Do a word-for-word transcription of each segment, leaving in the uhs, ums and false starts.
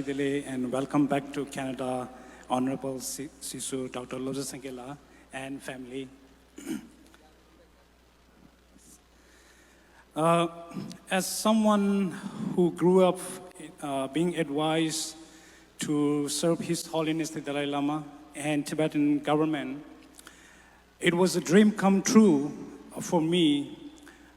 Delek, and welcome back to Canada, Honorable Si- Sisu Doctor Lobsang Sangila and family. Uh, as someone who grew up uh, being advised to serve His Holiness the Dalai Lama and Tibetan government, it was a dream come true for me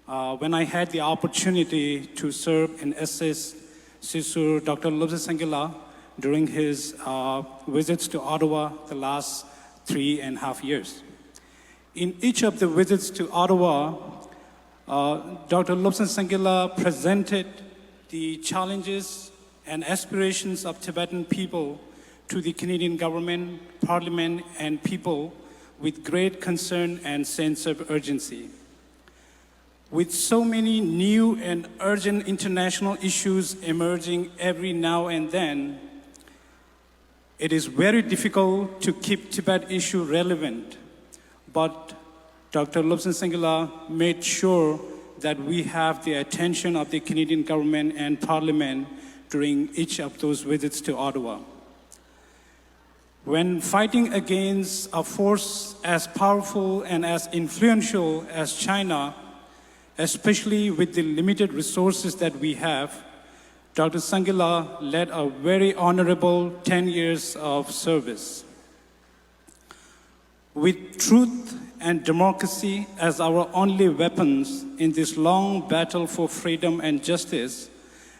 uh, when I had the opportunity to serve and assist Sisu Doctor Lobsang Sangila during his uh, visits to Ottawa the last three and a half years. In each of the visits to Ottawa, uh, Doctor Lobsang Sangila presented the challenges and aspirations of Tibetan people to the Canadian government, parliament, and people with great concern and sense of urgency. With so many new and urgent international issues emerging every now and then, it is very difficult to keep Tibet issue relevant, but Doctor Lobsang Sangila made sure that we have the attention of the Canadian government and parliament during each of those visits to Ottawa. When fighting against a force as powerful and as influential as China, especially with the limited resources that we have, Doctor Sangila led a very honorable ten years of service. With truth and democracy as our only weapons in this long battle for freedom and justice,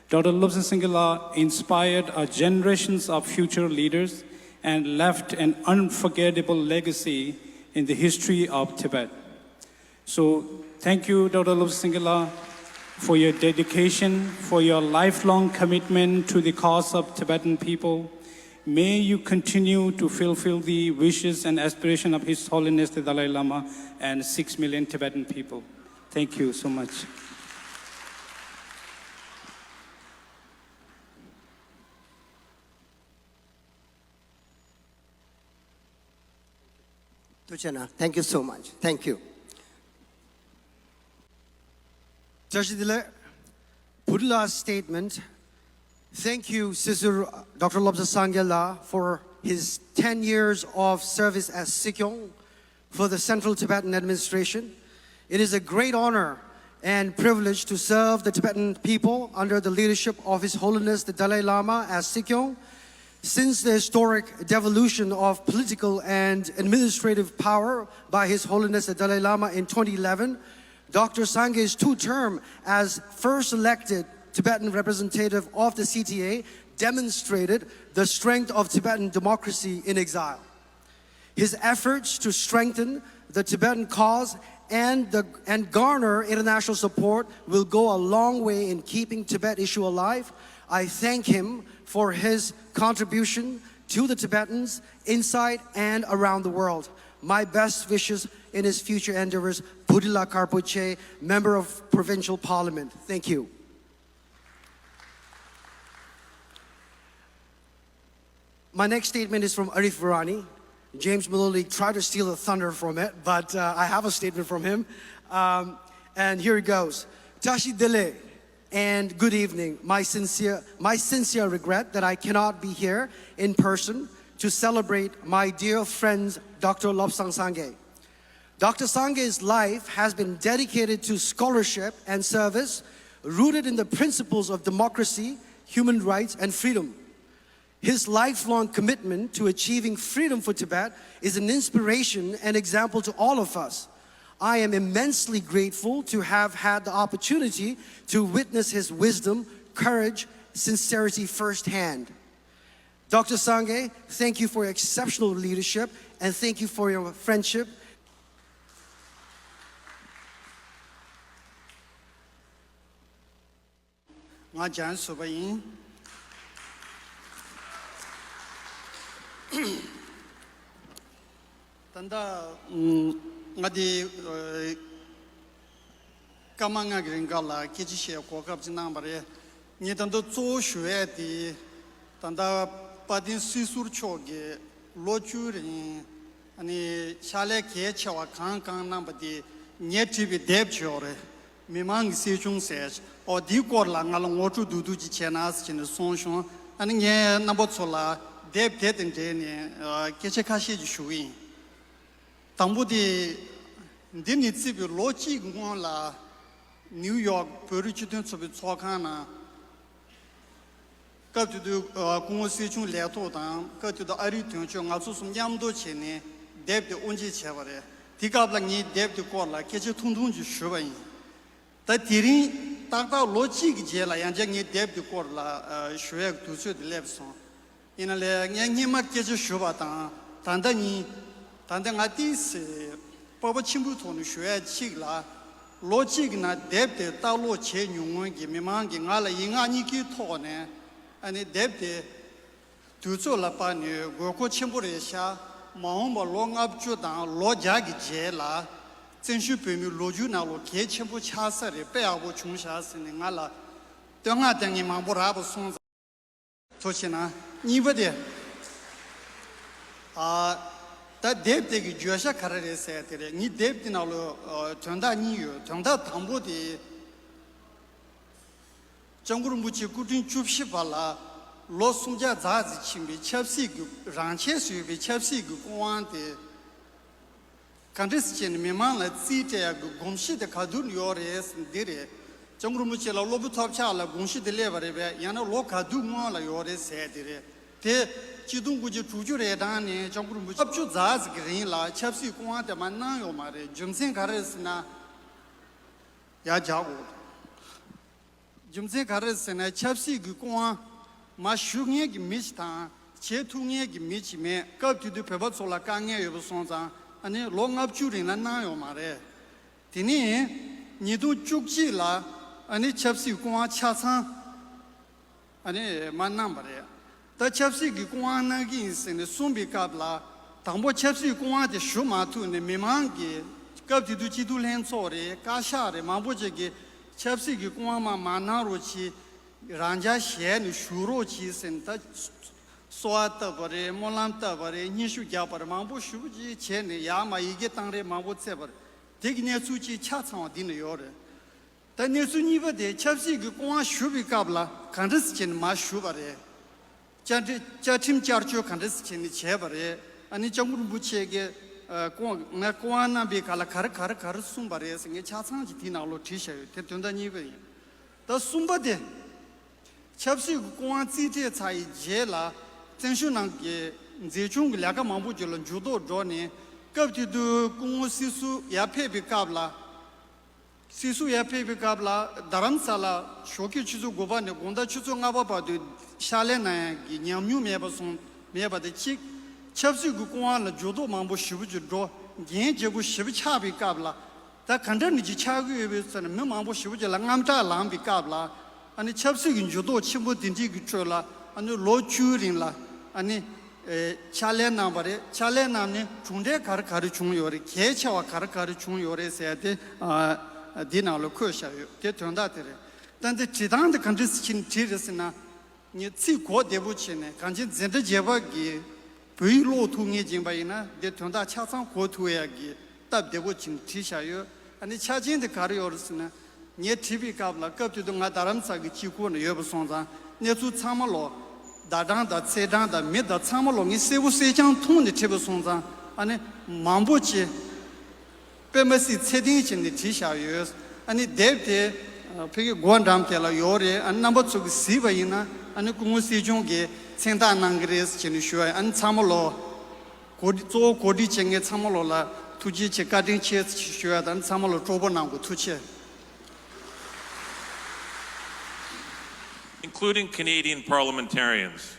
Doctor Lobsang Sangila inspired our generations of future leaders and left an unforgettable legacy in the history of Tibet. So, thank you, Doctor Lobsang Sangila, for your dedication, for your lifelong commitment to the cause of Tibetan people. May you continue to fulfill the wishes and aspiration of His Holiness the Dalai Lama and six million Tibetan people. Thank you so much. Thank you so much. Thank you. བཀྲ་ཤིས་བདེ་ལེགས། བྷུ་ཊི་ལ་statement. Thank you, Sister Doctor Lobsang Sangila, for his ten years of service as Sikyong for the Central Tibetan Administration. It is a great honor and privilege to serve the Tibetan people under the leadership of His Holiness the Dalai Lama as Sikyong. Since the historic devolution of political and administrative power by His Holiness the Dalai Lama in twenty eleven, Doctor Sangay's two term as first elected Tibetan representative of the C T A demonstrated the strength of Tibetan democracy in exile. His efforts to strengthen the Tibetan cause and, the, and garner international support will go a long way in keeping Tibet issue alive. I thank him for his contribution to the Tibetans inside and around the world. My best wishes in his future endeavors. Bhutila Karpoche, Member of Provincial Parliament. Thank you. My next statement is from Arif Virani. James Maloli tried to steal the thunder from it, but uh, I have a statement from him. Um, and here it goes. Tashi Dele, and good evening. My sincere, my sincere regret that I cannot be here in person to celebrate my dear friend Doctor Lobsang Sangay. Doctor Sangay's life has been dedicated to scholarship and service rooted in the principles of democracy, human rights, and freedom. His lifelong commitment to achieving freedom for Tibet is an inspiration and example to all of us. I am immensely grateful to have had the opportunity to witness his wisdom, courage, sincerity firsthand. Doctor Sangay, thank you for your exceptional leadership and thank you for your friendship. ང་ཇན་སུ་པ་ཡིན། ད་ལྟ་ང་དེ་སྐར་མ་ལྔ་གི་རིང་ག་ལ་སྐད་ཆ་བཤད་གོ་སྐབས་ཅིག་གནང་བ་རེད། ངས་ད་ལྟ་གཙོ་བོ་ཞུ་ཡས་དེ་ད་ལྟ་དཔལ་ལྡན་སྲིད་ཟུར་མཆོག་གིས་ལོ་བཅུའི་རིང་ཨ་ནི་ཕྱག་ལས་གལ་ཆེ་བ་གང་གང་གནང་པ་དེ་ངས་བྲིས་པའི་དེབ་ཅིག་ཡོད་རེད། མི་མང་གི་སྲིད་སྐྱོང་ཟེར། ཨོ་དེའི་སྐོར་ལ་ང་ལ་ངོ་སྤྲོད་བསྡུས་བསྡུས་ཅིག་བྱས་ན་ཟེར་ནས་གསུངས་བྱུང་། ཨ་ནི་ངས་རྣམ་པ་ཚོ་ལ་དེབ་དེ་དང་འབྲེལ་ནས་ཨ་སྐད་ཆ་ཁ་ཤས་ཅིག་ཞུ་གི་ཡིན། དང་པོ་དེ། འདི་ནས་བརྩིས་པའི་ལོ་གཅིག་གི་སྔོན་ལ་ནིའུ་ཡོག་བོད་རིགས་སྤྱི་མཐུན་ཚོགས་པའི་ཚོགས་ཁང་ནང་། སྐབས་དེ་དུས་ཨ་སྐུ་ངོ་སྲིད་སྐྱོང་ལས་ཐོག་དང་སྐབས་དེ་དུས་ཨ་རིའི་དོན་གཅོད་ང་ཚོ་གསུམ་མཉམ་དུ་བྱས་ནས་དེབ་དེ་དབུ་འབྱེད་བྱས་པ་རེད། དེ་སྐབས་ལ་ངས་དེབ་དེ་སྐོར་ལ་སྐད་ཆ་ཐུང་ཐུང་ཅིག་ཞུས་པ་ཡིན། ད་དེ་རིང་ཏག་ཏག་ལོ་གཅིག་གི་རྗེས་ལ་ཡང་བསྐྱར་ངས་དེབ་དེ་སྐོར་ལ་ཨ་ཞུ་ཡག་དུས་ཚོད་དེ་སླེབས་སོང་། ཡིན་ན་ལས་ངས་སྔོན་མ་སྐད་ཆ་ཞུས་པ་དང་ད་ལྟ་ཉིད། ད་ལྟ་ང་ཏིས་སྤོབས་པ་ཆེན་པོའི་ཐོག་ནས་ཞུ་ཡག་གཅིག་ལ། ལོ་གཅིག་གི་ནང་དེབ་དེ་ལྟ་ཀློག་བྱས་མྱོང་མཁན་གྱི་མི་མང་གིས་ང་ལ་ཡིག་ངག་གཉིས་ཀའི་ཐོག་ནས་ཨ་ནི་དེབ་དེ་དུས་ཚོད་ལ་དཔག་ནས་དགོས་མཁོ་ཆེན་པོ་རེད་ཤག་མ་འོངས་པ་ལོ་ལྔ་བཅུ་དང་ལོ་བརྒྱ་གི་རྗེས་ལ་བཙན་བྱོལ་བོད་མིའི་ལོ་རྒྱུས་ནང་ལོ་གལ་ཆེན་པོ་ཆགས་ས་རེད། དཔེ་ཡག་པོ་བྱུང་ཤག་ཟེར་ནས་ང་ལ་བསྟོད་བསྔགས་བཏང་མཁན་མང་པོ་རག་པ་སོང་ཙང་། ཐུགས་རྗེ་གནང་། གཉིས་པ་དེ། ཨ། ད་དེབ་དེ་གི་བརྗོད་བྱ་ག་རེ་རེད་ཟེར་དེ་རེད། ངའི་དེབ་དེ་ནང་ལོ་ཨ་དོན་དག་གཉིས་ཡོད། དོན་དག་དང་པོ་དེ། སྐྱབས་མགོན་རིན་པོ་ཆེ་སྐུ་ཕྲེང་བཅུ་བཞི་པ་ལ་ལོ་སུམ་བརྒྱ་ཙམ་ཕྱིན་པའི་ཆབ་སྲིད་ཀྱི་རང་ཆས་སུ་ཡོད་པའི་ཆབ་སྲིད་ཀྱི་སྐུ་དབང་དེ་ག་འདྲས་བྱས་ནས་མི་མང་ལ་རྩིས་སྤྲད་ཡག་གི་གོམས་གཤིས་དེ་ག་དུས་ཡོད་རེད་འདི་རེད། སྐྱབས་མགོན་རིན་པོ་ཆེ་ལ་སློབ་བུ་ཐོབ་ཆགས་ལ་དགོངས་གཞི་དེ་སླེབས་པ་རེད་པས། ཡང་ན་ལོ་ག་དུས་སྔོན་ལ་ཡོད་རེད་ཟེར་དེ་རེད། དེ་གཅིག་སྟོང་དགུ་བརྒྱ་དྲུག་ཅུ་རེ་གྲངས་ནས་སྐྱབས་མགོན་རིན་པོ་ཆེ་ལྔ་བཅུ་ཙམ་ཞིག་གི་རིང་ལ་ཆབ་སྲིད་སྐུ་དབང་དེ་མར་གནང་ཡོད་མ་རེད། རྒྱུ་མཚན་ག་རེ་རེད་ཟེར་ན། ཡར་རྒྱག་དགོས། རྒྱུ་མཚན་ག་རེ་ཟེར་ན་ཆབ་སྲིད་ཀྱི་སྐུ་དབང་མར་ཞུ་མཁན་གྱི་མི་ཞིག་དང་བྱེད་ཐུབ་མཁན་གྱི་མི་ཞིག་མེད། སྐབས་དེ་དུས་བོད་པ་ཚོ་ལ་དཀའ་ངལ་ཡོད་པ་སོང་ཙང་ཨ་ནི་ལོ་ལྔ་བཅུ་རིང་ལ་གནང་ཡོད་མ་རེད། དེ་ནས་ཉིས་སྟོང་བཅུ་གཅིག་ལ་ཨ་ནི་ཆབ་སྲིད་སྐུ་དབང་ཆ་ཚང་ཨ་ནི་མར་གནང་བ་རེད། ད་ཆབ་སྲིད་ཀྱི་སྐུ་དབང་གནང་གི་ཡིན་ཟེར་ནས་གསུངས་པའི་སྐབས་ལ་དང་པོ་ཆབ་སྲིད་སྐུ་དབང་དེ་ཞུ་མ་ཐུབ་ནས་མི་མང་གིས་སྐབས་དེ་དུས་སྤྱི་འཐུས་ལྷན་ཚོགས་རེད། བཀའ་ཤག་རེད། མང་པོ་ཅིག་གིས་ཆབ་སྲིད་ཀྱི་སྐུ་དབང་མར་མ་གནང་རོགས་གྱིས། རང་འཇགས་བྱས་ནས་བཞུགས་རོགས་གྱིས་ཟེར་ནས་ད་གསོལ་བ་བཏབ་པ་རེད། སྨོན་ལམ་བཏབ་པ་རེད། སྙན་ཞུ་བརྒྱབ་པ་རེད། མང་པོ་ཞེ་པོ་ཅིག་བྱས་ནས་ཡར་མར་ཡི་གེ་བཏང་རེས་མང་པོ་བྱས་པ་རེད། དེ་གི་གནས་ཚུལ་ཅིག་ཆ་ཚང་བ་འདི་ན་ཡོད་རེད། ད་གནས་ཚུལ་གཉིས་པ་དེ་ཆབ་སྲིད་ཀྱི་སྐུ་དབང་ཞུ་བའི་སྐབས་ལ་ག་འདྲ་སེ་བྱས་ནས་མར་ཞུས་པ་རེད། བཅའ་ཁྲིམས་བཅའ་ཁྲིམས་བསྐྱར་བཅོས་ག་འདྲ་སེ་བྱས་ནས་བྱས་པ་རེད། ཨ་ནི་སྐྱབས་མགོན་རིན་པོ་ཆེ་གིས་ཨ་སྐུ་དབང་ང་སྐུ་དབང་གནང་པའི་སྐབས་ལ་ག་རེ་ག་རེ་ག་རེ་གསུངས་པ་རེད་ཟེར་ངས་ཆ་ཚང་ཅིག་དེའི་ནང་ལོགས་བྲིས་བཞག་ཡོད། དེ་དོན་དག་གཉིས་པ་ཡིན། ད་གསུམ་པ་དེ། ཆབ་སྲིད་ཀྱི་སྐུ་དབང་རྩིས་སྤྲད་ཚར་བའི་རྗེས་ལ་བཙན་བྱོལ་ནང་གི་མཛེས་ལྗོངས་ཀྱི་ལས་ཀ་མང་པོ་ཅིག་ལ་འགྱུར་ལྡོག་འགྲོ་ནས་སྐབས་དེ་དུས་སྐུ་ངོ་སྲིད་ཟུར་ཡར་ཕེབས་པའི་སྐབས་ལ། སྲིད་ཟུར་ཡར་ཕེབས་པའི་སྐབས་ལ་རྡ་རམ་ས་ལ་ཞོགས་ཀས་ཆུ་ཚོད་དགུ་པ་ནས་དགོང་དག་ཆུ་ཚོད་ལྔ་པ་བར་དུ་ཕྱག་ལས་གནང་ཡག་གི་ཉམས་མྱོང་མེད་པ་སོང་མེད་པ་དང་གཅིག་ཆབ་སྲིད་ཀྱི་སྐུ་དབང་ལ་འགྱུར་ལྡོག་མང་པོ་ཞེ་པོ་ཅིག་འགྲོ། འགན་ལྗིད་པོ་ཞེ་པོ་ཆགས་པའི་སྐབས་ལ། ད་ག་འདྲ་ནས་ཅིག་ཆགས་ཀྱི་ཡོད་པས་ཟེར་ན་མི་མང་པོ་ཞེ་པོ་ཅིག་ལ་དངངས་སྐྲག་ལངས་པའི་སྐབས་ལ། ཨ་ནི་ཆབ་སྲིད་ཀྱི་འགྱུར་ལྡོག་ཆེན་པོ་དེ་འདྲའི་གི་ཁྲོད་ལ་ཨ་ནི་ལོ་བཅུའི་རིང་ལ་ཨ་ནི་ཨེ་ཕྱག་ལས་གནང་བ་རེད། ཕྱག་ལས་གནང་ནས་གྲུབ་འབྲས་ག་རེ་ག་རེ་བྱུང་ཡོད་རེད། གལ་ཆེ་བ་ག་རེ་ག་རེ་བྱུང་ཡོད་རེད་ཟེར་ཏེ་ཨ་འདི་ནང་ལ་འཁོད་བཞག་ཡོད། དེ་དོན་དག་དེ་རེད། ད་འདི་བྲིས་སྟངས་དེ་ག་འདྲ་སེ་བྲིས་རེད་ཟེར་ན། ངས་ཚིག་གོ་བདེ་པོ་བྱས་ནས་གངས་ཅན་འཛིན་གྲྭ་བརྒྱད་པ་གིས་བོད་ཡིག་ཀློག་ཐུབ་མཁན་ཡིན་པ་ཡིན་ན་དེ་དོན་དག་ཆ་ཚང་གོ་ཐུབ་ཡག་གི་སྟབས་བདེ་པོ་བྱས་ནས་བྲིས་བཞག་ཡོད། ཨ་ནི་ཆ་རྐྱེན་དེ་ག་རེ་ཡོད་རེད་ཟེར་ན། ངས་བྲིས་པའི་སྐབས་ལ་སྐབས་དེ་དུས་ང་རྡ་རམ་ས་ལ་གི་གཅིག་པུ་ནས་ཡོད་པ་སོང་ཙང་གནས་ཚུལ་ཚང་མ་ལོ། བརྡ་གྲངས་དང་ཚེས་གྲངས་དང་མི་དང་ཚང་མ་ལོ་ངས་གསལ་པོ་གསལ་རྐྱང་མཐོང་ནས་བྲིས་པ་སོང་ཙང་ཨ་ནི་མང་པོ་ཅིག་དཔེ་མ་སྲིད་ཚད་ལྡན་ཅིག་ནས་བྲིས་བཞག་ཡོད། ཨ་ནི་དེབ་དེ་ཨ་ཕ་གི་སྒོ་འགྲམ་དེ་ལ་ཡོད་རེད། ཨ་ནི་རྣམ་པ་ཚོ་གིས་གཟིགས་པ་ཡིན་ན་ཨ་ནི་སྐུ་ངོ་སྲིད་སྐྱོང་གིས་མཚན་རྟགས་གནང་གི་རེད་ཟེར་ནས་ཞུ་བ་ཡིན། ཨ་ནི་ཚང་མ་ལོ་གོ་སྒྲིག་གཙོ་བོ་གོ་སྒྲིག་བྱེད་མཁན་ཚང་མ་ལོ་ལ་ཐུགས་རྗེ་ཆེ་བཀའ་དྲིན་ཆེ་ཞུ་བ་དང་ཚང་མ་ལོ་སྤྲོ་པོ་གནང་དགོས། ཐུགས་རྗེ་ཆེ། Including Canadian parliamentarians.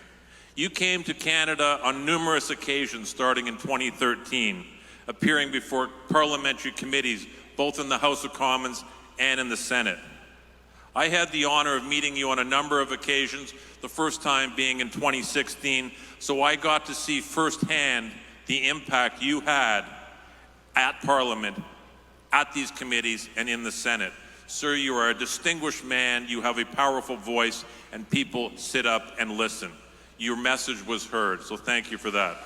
You came to Canada on numerous occasions starting in twenty thirteen, appearing before parliamentary committees both in the House of Commons and in the Senate. I had the honor of meeting you on a number of occasions, the first time being in twenty sixteen, so I got to see firsthand the impact you had at Parliament, at these committees, and in the Senate. Sir, you are a distinguished man, you have a powerful voice, and people sit up and listen. Your message was heard, so thank you for that.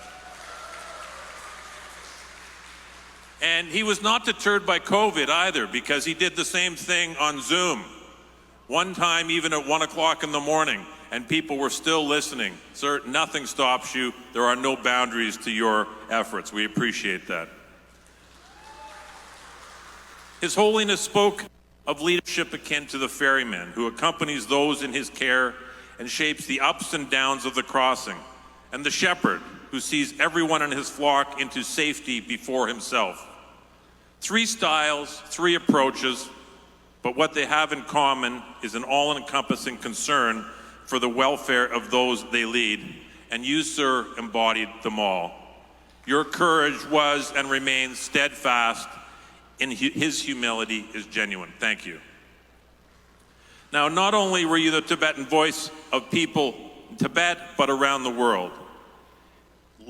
And he was not deterred by COVID either, because he did the same thing on Zoom, one time even at one o'clock in the morning, And people were still listening. Sir, nothing stops you. There are no boundaries to your efforts. We appreciate that. His Holiness spoke of leadership akin to the ferryman who accompanies those in his care and shapes the ups and downs of the crossing, and the shepherd who sees everyone in his flock into safety before himself. Three styles, three approaches, but what they have in common is an all encompassing concern for the welfare of those they lead, and you, sir, embodied them all. Your courage was and remains steadfast, and hu- his humility is genuine. Thank you. Now, not only were you the Tibetan voice of people in Tibet, but around the world,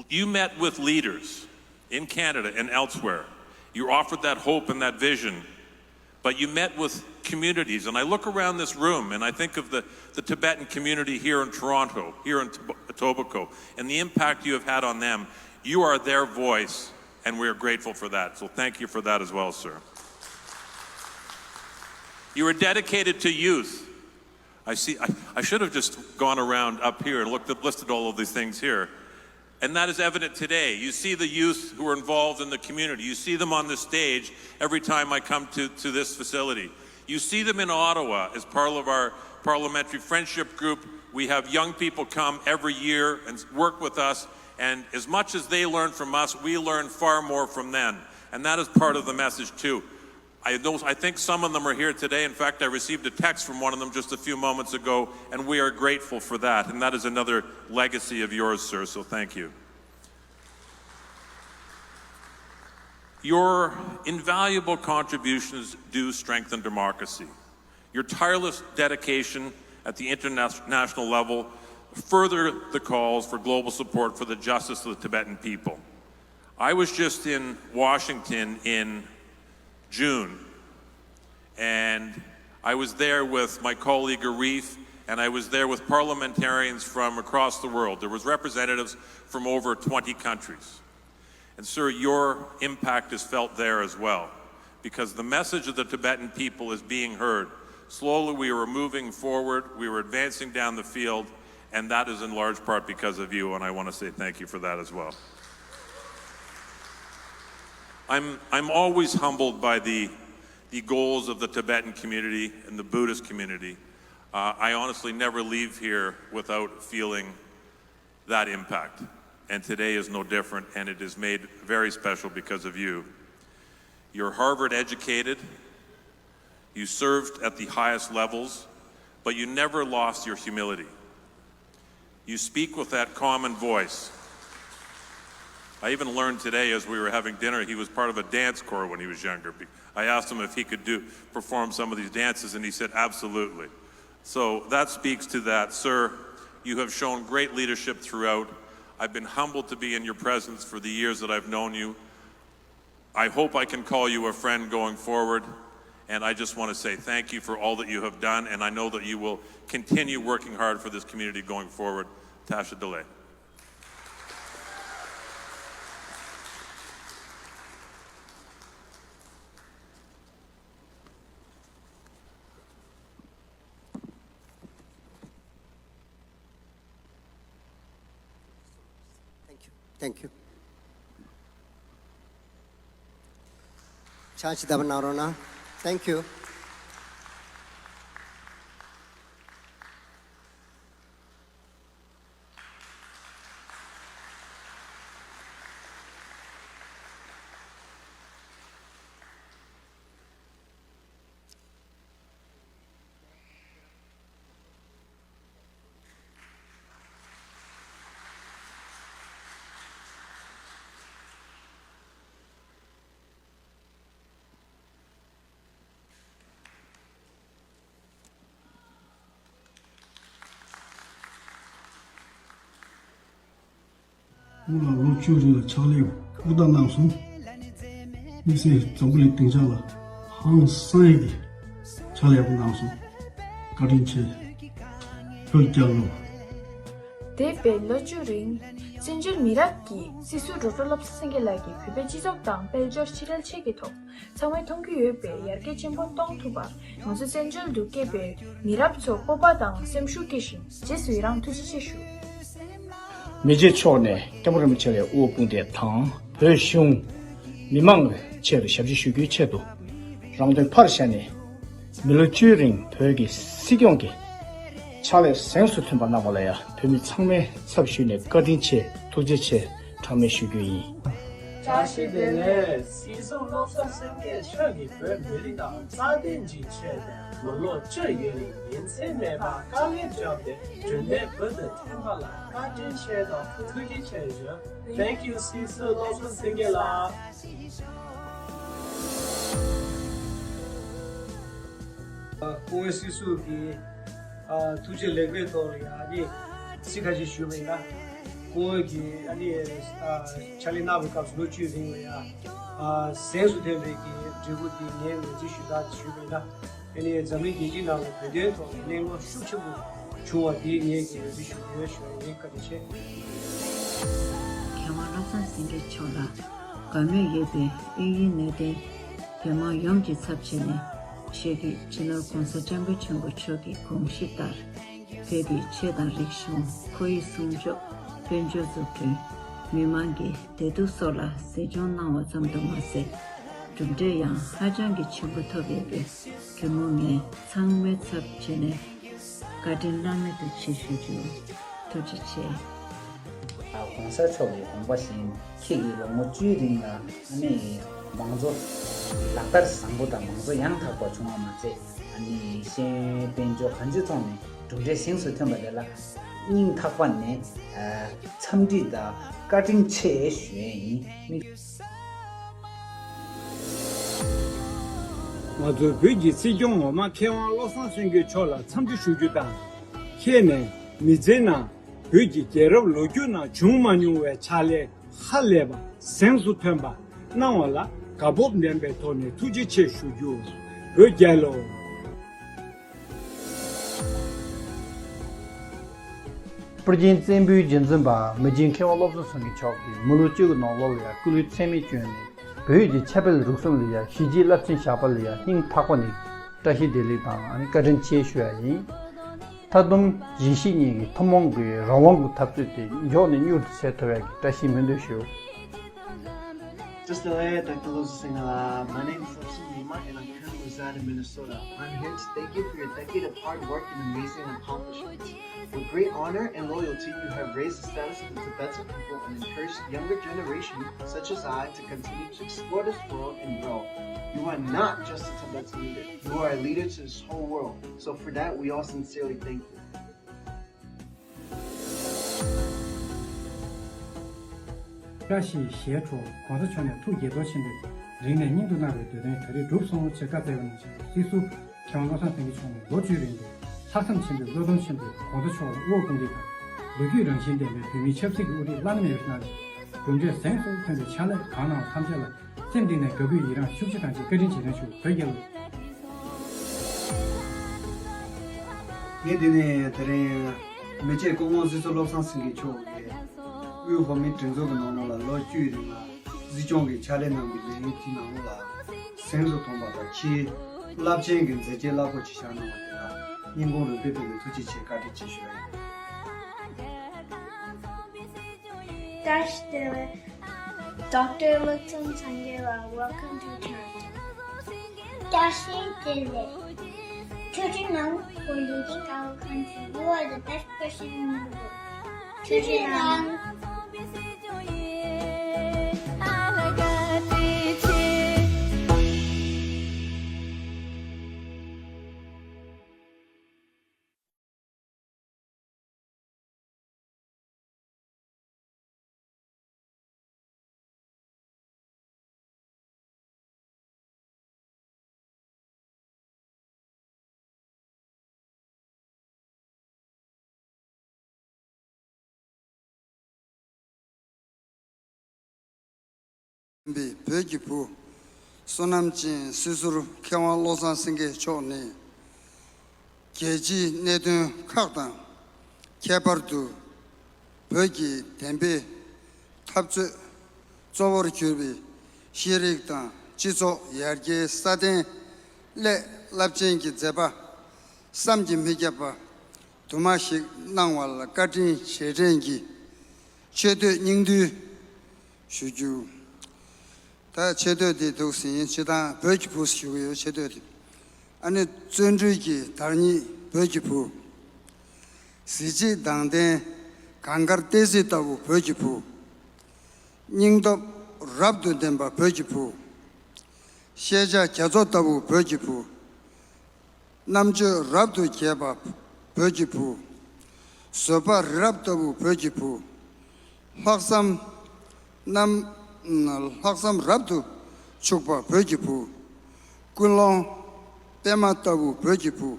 you met with leaders in Canada and elsewhere. You offered that hope and that vision, but you met with communities. And I look around this room and I think of the, the Tibetan community here in Toronto, here in Tob- Etobicoke, and the impact you have had on them. You are their voice, and we are grateful for that. So thank you for that as well, sir. You are dedicated to youth. I see. I, I should have just gone around up here and looked at, listed all of these things here. And that is evident today. You see the youth who are involved in the community. You see them on the stage every time I come to, to this facility. You see them in Ottawa as part of our parliamentary friendship group. We have young people come every year and work with us. And as much as they learn from us, we learn far more from them. And that is part of the message, too. I, know, I think some of them are here today. In fact, I received a text from one of them just a few moments ago, and we are grateful for that. And that is another legacy of yours, sir, so thank you. Your invaluable contributions do strengthen democracy. Your tireless dedication at the international level further the calls for global support for the justice of the Tibetan people. I was just in Washington in June, and I was there with my colleague Arif, and I was there with parliamentarians from across the world. There was representatives from over twenty countries. And sir, your impact is felt there as well, because the message of the Tibetan people is being heard. Slowly, we were moving forward, we were advancing down the field, and that is in large part because of you, and I want to say thank you for that as well. I'm, I'm always humbled by the, the goals of the Tibetan community and the Buddhist community. Uh, I honestly never leave here without feeling that impact. And today is no different, and it is made very special because of you. You're Harvard educated, you served at the highest levels, but you never lost your humility. You speak with that common voice. I even learned today as we were having dinner, he was part of a dance corps when he was younger. I asked him if he could do perform some of these dances, and he said, "Absolutely." So that speaks to that. Sir, you have shown great leadership throughout. I've been humbled to be in your presence for the years that I've known you. I hope I can call you a friend going forward. And I just want to say thank you for all that you have done. And I know that you will continue working hard for this community going forward. Tashi Delek. Thank you. Thank you. ཕྱག་ཅིག་བརྡབ་གནང་རོགས་གནང་། Thank you. སྔོན་ལ་ལོ་བཅུ་རིང་ལ་ཕྱག་ལས་ཕུལ་བསྟར་གནང་སོང་། དམིགས་བསལ་འཛམ་བུ་གླིང་སྡིངས་ཆ་ལ་ཧང་སང་ཡག་གི་ཕྱག་ལས་ཡག་པོ་གནང་སོང་། བཀའ་དྲིན་ཆེ། བོད་རྒྱལ་ལོ། འདས་པའི་ལོ་བཅུ་རིང་ བཙན་བྱོལ་མི་རབས་ཀྱི་སྲིད་ཟུར་ཌོག་ཊར་བློ་བཟང་སེང་གེ་ལགས་ཀྱིས་བོད་པའི་སྤྱི་ཚོགས་དང་དཔལ་འབྱོར་ཕྱི་འབྲེལ་ཆེད་ཀྱི་ཐོག་ཚང་མས་མཐོང་རྒྱུ་ཡོད་པའི་ཡར་རྒྱས་ཆེན་པོ་གཏོང་ཐུབ་པར་ང་ཚོ་བཙན་བྱོལ་དུ་སྐྱེས་པའི་མི་རབས་ཚོ་སྤོབས་པ་དང་སེམས་ཤུགས་སྐྱེ་ཞིང་རྗེས་སུ་ཡི་རང་ཐུགས་རྗེ་ཆེ་ཞུ། མི་རྗེ་མཆོག་ནས་སྐྱབས་མགོན་རིན་པོ་ཆེ་ལ་དབུ་བར་དཔུང་འདེགས་དང་བོད་གཞུང་མི་མང་གི་ཆེད་དུ་ཞབས་ཕྱི་ཞུ་རྒྱུའི་ཆེད་དུ་རང་དོན་ཕར་བཞག་ནས། མི་ལོ་བཅུའི་རིང་བོད་ཀྱི་སྲིད་སྐྱོང་གི་ཕྱག་ལས་གཟེངས་སུ་ཐོན་པ་གནང་བ་ལ་ཡང་བོད་མི་ཚང་མའི་ཚབ་ཞུས་ནས་བཀའ་དྲིན་ཆེ་ཐུགས་རྗེ་ཆེ་གྲངས་མེད་ཞུ་རྒྱུ་ཡིན། བཀྲ་ཤིས་བདེ་ལེགས། སྲིད་ཟུར་བློ་བཟང་སེང་གེ་མཆོག་གིས་བོད་མི་རིགས་དང་རྩ་དོན་གྱི་ཆེད་དུ་མི་ལོ་བཅུ་ཡོལ་བའི་ཉིན་མཚན་མེད་པར་དཀའ་ལས་བརྒྱབ་སྟེ་དྲིན་ལན་བོད་དུ་ཐོན་པ་ལ་བཀའ་དྲིན་ཆེ་དང་ཐུགས་རྗེ་ཆེ་ཞུ། Thank you སྲིད་ཟུར་བློ་བཟང་སེང་གེ་ལགས། སྐུ་ངོ་སྲིད་ཟུར་གྱི་ཐུགས་རྗེ་ལེགས་པའི་ཐོག་ལ་ཡང་ནི་ཚིག་ཁ་ཤས་ཞུས་པ་ཡིན་ན། སྐུ་ངོ་གིས་ཨ་ནི་ཕྱག་ལས་གནང་བའི་སྐབས་སུ་ལོ་བཅུའི་རིང་ལ་ཡང་གཟེངས་སུ་ཐོན་པའི་གི་འབྲས་བུ་དེ་ངས་ངོས་འཛིན་ཞུ་དག་ཞུས་པ་ཡིན་ན། ཨ་ནི་འཛམ་གླིང་རྒྱལ་སྤྱིའི་ནང་ལ་བོད་དོན་ཐོག་ལ་གླེང་སློང་ཤུགས་ཆེན་པོ་བྱུང་བ་དེ་ངས་ཀྱི་ངོས་འཛིན་ཞུ་གི་ཡོད་ཞུ་བ་ཡིན། བཀའ་དྲིན་ཆེ། མཁས་དབང་བློ་བཟང་སེང་གེ་མཆོག་ལ་དགའ་མོས་ཡོད་པའི་དབྱིན་ཡུལ་གནས་བརྟན་བོད་མང་ཡོངས་ཀྱི་ཚབ་བྱས་ནས་ཆེད་བསྐོས་སྤྱི་ནོར་༸གོང་ས་༸སྐྱབས་མགོན་ཆེན་པོ་མཆོག་གི་དགོངས་གཞི་ལྟར། བོད་ཀྱི་ཆོས་དང་རིག་གཞུང་། ཁོར་ཡུག་སྲུང་སྐྱོབ། དཔལ་འབྱོར་འཛུགས་སྐྲུན། མི་མང་གི་བདེ་སྡུག་སོགས་ལ་གཟིགས་སྐྱོང་གནང་བ་ཙམ་དུ་མ་ཟད། གྲུབ་འབྲས་ཡང་ཧ་ཅང་གི་ཆེན་པོ་ཐོབ་ཡོད་པས། གུས་མོ་ངས་ཚང་མའི་ཚབ་བྱས་ནས་བཀའ་དྲིན་བླ་མེད་དུ་ཆེ་ཞུ་རྒྱུ། ཐུགས་རྗེ་ཆེ། ༸གོང་ས་མཆོག་གི་དགོངས་པ་བཞིན་ཁྱེད་ཀྱིས་ལོ་ངོ་བཅུའི་རིང་ལ་ཨ་ནི་མང་གཙོ་ལག་བསྟར་བཟང་པོ་དང་མང་གཙོ་ཡང་དག་པ་བྱུང་བ་མ་ཚད། ཨ་ནི་ཤེས་ཡོན་དཔལ་འབྱོར་གང་ཅིའི་ཐོག་ནས་གྲུབ་འབྲས་གཟེངས་སུ་ཐོན་པ་དེ་ལ་སྙིང་ཐག་པ་ནས་འཚམས་འདྲི་དང་བཀའ་དྲིན་ཆེ་ཞུ་ཡས་ཡིན། ང་ཚོ་བོད་ཀྱི་སྲིད་སྐྱོང་ངོ་མ་མཁས་དབང་བློ་བཟང་སེང་གེ་མཆོག་ལ་འཚམས་འདྲི་ཞུ་རྒྱུ་དང་། ཁྱེད་ནས་མི་ཚེའི་ནང་བོད་ཀྱི་རྒྱལ་རབས་ལོ་རྒྱུས་ནང་བྱུང་མ་མྱོང་བའི་ཕྱག་ལས་ཧ་ལས་པ་གཟེངས་སུ་ཐོན་པ་གནང་བ་ལ་དགའ་སྤོབས་ལྡན་པའི་ཐོག་ནས་ཐུགས་རྗེ་ཆེ་ཞུ་རྒྱུ། བོད་རྒྱལ་ལོ། པར་རྒྱན་བཙན་པོའི་རྒྱུན་འཛིན་པ་མི་རྒན་མཁས་དབང་བློ་བཟང་སེང་གེ་མཆོག་གིས་མི་ལོ་བཅུ་གི་ནང་ལོགས་ལ་ཡང་སྐུ་ལུས་ཚད་མེད་བསྐྱོན་ནས་བོད་ཀྱི་ཆབ་སྤེལ་རིག་གསུམ་ལ་ཡང་གཞིས་བྱེས་རླབས་ཆེན་བཞག་པ་ལ་ཡང་སྙིང་ཐག་པ་ནས་བཀྲ་ཤིས་བདེ་ལེགས་དང་ཨ་ནི་བཀའ་དྲིན་ཆེ་ཞུ་ཡ་ཡིན། མཐའ་སྡོམ་གཞིས་བྱེས་གཉིས་ཀྱི་ཐུན་མོང་གི་རང་དབང་གི་འཐབ་རྩོད་དེ་མགྱོགས་ནས་མྱུར་དུ་བྱེད་ཐུབ་ཡ་གི་བཀྲ་ཤིས་སྨོན་འདུན་ཞུ། Just a little, Doctor Losang Singala. My name is Losang Lima, and I currently reside in Minnesota. I'm here to thank you for your decade of hard work and amazing accomplishments. With great honor and loyalty, you have raised the status of the Tibetan people and encouraged the younger generation, such as I, to continue to explore this world and grow. You are not just a Tibetan leader. You are a leader to this whole world. So for that, we all sincerely thank you. བཀྲ་ཤིས་ཞལ་ཁྲོ་གོང་ས་མཆོག་ནས་ཐུགས་དགྱེས་རྡོར་ཆེན་པོས་རིང་ནས་སྙིང་དུ་གནང་བའི་འདོད་དོན་ད་རེས་འགྲུབ་སོང་ཞེས་བཀའ་སྩལ་བ་ནང་བཞིན་སྲིད་ཟུར་མཁས་དབང་བློ་བཟང་སེང་གེ་མཆོག་ནས་ལོ་བཅུའི་རིང་དུ་ལྷག་བསམ་ཆེན་པོས་བློས་གཏོང་ཆེན་པོས་གོང་ས་མཆོག་ལ་དབུ་དཔུང་སྒྲིག་དང་ལོ་རྒྱུས་རང་བཞིན་ལྡན་པའི་བོད་མིའི་ཆབ་སྲིད་ཀྱི་དབུ་ཁྲིད་བླ་ན་མེད་པ་གནང་ཞིང་། གྲུབ་འབྲས་གཟེངས་སུ་ཐོན་པའི་ཕྱག་ལས་གང་གནང་བ་ཐམས་ཅད་ལ་སེམས་གཏིང་ནས་དགའ་གུས་ཡི་རང་ཤུགས་ཆེ་དང་བཅས་བཀའ་དྲིན་རྗེས་དྲན་ཞུ། བོད་རྒྱལ་ལོ། ངས་འདི་ནས་དེ་རིང་མི་རྗེ་སྐུ་ངོ་སྲིད་ཟུར་བློ་བཟང་སེང་གེ་མཆོག་གིས་དབུས་བོད་མིའི་སྒྲིག་འཛུགས་ཀྱི་ནང་ལོགས་ལ་ལོ་བཅུའི་རིང་ལ་སྲིད་སྐྱོང་གི་ཕྱག་ལས་གནང་བའི་ལས་ཡུན་དེའི་ནང་ལོགས་ལ་གཟེངས་སུ་ཐོན་པ་དང་ཕྱིའི་རླབས་ཆེན་གྱི་མཛད་རྗེས་རླབས་པོ་ཆེ་བཞག་གནང་བ་དེ་ལ་སྙིང་ཁོང་རུས་པའི་གཏིང་ནས་ཐུགས་རྗེ་ཆེ་བཀའ་དྲིན་ཆེ་ཞུ་བ་ཡིན། བཀྲ་ཤིས་བདེ་ལེགས། Doctor Lutsen Sangera, welcome to Toronto. བཀྲ་ཤིས་བདེ་ལེགས། ཐུགས་རྗེ་གནང་། For leading our country, you are the best person in the world. ཐུགས་རྗེ་གནང་། པའི་བོད་ཀྱི་བུ། བསོད་ནམས་ཅན་སྲིད་ཟུར་མཁས་དབང་བློ་བཟང་སེང་གེ་མཆོག་ནི། རྒྱལ་སྤྱིའི་གནད་དོན་ཁག་དང་། ཁྱད་པར་དུ། བོད་ཀྱི་བདེན་པའི་ འཐབ་རྩོད་གཙོ་བོར་གྱུར་པའི་ཤེས་རིག་དང་སྤྱི་ཚོགས་ཡར་རྒྱས་སྲ་བརྟན་སླད་རླབས་ཆེན་གྱི་མཛད་པ་བསམ་གྱིས་མི་ཁྱབ་པ་དུ་མ་ཞིག་གནང་བ་ལ་བཀའ་དྲིན་རྗེས་དྲན་གྱི་ཆེ་བསྟོད་སྙིང་བསྡུས་ཞུ་རྒྱུ། ད་ཆེ་བསྟོད་འདི་འདུག་ཟིན། སྤྱིར་བཏང་བོད་ཀྱི་བུ་ཞུ་གི་ཡོད། ཆེ་བསྟོད་འདི། ཨ་ནི་བརྩོན་འགྲུས་ཀྱི་བདག་ཉིད་བོད་ཀྱི་བུ། གཟི་བརྗིད་མདངས་ལྡན་གངས་དཀར་ཏི་སེ་ལྟ་བུ་བོད་ཀྱི་བུ། སྙིང་སྟོབས་རབ་ཏུ་ལྡན་པ་བོད་ཀྱི་བུ། ཤེས་བྱ་རྒྱ་མཚོ་ལྟ་བུ་བོད་ཀྱི་བུ། རྣམ་དཔྱོད་རབ་ཏུ་རྒྱས་པ་བོད་ཀྱི་བུ། བཟོད་པ་རི་རབ་ལྟ་བུ་བོད་ཀྱི་བུ། ལྷག་བསམ་རྣམ། ལྷག་བསམ་རབ་ཏུ་ཕྱུག་པ་བོད་ཀྱི་བུ། ཀུན་སློང་པད་མ་ལྟ་བུ་བོད་ཀྱི་བུ།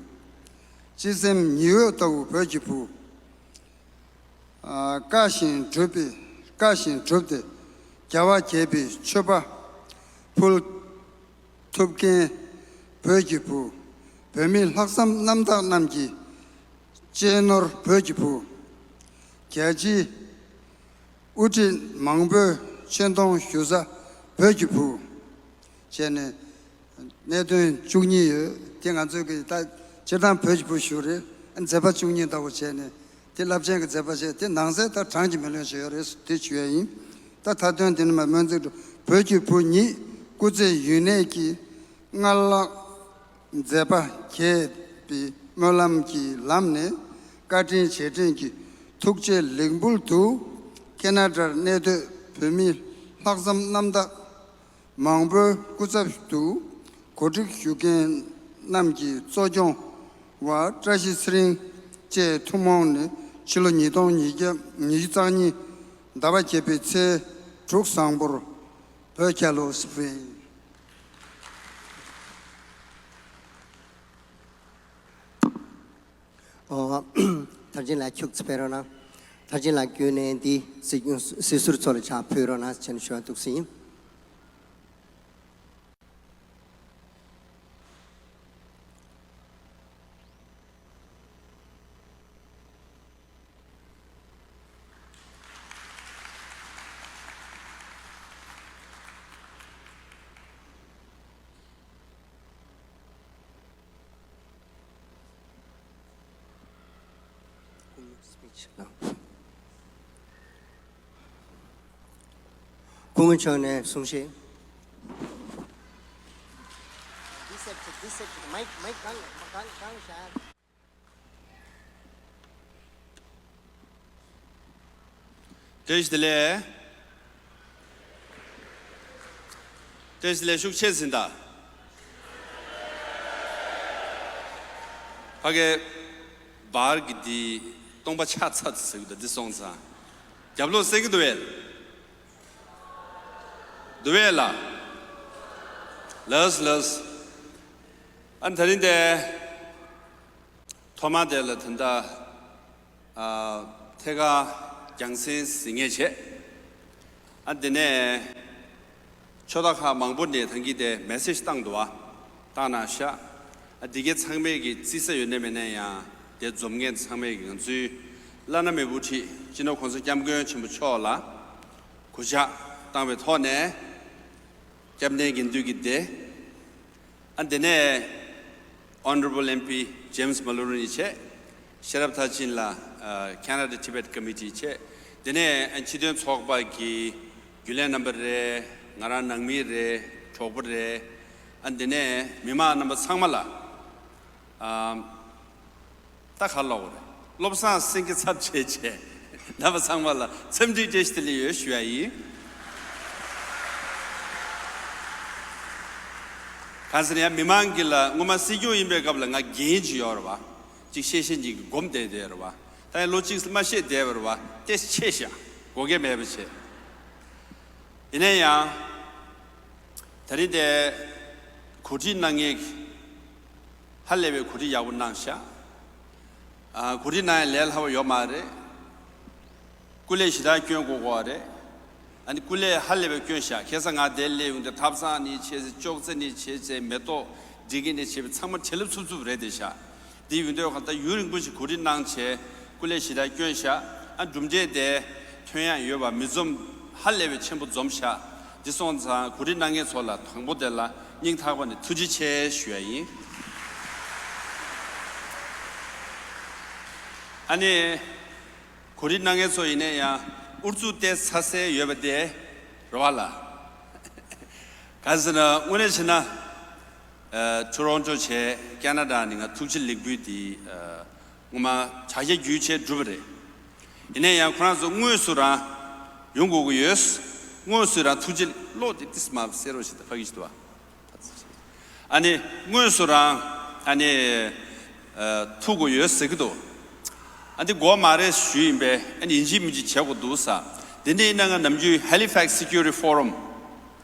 སྤྱི་སེམས་ཉི་འོད་ལྟ་བུ་བོད་ཀྱི་བུ། ཨ། བཀའ་བཞིན་སྒྲུབ་པའི། བཀའ་བཞིན་སྒྲུབ་སྟེ་རྒྱལ་བ་དགྱེས་པའི་མཆོད་པ་ཕུལ་ཐུབ་མཁན་བོད་ཀྱི་བུ། བོད་མིའི་ལྷག་བསམ་རྣམ་དག་རྣམས་ཀྱི་གཅེས་ནོར་བོད་ཀྱི་བུ། རྒྱལ་སྤྱིའི་དབུ་ཁྲིད་མང་པོའི་ཆེ་མཐོང་ཞུ་ས་བོད་ཀྱི་བུ། བྱས་ནས་གནད་དོན་བཅུ་གཉིས་ཡོད། དེ་ང་ཚོས་ཀྱི་ད་སྤྱིར་བཏང་བོད་ཀྱི་བུ་ཞུ་རེད། མཛད་པ་བཅུ་གཉིས་ལྟ་བུ་བྱས་ནས་དེ་རླབས་ཆེན་གྱི་མཛད་པ་བྱས། དེ་ནང་གསེས་ད་གྲངས་ཀྱིས་མི་ལོན་ཞིག་ཡོད་རེད། དེ་ཞུ་ཡ་ཡིན། ད་མཐའ་དོན་དེ་ནི་མ་སྨོན་ཚིག་འགྲོ། བོད་ཀྱི་བུ་ཉིད་སྐུ་ཚེ་ཡུན་གནས་ཀྱི་སྔར་ལྷག་མཛད་པ་རྒྱས་པའི་སྨོན་ལམ་གྱི་ལམ་ནས་བཀའ་དྲིན་རྗེས་དྲན་གྱི་ཐུགས་རྗེ་ལེགས་འབུལ་དུ། ཁེ་ན་ཌར་གནས་སྡོད་བོད་མིའི་ལྷག་བསམ་རྣམ་དག་མང་པོའི་སྐུ་ཚབ་ཏུ་གོ་སྒྲིག་ཞུ་མཁན་རྣམས་ཀྱི་གཙོ་སྐྱོང་བ་བཀྲ་ཤིས་ཚེ་རིང་བཅས་ཐུན་མོང་ནས་ཕྱི་ལོ་ཉིས་སྟོང་ཉི་ཤུ་རྩ་གཉིས་ཟླ་བ་བརྒྱད་པའི་ཚེས་དྲུག་བཟང་པོར་བོད་རྒྱལ་ལོ་ཟེར་བ་ཡིན། ཨོ། དར་ཆེན་ལགས་ཁྱུག་ཙམ་ཕེབས་རོགས་གནང་། དར་ཆེན་ལགས་བསྐྱོན་ནས་འདི་སྲིད་སྐྱོང་སྲིད་ཟུར་ཚོ་ལ་ཕྱག་ཕུལ་རོགས་གནང་ཟེར་ནས་ཞུ་བ་འདུག་ཟིན། སྐུ་ངོ་མཆོག་ནས་གསུང་བཤད། འདི་སེབ་ཀྱི་འདི་སེབ་ཀྱི་མའིག་མའིག་གང་གང་གང་བཞག་བཀྲ་ཤིས་བདེ་ལེགས། བཀྲ་ཤིས་བདེ་ལེགས། ཤུགས་ཆེ་ཟིན་ད། ཕ་གི་བར་གྱི་འདི་སྟོང་པ་ཆགས་ཚར་ཟེར་གི་འདུག་འདི་སོང་ཙང་། རྒྱབ་ལོགས་གསན་གི་འདུག་བས། འདུག་བས་ལ། ལགས་ལགས། ཨ་ནི་དེ་རིང་དེ། ཐོག་མར་དེ་ལ་ད་ལྟ་ཨ་ཐད་ཀར་རྒྱང་སྲིང་གཟིགས་ངེས་བྱས། ཨ་དེ་ནས་ཕྱོགས་མཐའ་ཁག་མང་པོ་ནས་ད་གིན་དེ་མེ་སེ་ཇི་བཏང་འདུག་བ། བཏང་གནང་ཤག་ཨ་དེ་གའི་ཚང་མས་ཀྱི་བརྩི་ས་ཡོད་ན་མེད་ན་ཡང་དེ་འཛོམས་མཁན་ཚང་མས་ཀྱི་ང་ཚོའི་བླ་ན་མེད་པའི་དབུ་ཁྲིད་སྤྱི་ནོར་༸གོང་ས་༸སྐྱབས་མགོན་ཆེན་པོ་མཆོག་ལ་གུས་ཕྱག་བཏང་བའི་ཐོག་ནས། སྐྱབས་གནས་དགེ་འདུན་གྱི་སྡེ། ཨ་དེ་ནས་Honorable M P James Malauulu ཡི་བྱས། ཤེས་རབ་མཐར་ཕྱིན་ལགས་ཨ་Canada Tibet Committee ཡི་བྱས། དེ་ནས་ཨ་སྤྱི་མཐུན་ཚོགས་པ་གི་རྒྱུན་ལས་རྣམ་པ་རེད། ང་རང་ནང་མི་རེད། གྲོགས་པོ་རེད། ཨ་དེ་ནས་མི་མང་རྣམ་པ་ཚང་མ་ལ་ཨ། ད་ག་ལབ་དགོས་རེད། བློ་བཟང་སེང་གེ་ཚབ་བྱས་བྱས་རྣམ་པ་ཚང་མ་ལ་འཚམས་འདྲི་བཀྲ་ཤིས་བདེ་ལེགས་ཡོད་ཞུ་ཡ་ཡིན། གང་ཟེར་ན་ཡང་མི་མང་གི་ལ་སྔོན་མ་སྲིད་སྐྱོང་ཡིན་པའི་སྐབས་ལ་ང་འགན་ཅིག་ཡོད་རེད་བ། ཅིག་བཤད་ཤེས་ཉིད་ཀྱི་སྒོམ་བསྡད་བསྡད་རེད་བ། ད་ཡང་ལོ་གཅིག་མ་བཤད་བསྡད་པ་རེད་བ། ཏེ་ཆེ་ཤག་དགོས་གལ་མེད་པ་བྱས། ཡིན་ན་ཡང་། ད་རིང་དེ་གོ་སྒྲིག་གནང་མཁན་ཧ་ལས་པའི་གོ་སྒྲིག་ཡག་པོ་གནང་ཤག་ཨ་གོ་སྒྲིག་གནང་ཡ་ལས་སླ་བོ་ཡོད་མ་རེད། སྐུ་ལས་ཞེ་དྲག་སྐྱོན་དགོས་དགོས་རེད། ཨ་ནི་སྐུ་ལས་ཧ་ལས་པའི་སྐྱོན་ཤག་ཁ་སང་ང་དེར་སླེབས་ཡོང་དུས་ཐབ་ཚང་ནས་བྱས་ཙང་ཅོག་ཙེ་ནས་བྱས་ཙང་མེ་ཏོག་སྒྲིག་གི་ནས་བྱས་པའི་ཚང་མ་བྲེལ་ལ་འཚུབ་འཚུབ་རེད་དེ་ཤག་དེ་ཡིན་དུས་གང་ལྟར་ཡུན་རིང་པོ་ཞིག་གོ་སྒྲིག་གནང་བྱས་སྐུ་ལས་ཞེ་དྲག་སྐྱོན་ཤག་ཨ་གྲུབ་འབྲས་དེ་ཐོན་ཡག་ཡོད་པ་མི་འཛོམས་ ཧ་ལས་པའི་ཆེན་པོ་འཛོམས་ཤག་འདི་སོང་ཙང་གོ་སྒྲིག་གནང་མཁན་ཚོ་ལ་དང་པོ་དེ་ལ་སྙིང་ཐག་པ་ནས་ཐུགས་རྗེ་ཆེ་ཞུ་ཡ་ཡིན། ཨ་ནི། གོ་སྒྲིག་གནང་མཁན་ཚོ་ཡིན་ན་ཡང་ཨུ་ཚུགས་བལྟས་ཚར་གསལ་ཡོད་པ་དེ་རེད་བ་ལ། ག་ཟེར་ན་དངོས་གནས་བྱས་ན། ཨ། ཊོ་རོན་ཊོ་བྱས་ཀ་ན་ཌ་ནས་ང་ཐུགས་རྗེ་ལེགས་འབུལ་དེ་ཨ། སྔོན་མ་དྲ་རྒྱ་བརྒྱུད་བྱས་བསྒྲུབས་པ་རེད། ཡིན་ན་ཡང་ཁོ་རང་ཚོ་དངོས་སུ་རང་ཡོང་དགོས་ཀྱི་ཡོད། དངོས་སུ་རང་ཐུགས་རྗེ་བློ་དེ་ཏིས་མ་གསལ་རོགས་ཞེས་ད་ཕ་གི་ཞིག་འདུག་བ། ཨ་ནི་དངོས་སུ་རང་ཨ་ནི་ཨ། ཐུག་དགོས་ཡོད་ཟེར་གི་འདུག་ཨ་འདི་དགོས་མ་རེད་ཞུས་ཡིན་པས་ཨ་ནི་ཡིན་གཅིག་མིན་གཅིག་བྱེད་དགོས་འདུག་ས། དེ་འདྲ་ཡིན་ན་ང་ནམ་རྒྱུན་Halifax Security Forum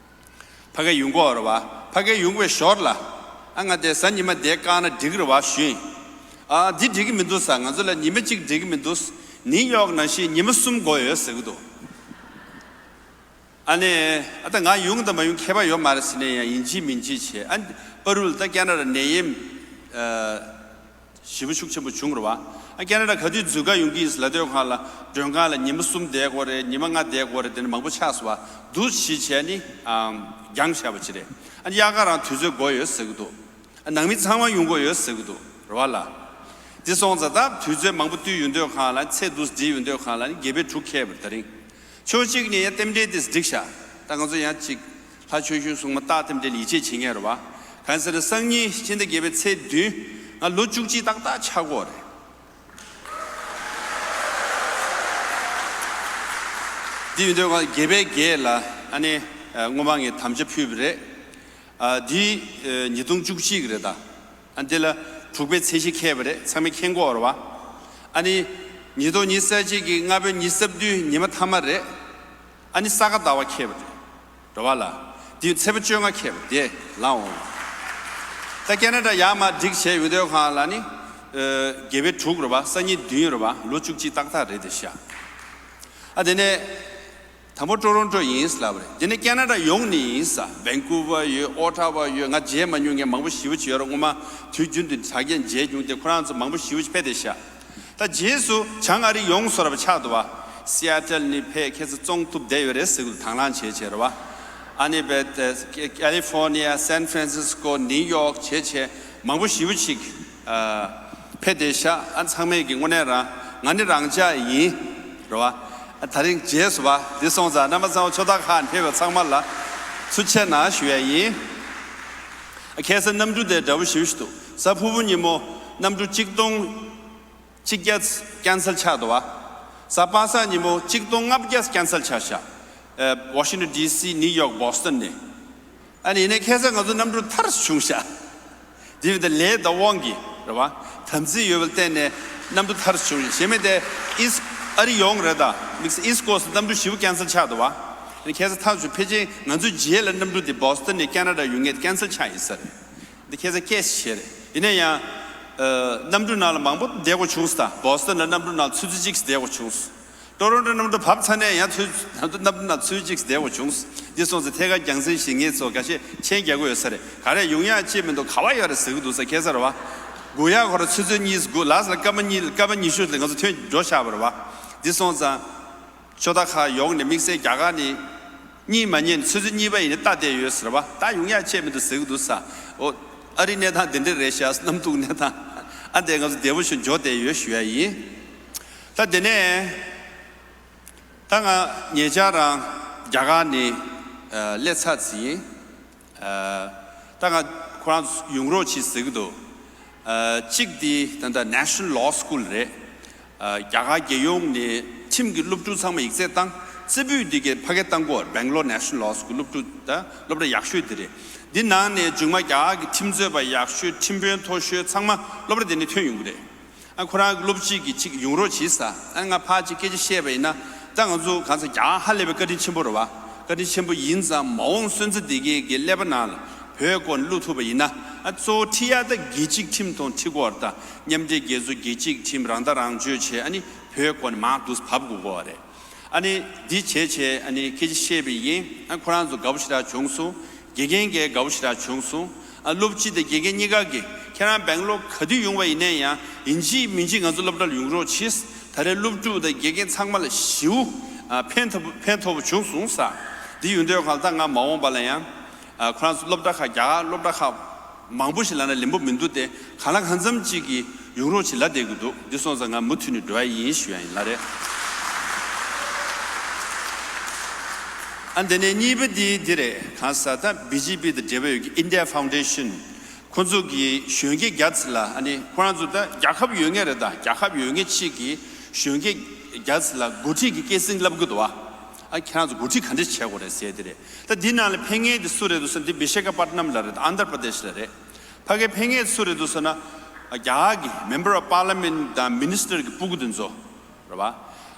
ཕ་གི་ཡོང་གི་ཡོད་རེད་བ། ཕ་གི་ཡོང་བའི་ཞོར་ལ་ཨ་ང་དེ་གཟའ་ཉི་མ་དེ་བཀག་ན་འགྲིག་གི་རེད་བ་ཞུས་ཡིན། ཨ་འདི་འགྲིག་གི་མི་འདུག་ས། ང་ཚོ་ལ་ཉི་མ་གཅིག་འགྲིག་གི་མི་འདུག་ནིའུ་ཡོག་ནང་བཞིན་ཉི་མ་གསུམ་དགོས་ཡོད་ཟེར་གི་འདུག་ཨ་ནི། ཨ་ད་ང་ཡོང་དང་མ་ཡོང་ཁྱད་པར་ཡོད་མ་རེད་ཟེར་ནས་ཡང་ཡིན་གཅིག་མིན་གཅིག་བྱས། ཨ་པ་རུལ་ད་ཀ་ན་ཌ་ནད་ཡམས་ཨ། ཞེ་པོ་ཤུགས་ཆེན་པོ་བྱུང་རེད་བ། ཨ་ཀ་ན་ཌ་ག་དུས་འཛུལ་ག་ཡོང་གི་ཡིན་ལབ་དུས་སྒང་ལ་མགྲོན་ཁང་ལ་ཉི་མ་གསུམ་བསྡད་དགོས་རེད། ཉི་མ་ལྔ་བསྡད་དགོས་རེད། དེ་འདྲ་མང་པོ་ཆགས་སོང་བ། འདུག་སེ་བྱས་ནི་ཨ། འགྱངས་བཞག་པ་ཅིག་རེད། ཨ་ནི་དབྱར་ཁ་རང་དུས་ཚོད་དགོས་ཡོད་ཟེར་གི་འདུག་ཨ་ནང་མི་ཚང་མ་ཡོང་དགོས་ཡོད་ཟེར་གི་འདུག་རེད་བ་ལ། དེ་སོང་ཙང་ད་དུས་ཚོད་མང་པོ་བསྟུད་ཡོང་དུས་སྒང་ལ་ཚེས་འདུག་སེ་བསྒྲིགས་ཡོང་དུས་སྒང་ལ་ནི་དགེ་བའི་དྲུག་ཁེལ་བ་རེད་ད་རིང་། ཕྱོགས་གཅིག་ནས་ཡང་རྟེན་འབྲེལ་དེ་སྒྲིག་བཞག་ད་ང་ཚོ་ཡང་གཅིག་ལྷ་ཆོས་སྐྱོང་སྲུང་མ་རྟགས་རྟེན་འབྲེལ་ཡིད་ཆེས་བྱེད་མཁན་རེད་བ། གང་ཟེར་ན་སང་ཉིན་ཕྱི་ཟླ་བརྒྱད་པའི་ཚེས་བདུན་ང་ལོ་བཅུ་གཅིག་ཏག་ཏག་ཆགས་ཀྱི་ཡོད་རེད། འདི་ཡིན་དུས་ང་བརྒྱད་པའི་བརྒྱད་ལ་ཨ་ནི་སྔོན་མ་ངས་དམ་བཅའ་ཕུལ་བ་རེད། ཨ་འདི་ཉིས་སྟོང་བཅུ་གཅིག་རེད་ད། ཨ་འདི་ལ་དྲུག་པའི་ཚེས་བཞི་འཁེལ་བ་རེད། ཚང་མས་མཁྱེན་གྱི་ཡོད་རེད་བ། ཨ་ནི་ཉིས་སྟོང་ཉི་ཤུ་རྩ་གཅིག་གི་ལྔ་པའི་ཉི་ཤུ་རྩ་བདུན་ཉི་མ་མཐའ་མ་རེད། ཨ་ནི་ས་ག་ཟླ་བ་འཁེལ་བ་རེད། རེད་བ་ལ། འདི་ཚེས་པ་བཅོ་ལྔ་འཁེལ་བ་དེ་ལ་འོང་། ད་ཀ་ན་ཌ་ཡར་མར་སྒྲིག་བྱས་ཡོང་དུས་སྒང་ལ་ནི་ཨ་བརྒྱད་པའི་དྲུག་རེད་བ། སང་ཉིན་བདུན་རེད་བ། ལོ་བཅུ་གཅིག་ཏག་ཏག་རེད་དེ་ཤག་ཨ་དེ་ནས། དང་པོ་ཊོ་རོན་ཊོ་ཡིན་ལབ་རེད། དེ་ནས་ཀ་ན་ཌ་ཡོང་ནི་ཡིན་ས། ཝན་ཀུ་ཝར་ཡོད། ཨོ་ཊ་ཝ་ཡོད། ང་མཇལ་མ་མྱོང་མཁན་མང་པོ་ཞེ་པོ་ཅིག་ཡོད་རེད། སྔོན་མ་དུས་རྒྱུན་དུ་དྲ་རྒྱ་མཇལ་མྱོང་སྟེ་ཁོ་རང་ཚོ་མང་པོ་ཞེ་པོ་ཅིག་ཕེབས་བསྡད་ཤག་ད་རྗེས་སུ་བྱང་ཨ་རི་ཡོང་བཟོ་འདྲ་པོ་ཆགས་འདུག་བ། སི་ཨེ་ཊལ་ནས་ཕེབས། ཁྱེད་ཚོ་བཙོང་ཐུབ་བསྡད་ཡོད་རེད་ཟེར་གི་འདུག་དང་བླངས་བྱས་བྱས་རེད་བ། ཨ་ནི་བས་ཀ་ལི་ཧྥོར་ནི་ཡ། སན་ཧྥ་རན་སིས་ཀོ། ནིའུ་ཡོག་བྱས་བྱས་མང་པོ་ཞེ་པོ་ཅིག་ཨ། ཕེབས་བསྡད་ཤག་ཨ་ཚང་མས་ཀྱི་དངོས་གནས་རང་ང་ནི་རང་འཇགས་ཡིན། རེད་བ། ཨ་ད་རིང་རྗེས་སུ་བ་འདི་སོང་ཙང་རྣམ་པ་ཚང་མ་ཕྱོགས་མཐའ་ཁག་ནས་ཕེབས་པ་ཚང་མ་ལ་ཐུགས་རྗེ་གནང་ཞུ་ཡ་ཡིན། ཨ་ཁ་སང་གནམ་གྲུ་དེ་འདྲ་པོ་ཞེ་པོ་ཞིག་འདུག་གཟའ་ཕུར་བུ་ཉིན་མོ་གནམ་གྲུ་གཅིག་སྟོང་གཅིག་བརྒྱ་ཀན་སེལ་ཆགས་འདུག་བ། གཟའ་པ་སངས་ཉིན་མོ་གཅིག་སྟོང་ལྔ་བརྒྱ་ཀན་སེལ་ཆགས་ཤག་ཨ་ཝ་ཤིང་ཊོན་ཌི་སི། ནིའུ་ཡོག་བོ་སི་ཊོན་ནས། ཨ་ནི་ཡིན་ནའི་ཁ་སང་ང་ཚོ་གནམ་གྲུ་ཐར་བྱུང་ཤག་དེ་བས་ད་ལས་ད་དབང་གིས་རེད་བ། དམ་ཚིག་ཡོད་པ་བརྟེན་ནས་གནམ་གྲུ་ཐར་བྱུང་ཤག་གཞན་མིན་དེ་ཨིསི་ཨ་རི་ཡོང་རེད་ད། དམིགས་བསལ་ཨིསི་ཀོ་སི་གནམ་གྲུ་ཞེ་པོ་ཀན་སེལ་ཆགས་འདུག་བ། ཨ་ནི་ཁ་སང་ཐག་ཆོད་ཕལ་ཆེར་ང་ཚོའི་རྗེས་ལ་གནམ་གྲུ་དེ་བོ་སི་ཊོན་ནས་ཀ་ན་ཌ་ཡོང་མཁན་ཀན་སེལ་ཆགས་ཡིན་ས་རེད། འདི་ཁ་སང་སྐད་ཆ་བྱས་རེད། ཡིན་ན་ཡང་ཨ་གནམ་གྲུ་ནང་ལ་མང་པོ་བསྡད་དགོས་བྱུང་ས། ད་བོ་སི་ཊོན་ལ་གནམ་གྲུ་ནང་ཆུ་ཚོད་གཅིག་བསྡད་དགོས་བྱུང་ས། ཊོ་རོན་ཊོ་གནམ་གྲུ་བབས་ཚར་ནས་ཡང་ཚུར་གནམ་གྲུ་ནང་ཚུར་གཅིག་བསྡད་དགོས་བྱུང་། འདི་སོང་ཙང་ཐད་ཀར་རྒྱང་སྲིང་ཞིག་ངེད་ཚོ་འགའ་ཤས་མཆན་རྒྱག་གི་ཡོད་ས་རེད། ག་རེ་ཡོང་ཡག་ཅི་མི་འདུག་ག་བ་ཡོད་རེད་ཟེར་གི་འདུག་ས། ཁ་སང་རེད་བ། སྒུག་ཡག་ཁོ་རང་ཆུ་ཚོད་གཉིས་སྒུག་ལ་ས་ལ་སྐར་མ་གཉིས་སྐར་མ་ཉི་ཤུ་ལ་ང་ཚོ་ཐོན་འགྲོ་བཞག་པ་རེད་བ། འདི་སོང་ཙང་ཕྱོགས་མཐའ་ཁག་ཡོངས་ནས་དམིགས་བསལ་རྒྱ་གར་ནས་གཉིད་མ་ཉལ་ནས་ཆུ་ཚོད་གཉིས་པ་ཡིན་ནའི་ལྟ་བསྡད་ཡོད་ཟེར་བ། ད་ཡོང་ཡག་ཅི་མི་འདུག་ཟེར་གི་འདུག་ས། ཨོ་ཨ་རི་གནས་སྟངས་འདི་འདྲ་རེད་ཤག་གནམ་གྲུ་གནས་སྟངས་ཨ་འདི་ང་ཚོ་བདེ་པོ་ཞིག་འཇོག་བསྡད་ཡོད་ཞུ་ཡ་ཡིན། ད་དེ་ནས་ད་ང་ཉེ་ཆར་རང་རྒྱ་གར་ནས་ཨ་སླེབས་ཚར་ཟིན། ཨ་ད་ང་ཁོ་རང་ཡོང་རོགས་གྱིས་ཟེར་གི་འདུག་ཨ་གཅིག་དེ་ད་ལྟ་National Law School་རེད། ཨ་རྒྱ་གར་རྒྱལ་ཡོངས་ནས་ཁྲིམས་ཀྱི་སློབ་ཕྲུག་ཚང་མ་ཡིག་ཚད་བཏང་རྩེ་ཕུད་འདི་གའི་ཕ་གི་བཏང་གོ། Bangalore National Law School་སློབ་ཕྲུག་ད་སློབ་གྲྭ་ཡག་ཤོས་དེ་རེད། འདི་ནང་ནས་མཇུག་མ་རྒྱ་གར་གྱི་ཁྲིམས་རྩོད་པ་ཡག་ཤོས་ཁྲིམས་དཔོན་མཐོ་ཤོས་ཚང་མ་སློབ་གྲྭ་དེ་ནས་ཐོན་ཡོང་གི་རེད། ཨ་ཁོ་རང་གི་སློབ་སྤྱི་གིས་ཅིག་ཡོང་རོགས་བྱེད་ས། ཨ་ང་ཕར་ཅིག་སྐད་ཆ་བཤད་པ་ཡིན་ན་ད་ང་ཚོ་གང་ཟེར་རྒྱ་གར་ཧ་ལས་པའི་བཀའ་དྲིན་ཆེན་པོ་རེད་བ། བཀའ་དྲིན་ཆེན་པོ་ཡིན་ཙང་མ་འོངས་སོན་རྩ་དེ་གའི་གི་ཀླད་པ་ནང་ལ་བོད་སྐོར་ནས་བླུག་ཐུབ་པ་ཡིན་ན། ཨ་གཙོ་བོ་ཁྲིད་ཡ་ད་རྒྱལ་སྤྱིའི་ཁྲིམས་དང་ཁྲིད་དགོས་རེད་ད། མཉམ་འབྲེལ་རྒྱལ་ཚོགས་རྒྱལ་སྤྱིའི་ཁྲིམས་རང་ཐག་རང་གཅོད་བྱས། ཨ་ནི་བོད་སྐོར་ནས་མར་འདུག་ཕབ་དགོས་ཀྱི་རེད། ཨ་ནི་འདི་བྱས་བྱས་ཨ་ནི་སྐད་ཆ་བཤད་པ་ཡིན། ཨ་ཁོ་རང་ཚོ་དགའ་པོ་ཞེ་དྲག་བྱུང་སོང་། དགེ་རྒན་གྱིས་དགའ་པོ་ཞེ་དྲག་བྱུང་སོང་། ཨ་སློབ་སྤྱི་དང་དགེ་རྒན་གཉིས་ཀ་གིས་ཁྱེད་རང་སྦེང་ལོར་ག་དུས་ཡོང་བ་ཡིན་ནའི་ཡང་ཡིན་གཅིག་མིན་གཅིག་ང་ཚོ་སློབ་གྲྭ་ལ་ཡོང་རོགས་གྱིས། ད་རེས་སློབ་ཕྲུག་དང་དགེ་རྒན་ཚང་མ་ལ་ཞེ་པོ་ ཕན་ཐོགས་ཕན་ཐོགས་པོ་བྱུང་སོང་ས། འདི་ཡོང་དུས་ཁ་ལ་ད་ང་མ་འོངས་པ་ལ་ཡང་ཁོ་རང་ཚོ་སློབ་གྲྭ་ཁག་རྒྱ་གར་སློབ་གྲྭ་ཁག་མང་པོ་ཞིག་ལ་ན་ལེན་པོ་མི་འདུག་སྟེ། གང་ལ་གང་འཚམ་ཅིག་གི་ཡོང་རོགས་ཅིག་ལབ་བསྡད་ཀྱི་འདུག་འདི་སོང་ཙང་ང་མུ་མཐུད་ནས་འགྲོ་ཡ་ཡིན་ཞུ་ཡ་ཡིན་ལ་རེད། ཨ་འདི་ནས་གཉིས་པ་འདི་འདི་རེད། གང་ཟེར་ད་བི་ཇེ་པི་དང་འབྲེལ་བ་ཡོད་ཀྱི་India Foundation། ཁོ་ཚོ་གི་གཞོན་སྐྱེས་རྒྱ་ཚ་ལ་ཨ་ནི་ཁོ་རང་ཚོ་ད་རྒྱལ་ཁབ་ཡོད་ངེས་རེད། ད་རྒྱལ་ཁབ་ཡོད་ངེས་ཅིག་གི་གཞོན་སྐྱེས་རྒྱ་ཚ་ལ་འགོ་ཁྲིད་ཀྱི་སྐྱེད་སྲིང་བསླབ་གི་འདུག་བ། ཨ་ཁྱེད་རང་ཚོ་འགོ་ཁྲིད་ག་འདྲས་བྱེད་དགོས་རེད་ཟེར་དེ་རེད། ད་འདི་ནང་ལ་ཕན་ངེས་དེ་སུ་རེད་འདུག་ཟེར་ན་འདི་བི་ཤ་ཁ་པ་ཏ་ནམ་ལ་རེད། ཨན་དྷ་པྲ་དེ་ཤ་ལ་རེད། ཕ་གི་ཕན་ངེས་སུ་རེད་འདུག་ཟེར་ན་རྒྱ་གར་གི་Member of Parliament དང་Minister གི་སྤུ་གུ་དེ་ཚོ། རེད་བ།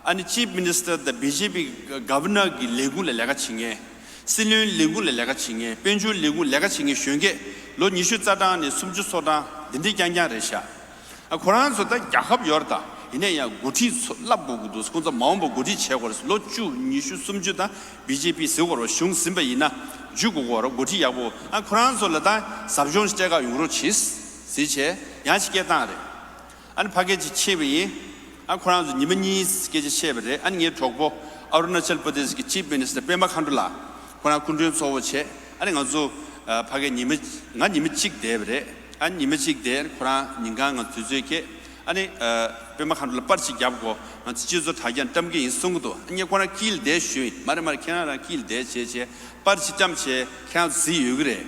ཨ་ནི་Chief Minister དང་བི་ཇེ་པི་Governor གི་ལས་ཁུངས་ལ་ལས་ཀ་བྱེད་མཁན། སྲིད་བློན་ལས་ཁུངས་ལ་ལས་ཀ་བྱེད་མཁན། དཔལ་འབྱོར་ལས་ཁུངས་ལས་ཀ་བྱེད་མཁན་གཞོན་སྐྱེས་ལོ་ཉི་ཤུ་རྩ་གྲངས་ནས་སུམ་ཅུ་སོ་གྲངས་འདི་འདྲའི་རྐྱང་རྐྱང་རེད་ཤག་ཨ་ཁོ་རང་ཚོ་ད་རྒྱལ་ཁབ་ཡོད་རེད། ད་ཡིན་ན་ཡང་འགོ་ཁྲིད་ཚོ་བསླབ་དགོས་ཀྱི་འདུག་ཁོང་ཚོ་མ་འོངས་པ་འགོ་ཁྲིད་བྱེད་དགོས་རེད། ལོ་བཅུ་ཉི་ཤུ་སུམ་ཅུ་ད་བི་ཇེ་པི་ཟེར་དགོས་རེད། གཞུང་ཟིན་པ་ཡིན་ན་འཇུ་དགོས་ཀྱི་རེད། འགོ་ཁྲིད་ཡག་པོ། ཨ་ཁོ་རང་ཚོ་ལ་ད་ཟབ་སྦྱོང་སྤྲད་ག་ཡོང་རོགས་གྱིས་ཟེར་བྱས་ཡང་ཅིག་སྐད་བཏང་རེད། ཨ་ནི་ཕ་སྐད་ཅིག་ཕྱེས་པ་ཡིན། ཨ་ཁོ་རང་ཚོ་ཉི་མ་གཉིས་སྐད་ཆ་བཤད་པ་རེད། ཨ་ནི་ངའི་གྲོགས་པོ་ཨ་རུ་ན་ཅལ་པྲ་དེ་ཤི་གི་Chief Minister པད་མ་མཁའ་འགྲོ་ལགས་ཁོ་རང་སྐུ་མགྲོན་གཙོ་བོ་བྱས། ཨ་ནི་ང་ཚོ་ཨ་ཕ་སྐད་ཉི་མ་ང་ཉི་མ་གཅིག་བསྡད་པ་རེད། ཨ་ནི་ཉི་མ་གཅིག་བསྡད། ཁོ་རང་ཉིན་གང་ང་དུས་ཚོད་ཁེལ། ཨ་ནི་ཨ་པད་མ་མཁའ་འགྲོ་ལ་པར་ཅིག་བརྒྱབ་གོ། ང་ཚོ་སྤྱི་ཚོགས་དྲ་རྒྱ་བཀྲམ་གི་ཡིན་གསུང་གི་འདུག་ཨ་ངས་ཁོ་རང་དཀྱིལ་བསྡད་ཞུས་ཡིན། མ་རེད་མ་རེད། ཁྱེད་རང་རང་དཀྱིལ་བསྡད་བྱས་བྱས་པར་ཅིག་བཀྲམ་བྱས་ཁྱེད་རང་ཚོ་གཟིགས་ཡོད་གི་རེད།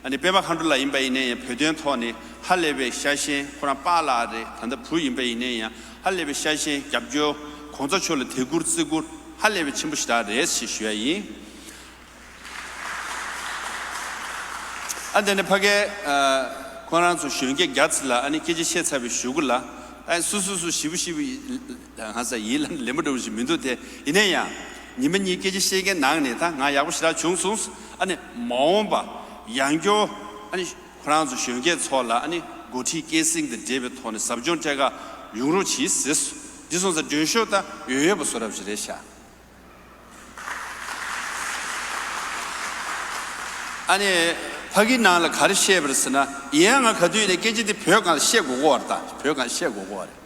ཨ་ནི་པད་མ་མཁའ་འགྲོ་ལགས་ཡིན་པ་ཡིན་ནའི་ཡང་བོད་དོན་ཐོག་ནས་ཧ་ལས་པའི་ཤ་ཞེན། ཁོ་རང་པཱ་ལགས་རེད། ད་ལྟ་བུ་ཡིན་པ་ཡིན་ནའི་ཡང་ཧ་ལས་པའི་ཤ་ཞེན། རྒྱབ་སྐྱོར། གོང་ས་མཆོག་ལ་དད་བཀུར་བརྩི་བཀུར་ཧ་ལས་པའི་ཆེན་པོ་ཞེ་དྲག་རེད་ཞེས་ཞུ་ཡ་ཡིན། ཨ་དེ་ནས་ཕ་གིའི་ཨ་ཁོང་རང་ཚོ་གཞོན་སྐྱེས་རྒྱ་ཚ་ལ་ཨ་ནི་སྐད་ཆ་བཤད་ཚར་བའི་གཞུག་གུ་ལ། ཨ་སུ་སུ་སུ་ཞིབ་པོ་ཞིབ་པོ་ཡིན་ལབ་ན་ལེན་པ་འགྲོ་བ་ཞིག་མི་འདུག་དེ་ཡིན་ན་ཡང་ཉི་མ་གཉིས་སྐད་ཆ་བཤད་མཁན་ནང་ནས་ད་ང་ཡག་པོ་ཞེ་དྲག་བྱུང་སོང་། ཨ་ནི་མ་འོངས་པ་ཡང་སྐྱར་ཨ་ནི་ཁོ་རང་ཚོ་གཞོན་སྐྱེས་ཚོ་ལ་ཨ་ནི་འགོ་ཁྲིད་སྐྱེད་སྲིང་དང་འབྲེལ་བའི་ཐོག་ནས་ཟབ་སྦྱོང་སྤྲད་ག་ཡོང་རོགས་གྱིས་ཟེར། འདི་སོང་ཙང་མགྲོན་ཤོག་ད་ཡོད་ཡོད་པ་བཟོ་འདྲ་ཞིག་རེད་ཤག་ཨ་ནི་ཕ་གི་ནང་ལ་ག་རེ་བཤད་པ་རེད་ཟེར་ན། ཡིན་ཡང་ང་ག་དུས་ནས་སྐད་ཆ་དེ་བོད་སྒང་ལ་བཤད་དགོས་ཀྱི་ཡོད་རེད། ད་བོད་སྒང་བཤད་དགོས་ཀྱི་ཡོད་རེད།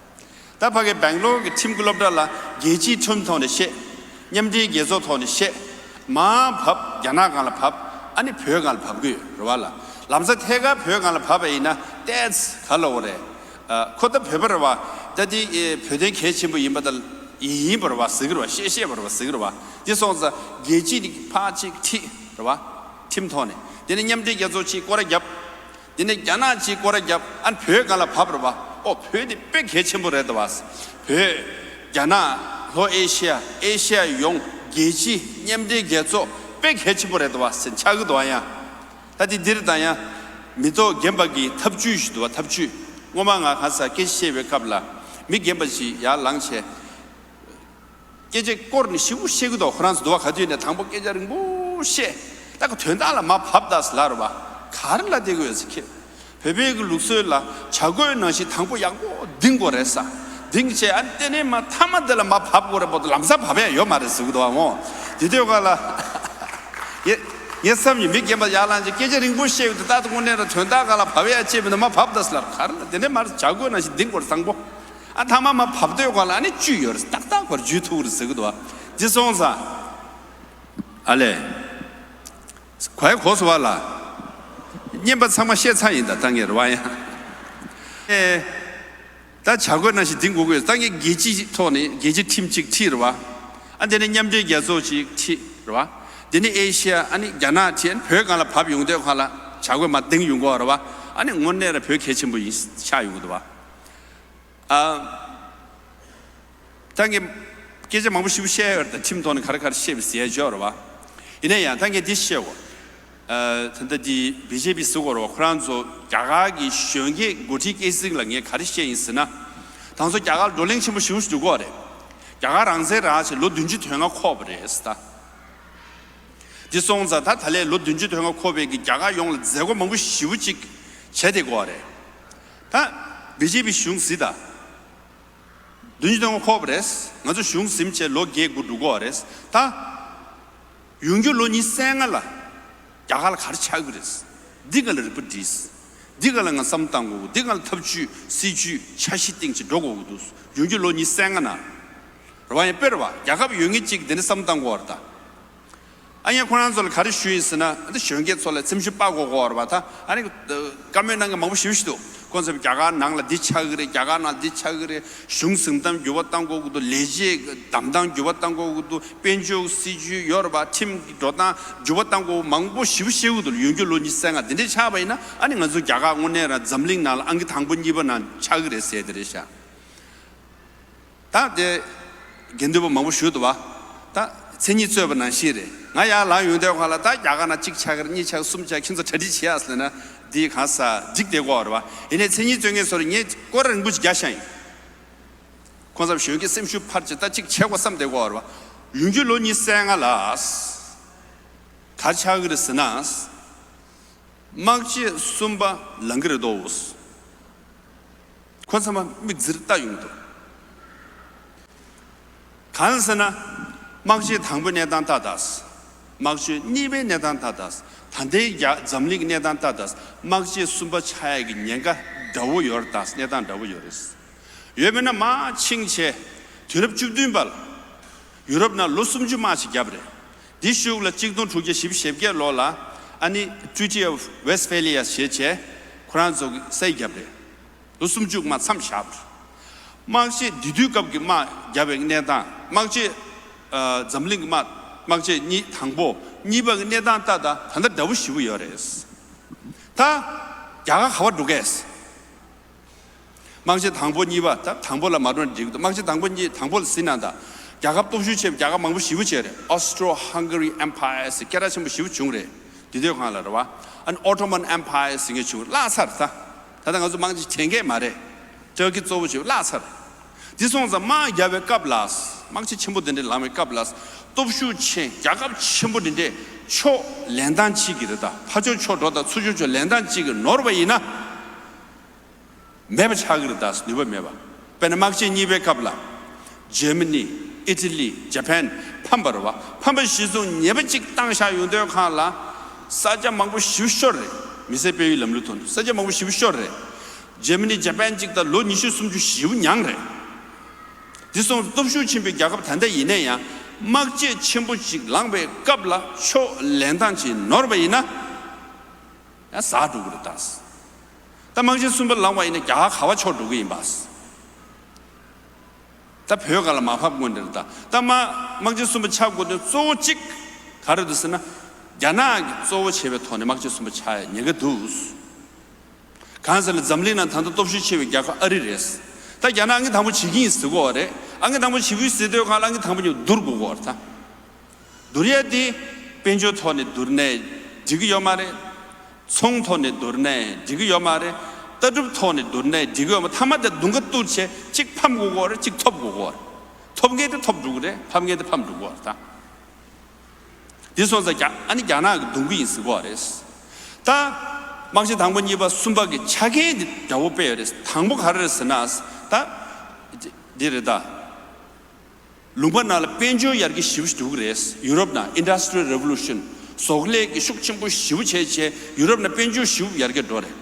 ད་ཕ་གི་སྦེང་ལོར་གྱི་ཁྲིམས་ཀྱི་སློབ་གྲྭ་ལ་རྒྱལ་སྤྱིའི་ཁྲིམས་ཐོག་ནས་བཤད། མཉམ་འབྲེལ་རྒྱལ་ཚོགས་ཐོག་ནས་བཤད། མར་བབས། རྒྱ་ནག་སྒང་ལ་བབས། ཨ་ནི་བོད་སྒང་ལ་བབས་ཀྱི་ཡོད་རེད་བ་ལ། ལམ་སང་ཐད་ཀར་བོད་སྒང་ལ་བབས་པ་ཡིན་ན་ཏོག་ཙམ་ག་ལབ་དགོས་རེད། ཨ་ཁོ་ད་བོད་པ་རེད་བ། ད་དེ་ཨེ་བོད་དོན་གལ་ཆེན་པོ་ཡིན་པ་ད་ཡིན་ཡིན་པ་རེད་བ་ཟེར་གི་རེད་བ། བཤད་བཤད་པ་རེད་བ་ཟེར་གི་རེད་བ། དེ་སོང་ཙང་རྒྱལ་སྤྱི་དེ་ཕར་གཅིག་ཁྲིད་རེད་བ། ཁྲིམས་ཐོག་ནས། དེ་ནས་མཉམ་འབྲེལ་རྒྱལ་ཚོགས་གཅིག་སྐོར་ར་བརྒྱབ། དེ་ནས་རྒྱ་ནག་གཅིག་སྐོར་ར་བརྒྱབ། ཨ་བོད་སྒང་ལ་བབས་རེད་བ། ཨོ་བོད་དེ་དཔེ་གལ་ཆེན་པོ་རེད་ད་བ། བོད། རྒྱ་ནག་ལྷོ་ཨེ་ཤི་ཡ། ཨེ་ཤི་ཡ་ཡོངས། རྒྱལ་སྤྱི། མཉམ་འབྲེལ་རྒྱལ་ཚོགས་དཔེ་གལ་ཆེན་པོ་རེད་ད་བ་ཟེར་ཆགས་གི་འདུག་ཨ་ཡ། ད་དེ་འདིར་ད་ཡང་མི་ཐོག་རྒན་པ་གི་ཐབས་ཇུས་ཞིག་འདུག་བ། ཐབས་ཇུས། སྔོན་མ་ང་ག་ས་སྐད་ཆ་བཤད་པའི་སྐབས་ལ་མི་རྒན་པ་ཞིག་ཡར་ལངས་བྱས། སྐད་ཆ་སྐོར་ནས་ཞིབ་པོ་བཤད་གི་འདུག་ཁོ་རང་ཚོ་འདུག་བ། ག་དུས་ནས་དང་པོ་སྐད་ཆ་རིང་པོ་བཤད། ད་ག་དོན་དག་ལ་མར་བབས་ད་ཟེར་ལབ་རེད་བ། ག་རེ་ལབ་བསྡད་གི་ཡོད་ཟེར་ཁྱེད། བོད་པའི་གི་ལུགས་སྲོལ་ལ་བྱ་རྒོད་ནང་བཞིན་དང་པོ་ཡག་པོ་ལྡིང་དགོས་རེད་ས། ལྡིང་བྱས་ཨ་ནི་དེ་ནས་མར་མཐའ་མ་དེ་ལ་མར་བབས་དགོས་རེད་པོ། ལམ་སང་བབས་ཡ་ཡོད་མ་རེད་ཟེར་གི་འདུག་བ་ངོ་། དེ་དུས་ག་ལ། ངས་ངས་བསམ་ཡོད། མི་རྒན་པ་ཡར་ལངས་ཀྱི་སྐད་ཆ་རིང་པོ་བཤད་ཡོད་དུས། ད་ལྟ་དངོས་གནས་ལ་དོན་དག་ག་ལ་བབས་ཡ་ཅེས་མིན་ན་མར་བབས་ད་ཟེར་ལབ། ག་རེ་ལ་དེ་ནས་མར་བྱ་རྒོད་ནང་བཞིན་ལྡིང་དགོས་རེད་དང་པོ། ཨ་མཐའ་མ་མར་བབས་དུས་ག་ལ་ཨ་ནི་བཅུད་ཡོད་རེད། ཏག་ཏག་བར་འཇུས་ཐུབ་རེད་ཟེར་གི་འདུག་བ། འདི་སོང་ཙང་། ཨ་ལས། གོ་ཡ་གོ་སོང་བ་ལ། སྙན་པ་ཚང་མ་བཤད་ཚར་ཡིན་ད་ད་ངས་རེད་བ་ཡ། ཨེ། ད་བྱ་རྒོད་ནང་བཞིན་ལྡིང་དགོས་ཀྱི་ཡོད། ད་ངས་རྒྱལ་སྤྱིའི་ཐོག་ནས་རྒྱལ་སྤྱིའི་ཁྲིམས་གཅིག་ཁྲིད་རེད་བ། ཨ་དེ་ནས་མཉམ་འབྲེལ་རྒྱལ་ཚོགས་ཅིག་ཁྲིད་རེད་བ། དེ་ནས་ཨེ་ཤི་ཡ། ཨ་ནི་རྒྱ་ནག་ཁྲིད། ཨ་ནི་བོད་སྒང་ལ་བབས་ཡོང་དུས་ག་ལ་བྱ་རྒོད་མར་ལྡིང་ཡོང་གི་ཡོད་རེད་བ། ཨ་ནི་དངོས་གནས་ལ་བོད་གལ་ཆེན་པོ་ཡིན་ཆགས་ཡོང་གི་འདུག་བ། ཨ། ད་ངས་སྐད་ཆ་མང་པོ་ཞིབ་པོ་བཤད་ཡོད་རེད། ད་ཁྲིམས་ཐོག་ནས་ག་རེ་ག་རེ་བཤད་པ་ཟེར་ཡ་ཅིག་ཡོད་རེད་བ། ཡིན་ན་ཡང་ད་ངས་འདི་བཤད་འོ། ཨ། ད་ལྟ་འདི་བི་ཇེ་པི་ཟེར་གོ་རེད་བ། ཁོ་རང་ཚོ་རྒྱ་གར་གྱི་གཞོན་སྐྱེས་འགོ་ཁྲིད་སྐྱེད་སྲིང་ལ་ངས་ག་རེ་བཤད་ཡིན་ཟེར་ན། ད་ཚོ་རྒྱ་གར་བགྲོ་གླེང་ཆེན་པོ་ཞེ་པོ་ཞིག་འགྲོ་གི་ཡོད་རེད། རྒྱ་གར་རང་བཙན་རག་བྱས་ལོ་བདུན་ཅུ་དོན་ལྔ་འཁོར་བ་རེད་ཟེར་ད། འདི་སོང་ཙང་ད་ད་ལས་ལོ་བདུན་ཅུ་དོན་ལྔ་འཁོར་བའི་གི་རྒྱ་གར་ཡོངས་ལ་མཛད་སྒོ་མང་པོ་ཞེ་པོ་ཅིག་བྱས་བསྡད་ཀྱི་ཡོད་རེད། ད་བི་ཇེ་པི་གཞུང་ཟིན་ད། བདུན་ཅུ་དོན་ལྔ་འཁོར་བ་རེད། ང་ཚོ་གཞུང་ཟིན་བྱས་ལོ་བརྒྱད་དགུ་འགྲོ་གི་ཡོད་རེད། ད་ཡོང་རྒྱུ་ལོ་ཉི་ཤུ་རྩ་ལྔ་ལ་རྒྱ་གར་ལ་ག་རེ་ཆགས་ཀྱི་རེད། འདི་ག་ལ་རིག་པ་སྒྲིལ། འདི་ག་ལ་ང་བསམ་བཏང་དགོས། འདི་ག་ལ་ཐབས་ཇུས་སྲིད་ཇུས་འཆར་གཞི་བཏིང་བྱས་འགྲོ་དགོས་ཀྱི་འདུག་ཡོང་རྒྱུ་ལོ་ཉི་ཤུ་རྩ་ལྔ་ནང་། རེད་བ། ཡང་དཔེར་བ་རྒྱལ་ཁབ་ཡོད་མཁན་གཅིག་དེ་འདྲ་བསམ་བཏང་དགོས་པ་རེད་ད། ཨ་ཡང་ཁོ་རང་ཚོ་ལ་ག་རེ་ཞུས་ཡིན་ཟེར་ན། ཨ་ནི་གཞོན་སྐྱེས་ཚོ་ལ་སེམས་ཤུགས་སྤར་དགོས་དགོས་པ་རེད་བ་ད། ཨ་ནི་བཀའ་མོལ་གནང་མཁན་མང་པོ་ཞེ་པོ་ཞིག་འདུག་ཁོང་ཚོས་རྒྱ་གར་ནང་ལ་འདི་ཆགས་ཀྱི་རེད། རྒྱ་གར་ནང་འདི་ཆགས་ཀྱི་རེད། གཞུང་འཛིན་སྟངས་འགྱུར་བ་གཏང་དགོས་ཀྱི་འདུག་ལས་བྱེད་འདེམས་སྟངས་འགྱུར་བ་གཏང་དགོས་ཀྱི་འདུག་དཔལ་འབྱོར་སྲིད་ཇུས་ཡོད་རེད་བ། ཁྲིམས་ཀྱི་འགྲོ་སྟངས་འགྱུར་བ་གཏང་དགོས་མང་པོ་ཞེ་པོ་བཤད་ཀྱི་འདུག་ཡོང་རྒྱུ་ལོ་ཉི་ཤུ་རྩ་ལྔ་དེ་འདྲས་ཆགས་པ་ཡིན་ན། ཨ་ནི་ང་ཚོ་རྒྱ་གར་དངོས་གནས་རང་འཛམ་གླིང་ནང་ལ་ཨང་ཀི་དང་པོ་གཉིས་པ་ནང་ཆགས་ཀྱི་རེད་ཟེར་དེ་རེད་ཤག་ད་དེ་དགེ་འདུན་པ་མང་པོ་ཞུ་འདུག་བ། ད་མཚན་ཉིད་རྩོད་པ་ནང་བཞིན་རེད། ང་ཡར་ལངས་ཡོང་དུས་ཁ་ལ་ད་རྒྱ་གར་ནང་གཅིག་ཆགས་ཀྱི་རེད། གཉིས་ཆགས་ཀྱི་རེད། གསུམ་ཆགས་ཀྱི་རེད། ཁྱེད་ཚོ་གྲ་སྒྲིག་བྱེད་ཡ་ཟེར་ན་འདི་གང་ས་འགྲིག་བསྡད་ཀྱི་ཡོད་རེད་བ། ཡིན་ནའི་མཚན་ཉིད་རྩོད་མཁན་ཚོར་ངས་སྐོར་ར་རིང་པོ་ཅིག་རྒྱག་བཞག་ཡིན། ཁོང་ཚོ་གཞོན་སྐྱེས་སེམས་ཤུགས་འཕར་བྱས་ད་གཅིག་བྱེད་དགོས་བསམ་བསྡད་ཀྱི་ཡོད་རེད་བ། ཡོང་རྒྱུ་ལོ་ཉི་ཤུ་རྩ་ལྔ་ལ་ག་རེ་ཆགས་ཀྱི་རེད་ཟེར་ན། དམག་བྱེད་གསུམ་པ་ལངས་ཀྱི་རེད་དོ། ཁོ་ཚང་མ་མིག་ཟིར་ལྟ་ཡོང་གི་འདུག་གང་ཟེར་ན། དམག་བྱེད་དང་པོའི་གནས་སྟངས་ལྟ་དང་། དམག་བྱེད་གཉིས་པའི་གནས་སྟངས་ལྟ་དང་། ད་ལྟའི་རྒྱ་འཛམ་གླིང་གི་གནས་སྟངས་ལྟ་དང་། དམག་བྱེད་གསུམ་པ་ཆགས་ཡ་གི་ཉེན་ཁ་འདྲ་བོ་ཡོད་རེད་དང་། གནས་སྟངས་འདྲ་བོ་ཡོད་རེད། ཡོད་མེད་ན་མར་ཕྱིན་བྱས། དུས་རབས་བཅུ་བདུན་པར་ཡུ་རོབ་ནང་ལོ་སུམ་ཅུ་དམག་ཅིག་བརྒྱབ་རེད། འདི་གཞུག་ལ་གཅིག་སྟོང་དྲུག་བརྒྱ་བཞི་བཅུ་ཞེ་བརྒྱད་ལོ་ལ་ཨ་ནི་Treaty of Westphalia ཞེས་བྱས་ཁོ་རང་ཚོ་གིས་སེལ་བརྒྱབ་རེད། ལོ་སུམ་ཅུ་དམག་མཚམས་བཞག་པ་རེད། དམག་ཆེ་དེ་དུས་སྐབས་ཀྱི་དམག་བརྒྱབ་པའི་གནས་སྟངས། དམག་ཆེ་ཨ་འཛམ་གླིང་གི་དམག་དམག་ཆེ་གཉིས། དང་པོ་གཉིས་པ་གི་གནས་སྟངས་ལྟ་ད་ད་ལྟ་འདྲ་བོ་ཞེ་པོ་ཡོད་རེད། ད་རྒྱ་གར་ག་པར་འགྲོ་གས། དམག་ཆེན་དང་པོ་གཉིས་པ། ད་དང་པོ་ལ་མ་འགྲོ་ན་འགྲིག་འདུག་དམག་ཆེན་དང་པོ་གཉིས། དང་པོ་ལ་ཟིན་ན་ད་རྒྱལ་ཁབ་སྟོབས་ཤུགས་ཆེ་བའི་རྒྱལ་ཁབ་མང་པོ་ཞེ་པོ་ཅིག་རེད། Austro-Hungary Empire ཟེར་སྐད་གྲགས་ཆེན་པོ་ཞེ་པོ་བྱུང་རེད། དེ་དུས་སྒང་ལ་རེད་བ། ཨ་ནི་Ottoman Empire ཟེར་མཁན་བྱུང་བརླག་ཚར། ད་ད་ལྟ་ང་ཚོ་དམག་ཆེན་དྲན་གྱི་མ་རེད། ཏུར་ཀི་གཙོ་བོ་བྱས་བརླག་ཚར། དེ་སོང་ཙང་དམག་བརྒྱབ་པའི་སྐབས་ལ། དམག་ཆེན་ཆེན་པོ་དེ་འདྲ་ལངས་པའི་སྐབས་ལ། སྟོབས་ཤུགས་ཆེ། རྒྱལ་ཁབ་ཆེན་པོ་དེ་འདྲས་ཕྱོགས་ལེན་སྟངས་གཅིག་གིས་རེད། ད་ཕར་ཕྱོགས་ཕྱོགས་འགྲོ་དང་ཚུར་ཕྱོགས་ཕྱོགས་ལེན་སྟངས་གཅིག་གིས་ནོར་བ་ཡིན་ན། མེད་པ་ཆགས་ཀྱི་རེད། ད་ནུས་པ་མེད་པ། དཔེར་ན་དམག་ཆེན་གཉིས་པའི་སྐབས་ལ། ཇར་མ་ནི། ཨི་ཊ་ལི། ཇ་པན། ཕམ་པ་རེད་བ། ཕམ་པ་གཞི་བཟུང་ཉེས་པ་གཅིག་བཏང་བཞག་ཡོང་དུས་སྒང་ལ། ས་ཆ་མང་པོ་ཞེ་པོ་ཤོར་རེད། མི་སེར་སྤེལ་བའི་ལམ་ལུགས་ཐོག་ནས་ས་ཆ་མང་པོ་ཞེ་པོ་ཤོར་རེད། ཇར་མ་ནི་ཇ་པན་གཅིག་ད་ལོ་ཉི་ཤུ་སུམ་ཅུ་ཞེ་པོ་མྱངས་རེད། དེ་སོང་ཙང་སྟོབས་ཤུགས་ཆེན་པོའི་རྒྱལ་ཁབ་ད་ལྟ་ཡིན་ན་ཡང་། དམག་ཆེན་ཆེན་པོ་ཅིག་ལངས་པའི་སྐབས་ལ་ཕྱོགས་ལེན་སྟངས་ཅིག་ནོར་བ་ཡིན་ན། ཡང་ཟག་འགྲོ་གི་རེད་ད། ད་དམག་ཆེན་གསུམ་པ་ལངས་པ་ཡིན་ན་རྒྱ་གར་ག་པར་ཕྱོགས་འགྲོ་གི་ཡིན་པ། ད་བོད་སྒང་ལ་མར་ཕབ་དགོས་འདྲ་རེད་ད། ད་དམག་དམག་ཆེན་གསུམ་པ་ཆགས་དགོས་དོན་གཙོ་བོ་གཅིག་ག་རེ་འདུག་ཟེར་ན། རྒྱ་ནག་གིས་གཙོ་བོ་བྱས་པའི་ཐོག་ནས་དམག་ཆེན་གསུམ་པ་ཆགས་ཡ་ཉེན་ཁ་འདུག་གང་ཟེར་ན་འཛམ་གླིང་ནང་ད་ལྟ་སྟོབས་ཤུགས་ཆེ་བའི་རྒྱལ་ཁབ་ཨ་རི་རེད། ད་རྒྱ་ནག་ཨང་ཀི་དང་པོ་བྱེད་ཀྱི་ཡིན་ཟེར་གྱི་ཡོད་རེད། ཨང་ཀི་དང་པོ་བྱེད་ཀྱི་ཡིན་ཟེར་དུས་སྒང་ལ་ཨང་ཀི་དང་པོ་གཉིས་བསྡུར་དགོས་ཀྱི་ཡོད་རེད་ད། བསྡུར་ཡ་དེ། དཔལ་འབྱོར་ཐོག་ནས་བསྡུར་ནའི་འགྲིག་གི་ཡོད་མ་རེད། ཚོང་ཐོག་ནས་བསྡུར་ནའི་འགྲིག་གི་ཡོད་མ་རེད། ལྟ་གྲུབ་ཐོག་ནས་བསྡུར་ནའི་འགྲིག་གི་ཡོད་མ། མཐའ་མ་དེ་མདུང་ཁ་གཏུགས་བྱས་གཅིག་ཕམ་དགོས་ཀྱི་ཡོད་རེད། གཅིག་ཐོབ་དགོས་ཀྱི་ཡོད་རེད། ཐོབ་མཁན་དེ་ཐོབ་འགྲོ་གི་རེད། ཕམ་མཁན་དེ་ཕམ་འགྲོ་གི་ཡོད་རེད་ད། དེ་སོང་ཙང་རྒྱ་ཨ་ནི་རྒྱ་ནག་གིས་བརྡུང་གི་ཡིན་ཟེར་གྱི་ཡོད་རེད། ད། དམག་ཆེན་དང་པོ་གཉིས་པ་གསུམ་པ་གི་ཆ་རྐྱེན་འདི་འདྲ་བོ་དཔེ་ཡོད་རེད། དང་པོ་ག་རེ་རེད་ཟེར་ན། ད། འདི་རེད་ད། ལུང་པ་ནང་ལ་དཔལ་འབྱོར་ཡར་རྒྱས་ཞེ་པོ་ཞིག་འགྲོ་གི་རེད། ཡུ་རོབ་ནང་Industrial Revolution ཟོག་ལས་ཀྱི་ཤུགས་ཆེན་པོ་ཞེ་པོ་བྱས་བྱས་ཡུ་རོབ་ནང་དཔལ་འབྱོར་ཞེ་པོ་ཡར་རྒྱས་འགྲོ་རེད།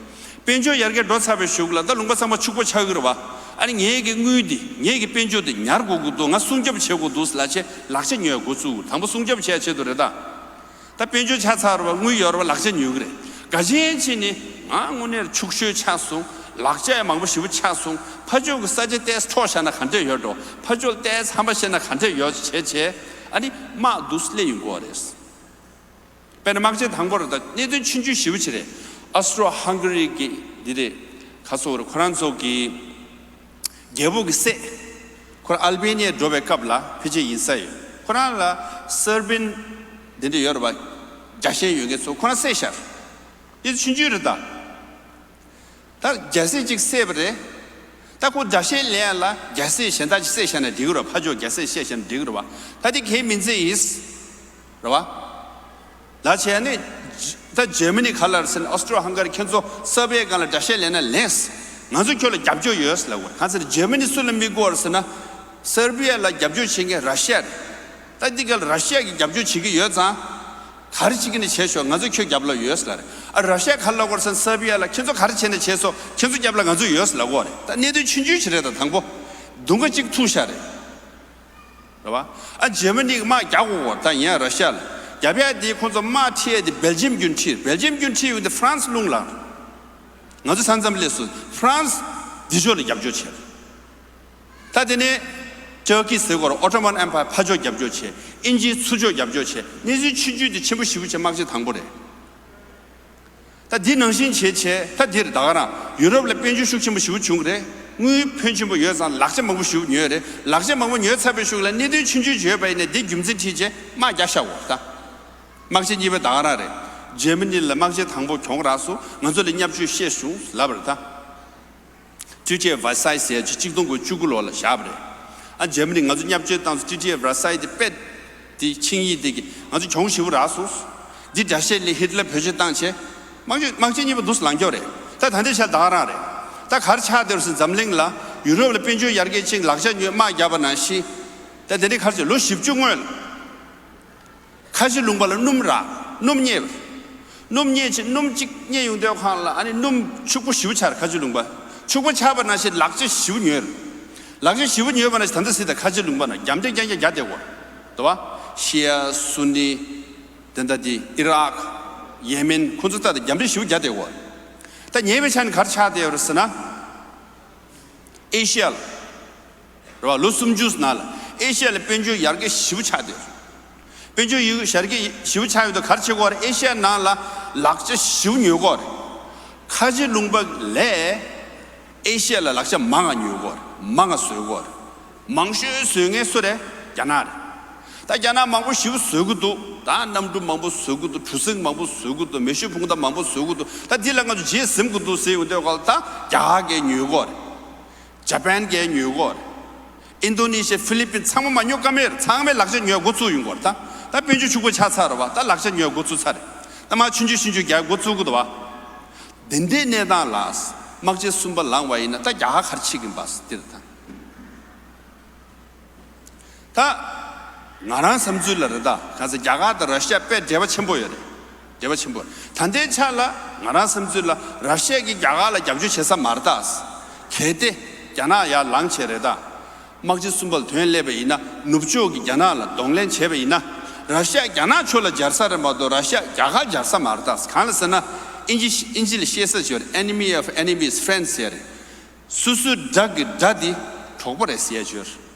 དཔལ་འབྱོར་ཡར་རྒྱས་འགྲོ་ཚར་བའི་གཞུག་ལ་ད་ལུང་པ་ཚང་མ་ཕྱུག་པོ་ཆགས་ཀྱི་རེད་བ། ཨ་ནི་ངའི་གི་དངུལ་འདི། ངའི་གི་དཔལ་འབྱོར་འདི་ཉར་དགོས་ཀྱི་འདུག་ང་སྲུང་སྐྱོབ་བྱེད་དགོས་འདུག་ལབ་བྱས་ལག་ཆ་ཉོ་ཡ་འགོ་བཙུགས། དང་པོ་སྲུང་སྐྱོབ་བྱེད་ཡ་ཆེད་དུ་རེད་ད། ད་དཔལ་འབྱོར་ཆགས་ཚར་བ། དངུལ་ཡོད་རེད་བ། ལག་ཆ་ཉོ་གི་རེད། དགའ་ཆེན་བྱས་ནས་ང་དངོས་གནས་ཕྱུག་ཤོས་ཆགས་སོང་། ལག་ཆ་ཡང་མང་པོ་ཞེ་པོ་ཆགས་སོང་། ཕར་ཕྱོགས་ཀྱི་ས་ཆ་ཏོག་ཙམ་འཕྲོག་བཞག་ན་ག་འདྲས་ཡོད་འགྲོ། ཕར་ཕྱོགས་ཏོག་ཙམ་ཧམ་པ་བཤད་ན་ག་འདྲས་ཡོད་བྱས་བྱས། ཨ་ནི་དམག་འདུག་སླེབས་ཡོང་གི་ཡོད་རེད། དཔེར་ན་དམག་ཆེན་དང་པོ་རེད་ད། གནད་དོན་ཆུང་ཆུང་ཞེ་པོ་ཅིག་རེད། Austro-Hungary གི་འདི་རེད། ག་ཟེར་དགོས་རེད། ཁོ་རང་ཚོ་གི་རྒྱལ་པོ་གི་སྲས། ཁོ་རང་ཨལ་བེ་ནི་ཡ་འགྲོ་བའི་སྐབས་ལ་ཕལ་ཆེར་ཡིན་ས་ཡོད། ཁོ་རང་ལ་སར་བིན་འདི་འདྲ་ཡོད་རེད་བ། རྒྱལ་ཞེན་ཡོད་མཁན་ཚོ་ཁོ་རང་བསད་ཤག་དེ་ཆུང་ཆུང་རེད་ད། ད་རྒྱལ་སྲས་གཅིག་བསད་པ་རེད། ད་ཁོ་དགྲ་ཤ་ལེན་ཡ་ལ་རྒྱལ་སྲས་གཞན་དག་ཅིག་བསད་བཞག་ན་འགྲིག་གི་རེད་བ། ཕར་ཕྱོགས་རྒྱལ་སྲས་བསད་བཞག་ན་འགྲིག་གི་རེད་བ། ད་དེ་གལ་མི་འཛེམ་ཡིན། རེད་བ། ལ་བྱས་ནས། ད་ཇར་མ་ནི་ག་ལབ་ཟེར་ན། Austro-Hungary ཁྱེད་ཚོ་སར་བི་ཡའི་སྒང་ལ་དགྲ་ཤ་ལེན་ན་ལེན། ང་ཚོ་ཁྱོད་ལ་རྒྱབ་སྐྱོར་ཡོད་ལབ་དགོས་རེད། གང་ཟེར་ན་ཇར་མ་ནི་སུ་ལ་དམིགས་དགོས་རེད་ཟེར་ན། སར་བི་ཡ་ལ་རྒྱབ་སྐྱོར་བྱེད་མཁན་ར་ཤི་ཡ་རེད། ད་འདི་ག་ལ་ར་ཤི་ཡ་གིས་རྒྱབ་སྐྱོར་བྱེད་ཀྱི་ཡོད་ཙང་། ག་རེ་བྱེད་ཀྱི་ན་བྱེད་ཤོག་ང་ཚོ་ཁྱོད་རྒྱབ་ལ་ཡོད་ལབ་རེད། ཨ་ར་ཤི་ཡ་ག་ལབ་དགོས་རེད་ཟེར་ན། སར་བི་ཡ་ལ་ཁྱེད་ཚོ་ག་རེ་བྱེད་ན་བྱེད་སོང་། ཁྱེད་ཚོ་རྒྱབ་ལ་ང་ཚོ་ཡོད་ལབ་དགོས་རེད། ད་གནད་དོན་ཆུང་ཆུང་ཞིག་རེད། ད་དང་པོ་མདུང་ཁ་གཅིག་ཐུག་ཤག་རེད། རེད་བ། ཨ་འཇར་མ་ནི་གི་དམག་རྒྱག་དགོས་གོ། ད་ཡིན་ཡང་ར་ཤ་ལ་རྒྱབ་ཡ་དེ་ཁོང་ཚོ་དམག་ཁྲིད་ཡ་དེ་སྦེལ་ཇམ་གྱོན་ཁྲིད། སྦེལ་ཇམ་གྱོན་ཁྲིད་ཡོང་དེ་ཧྥ་རན་སི་རླུང་ལངས། ང་ཚོ་ས་མཚམས་སླེབས་སོང་། ཧྥ་རན་སི་འདི་ཕྱོགས་ལ་རྒྱབ་སྐྱོར་བྱས། ད་དེ་ནས་ཏར་ཀི་ཟེར་གོ་ར། ཨོ་ཊོ་མན་ཨེམ་པ་ཡར་ཕར་ཕྱོགས་རྒྱབ་སྐྱོར་བྱས། དབྱིན་ཇིའི་ཚུར་ཕྱོགས་རྒྱབ་སྐྱོར་བྱས། གནས་ཚུལ་ཆུང་ཆུང་དེ་ཆེན་པོ་ཞེ་པོ་བྱས། དམག་ཆེན་དང་པོ་རེད། ད་འདི་ནང་བཞིན་བྱས་བྱས། ད་འདིར་ད་ག་རང་ཡུ་རོབ་ལ་དཔལ་འབྱོར་ཤུགས་ཆེན་པོ་ཞེ་པོ་བྱུང་གི་རེད། དངུལ་ཕོན་ཆེན་པོ་ཡོད་ཙང་ལག་ཆ་མང་པོ་ཞེ་པོ་ཉོས་རེད། ལག་ཆ་མང་པོ་ཉོས་ཚར་བའི་གཞུག་ལ་གནད་དོན་ཆུང་ཆུང་ཡོད་པ་ཡིན་ན་འདི་རྒྱུ་མཚན་ཁྲིད་བྱས་དམག་རྒྱག་ཤག་གོ་ད། དམག་ཆེན་གཉིས་པ་ད་ག་རང་རེད། འཇར་མ་ནི་ལ་དམག་ཆེན་དང་པོ་གྱོང་རག་སོང་། ང་ཚོ་ལ་བརྙས་བཅོས་བཤད་བྱུང་ལབ་པ་རེད་ད། ཊི་ཊི་ཨེཕ་ཝར་སའི་ཟེར་ཡ་ཅིག་གཅིག་སྟོང་དགུ་བརྒྱ་བཅུ་དགུ་ལོ་ལ་བཞག་པ་རེད། ཨ་འཇར་མ་ནི་ང་ཚོ་བརྙས་བཅོས་བཏང་སོང་། ཊི་ཊི་ཨེཕ་ཝར་སའི་དེ་དཔེ་དེ་ཆིངས་ཡིག་དེ་གི་ང་ཚོ་གྱོང་ཞེ་པོ་རག་སོང་། འདི་འགྲེལ་བཤད་ལས་ཧིཊ་ལར་བེད་སྤྱོད་བཏང་བྱས། དམག་ཆེན་དམག་ཆེན་གཉིས་པ་འདུག་སེ་ལངས་ཀྱོག་རེད། ད་ད་ལྟའི་ཆར་ད་ག་རང་རེད། ད་ག་རེ་ཆགས་བསྡད་ཡོད་ཟེར། འཛམ་གླིང་ལ་ཡུ་རོབ་ལ་དཔལ་འབྱོར་ཡར་རྒྱས་ཕྱིན། ལག་ཆ་ཉོས། དམག་རྒྱག་པ་ནང་བཞིན། ད་དེ་འདྲའི་ག་རེ་བྱས། ལོ་བཞི་བཅུ་སྔོན་ལ་ཁ་ཆེ་ལུང་པ་ལ་སྣུམ་རག་སྣུམ་རྙེད་པ། སྣུམ་རྙེད་ཕྱིན། སྣུམ་གཅིག་རྙེད་ཡོང་དུས་སྒང་ལ་ཨ་ནི་སྣུམ་ཕྱུག་པོ་ཞེ་པོ་ཆགས་རེད། ཁ་ཆེ་ལུང་པ་ཕྱུག་པོ་ཆགས་པ་ནང་བཞིན་ལག་ཆ་ཞེ་པོ་ཉོས་རེད། ལག་ཆ་ཞེ་པོ་ཉོས་པ་ནང་བཞིན་ད་ལྟ་ཟེར། ད་ཁ་ཆེ་ལུང་པ་ནང་རྒྱབ་འདྲེ་རྐྱང་རྐྱང་རྒྱག་བསྡད་ཡོད་རེད་བ། ཤི་ཡ་སུ་ནི། དེ་འདྲ་དེ་ཨི་རག་ཡེ་མེན། ཁོ་ཚོ་ད་ལྟ་རྒྱབ་འདྲེ་ཞེ་པོ་རྒྱག་བསྡད་ཡོད་རེད། ད་ཉེ་བའི་ཆར་ནས་ག་རེ་ཆགས་བསྡད་ཡོད་རེད་ཟེར་ན། ཨེ་ཤི་ཡ་ལ། རེད་བ། ལོ་སུམ་ཅུ་ནང་ལ་ཨེ་ཤི་ཡ་ལ་དཔལ་འབྱོར་ཡར་རྒྱས་ཞེ་པོ་ཆགས་བསྡད་ཡོད་རེད། དཔལ་འབྱོར་ཡར་རྒྱས་ཞེ་པོ་ཆགས་ཡོད་དུས་ག་རེ་བྱེད་དགོས་རེད། ཨེ་ཤི་ཡ་ནང་ལ་ལག་ཆ་ཞེ་པོ་ཉོ་དགོས་རེད། ཁ་ཆེ་ལུང་པ་ལས་ཨེ་ཤི་ཡ་ལ་ལག་ཆ་མང་ང་ཉོ་དགོས་རེད། མང་ང་བཟོ་དགོས་རེད། མང་ཤོས་བཟོ་མཁན་སུ་རེད། རྒྱ་ནག་རེད། ད་རྒྱ་ནག་མང་པོ་ཞེ་པོ་བཟོ་གི་འདུག་ད་གནམ་གྲུ་མང་པོ་བཟོ་གི་འདུག་གྲུ་གཟིངས་མང་པོ་བཟོ་གི་འདུག་མེ་ཤུགས་འཕུར་མདའ་མང་པོ་བཟོ་གི་འདུག་ད་འདི་ལ་ང་ཚོ་རྗེས་ཟིན་དགོས་འདུག་ཟེར་ཡོང་དུས་སྒང་ལ། ད་རྒྱ་གར་གྱིས་ཉོ་དགོས་རེད། ཇ་པན་གྱིས་ཉོ་དགོས་རེད། ཨིན་དོ་ནེ་ཤི་ཡ། ཧྥི་ལི་པིན་ཚང་མ་མ་ཉོ་ཀ་མེད་རེད། ཚང་མས་ལག་ཆ་ཉོ་འགོ་བཙུགས་ཡོང་གི་རེད། ད་ད་དཔལ་འབྱོར་ཕྱུག་པོ་ཆགས་ཚར་རེད་བ། ད་ལག་ཆ་ཉོ་འགོ་བཙུགས་ཚར་རེད། ད་མར་ཆུང་ཆུང་ཆུང་ཆུང་རྒྱག་འགོ་བཙུགས་གི་འདུག་བ། དེ་འདྲའི་གནས་སྟངས་ལ་དམག་ཆེན་གསུམ་པ་ལངས་པ་ཡིན་ན་ད་རྒྱ་གར་ག་རེ་བྱེད་ཀྱི་ཡིན་པ་འདི་རེད་ད། ད་ང་རང་བསམ་ཚུལ་ལ་རེད་ད། གང་ཟེར། རྒྱ་གར་དང་ར་ཤི་ཡ་དཔེ་འབྲེལ་བ་ཆེན་པོ་ཡོད་རེད། འབྲེལ་བ་ཆེན་པོ། ད་ལྟའི་ཆ་ལ་ང་རང་བསམ་ཚུལ་ལ་ར་ཤི་ཡ་གིས་རྒྱ་གར་ལ་རྒྱབ་སྐྱོར་བྱེད་ས་མ་རེད་ད། གལ་ཏེ་རྒྱ་ནག་ཡར་ལངས་བྱས་རེད་ད། དམག་ཆེན་གསུམ་པ་ལ་དོན་སླེབས་པ་ཡིན་ན། ནུབ་ཕྱོགས་ཀྱིས་རྒྱ་ནག་ལ་གདོང་ལེན་བྱས་པ་ཡིན་ན། ར་ཤི་ཡ་རྒྱ་ནག་ཕྱོགས་ལ་སྦྱར་ས་རེད་མ་གཏོགས་ར་ཤི་ཡ་རྒྱ་གར་སྦྱར་ས་མ་རེད་ད། གང་ལ་ཟེར་ན། ཨིན་ཇི་ཨིན་ཇི་ལ་བཤད་ས་ཅིག་ཡོད་རེད། Enemy of enemy is friend ཟེར་རེད། སོ་སོའི་དགྲ་གི་དགྲ་དེ་གྲོགས་པོ་རེད་ཟེར་ཡ་ཅིག་ཡོད་རེད།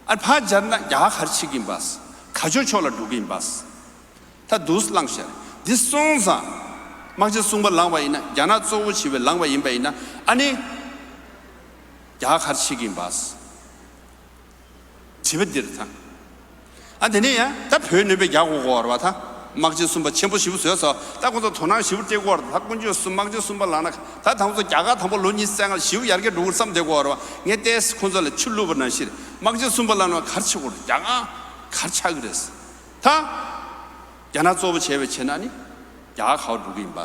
ཨ་ཕར་སྦྱར་ན་རྒྱ་གར་ག་རེ་བྱེད་ཀྱི་ཡིན་པ། ག་ཕྱོགས་ཕྱོགས་ལ་འགྲོ་གི་ཡིན་པ། ད་འདུག་སེ་བླངས་ཤག་འདི་སོང་ཙང་། དམག་ཆེན་གསུམ་པ་ལངས་པ་ཡིན་ན། རྒྱ་ནག་གཙོ་བོ་བྱས་པའི་ལངས་པ་ཡིན་པ་ཡིན་ན། ཨ་ནི་རྒྱ་གར་ག་རེ་བྱེད་ཀྱི་ཡིན་པ། དྲི་བ་འདི་རེད་ད། ཨ་དེ་ནས་ཡང་ད་བོད་ནུས་པས་རྒྱག་དགོས་ཀྱི་ཡོད་རེད་བ། ད་དམག་ཆེན་གསུམ་པ་ཆེན་པོ་ཞེ་པོ་བཟོས་སོང་། ད་ཁོང་ཚོ་དོ་སྣང་ཞེ་པོ་སྤྲད་ཀྱི་ཡོད་རེད། ད་དཀོན་མཆོག་གསུམ། དམག་ཆེན་གསུམ་པ་ལངས་ན། ད་དང་པོ་རྒྱ་གར་དང་པོ་ལོ་ཉི་ཤུ་རྩ་ལྔ་ལ་ཞེ་པོ་ཡར་རྒྱས་འགྲོ་གི་རེད་བསམ་བསྡད་ཀྱི་ཡོད་རེད་བ། ངས་ཏོག་ཙམ་ཁོང་ཚོ་ལ་ཆུ་བླུགས་པ་ནང་བཞིན་རེད། དམག་ཆེན་གསུམ་པ་ལངས་ན་ག་རེ་བྱེད་དགོས་རེད། རྒྱ་གར་ག་རེ་ཆགས་ཀྱི་རེད། ད་རྒྱ་ནག་གཙོ་བོ་བྱས་པའི་བྱས་ན་ནི་རྒྱ་གར་ག་པར་འགྲོ་གི་ཡིན་པ།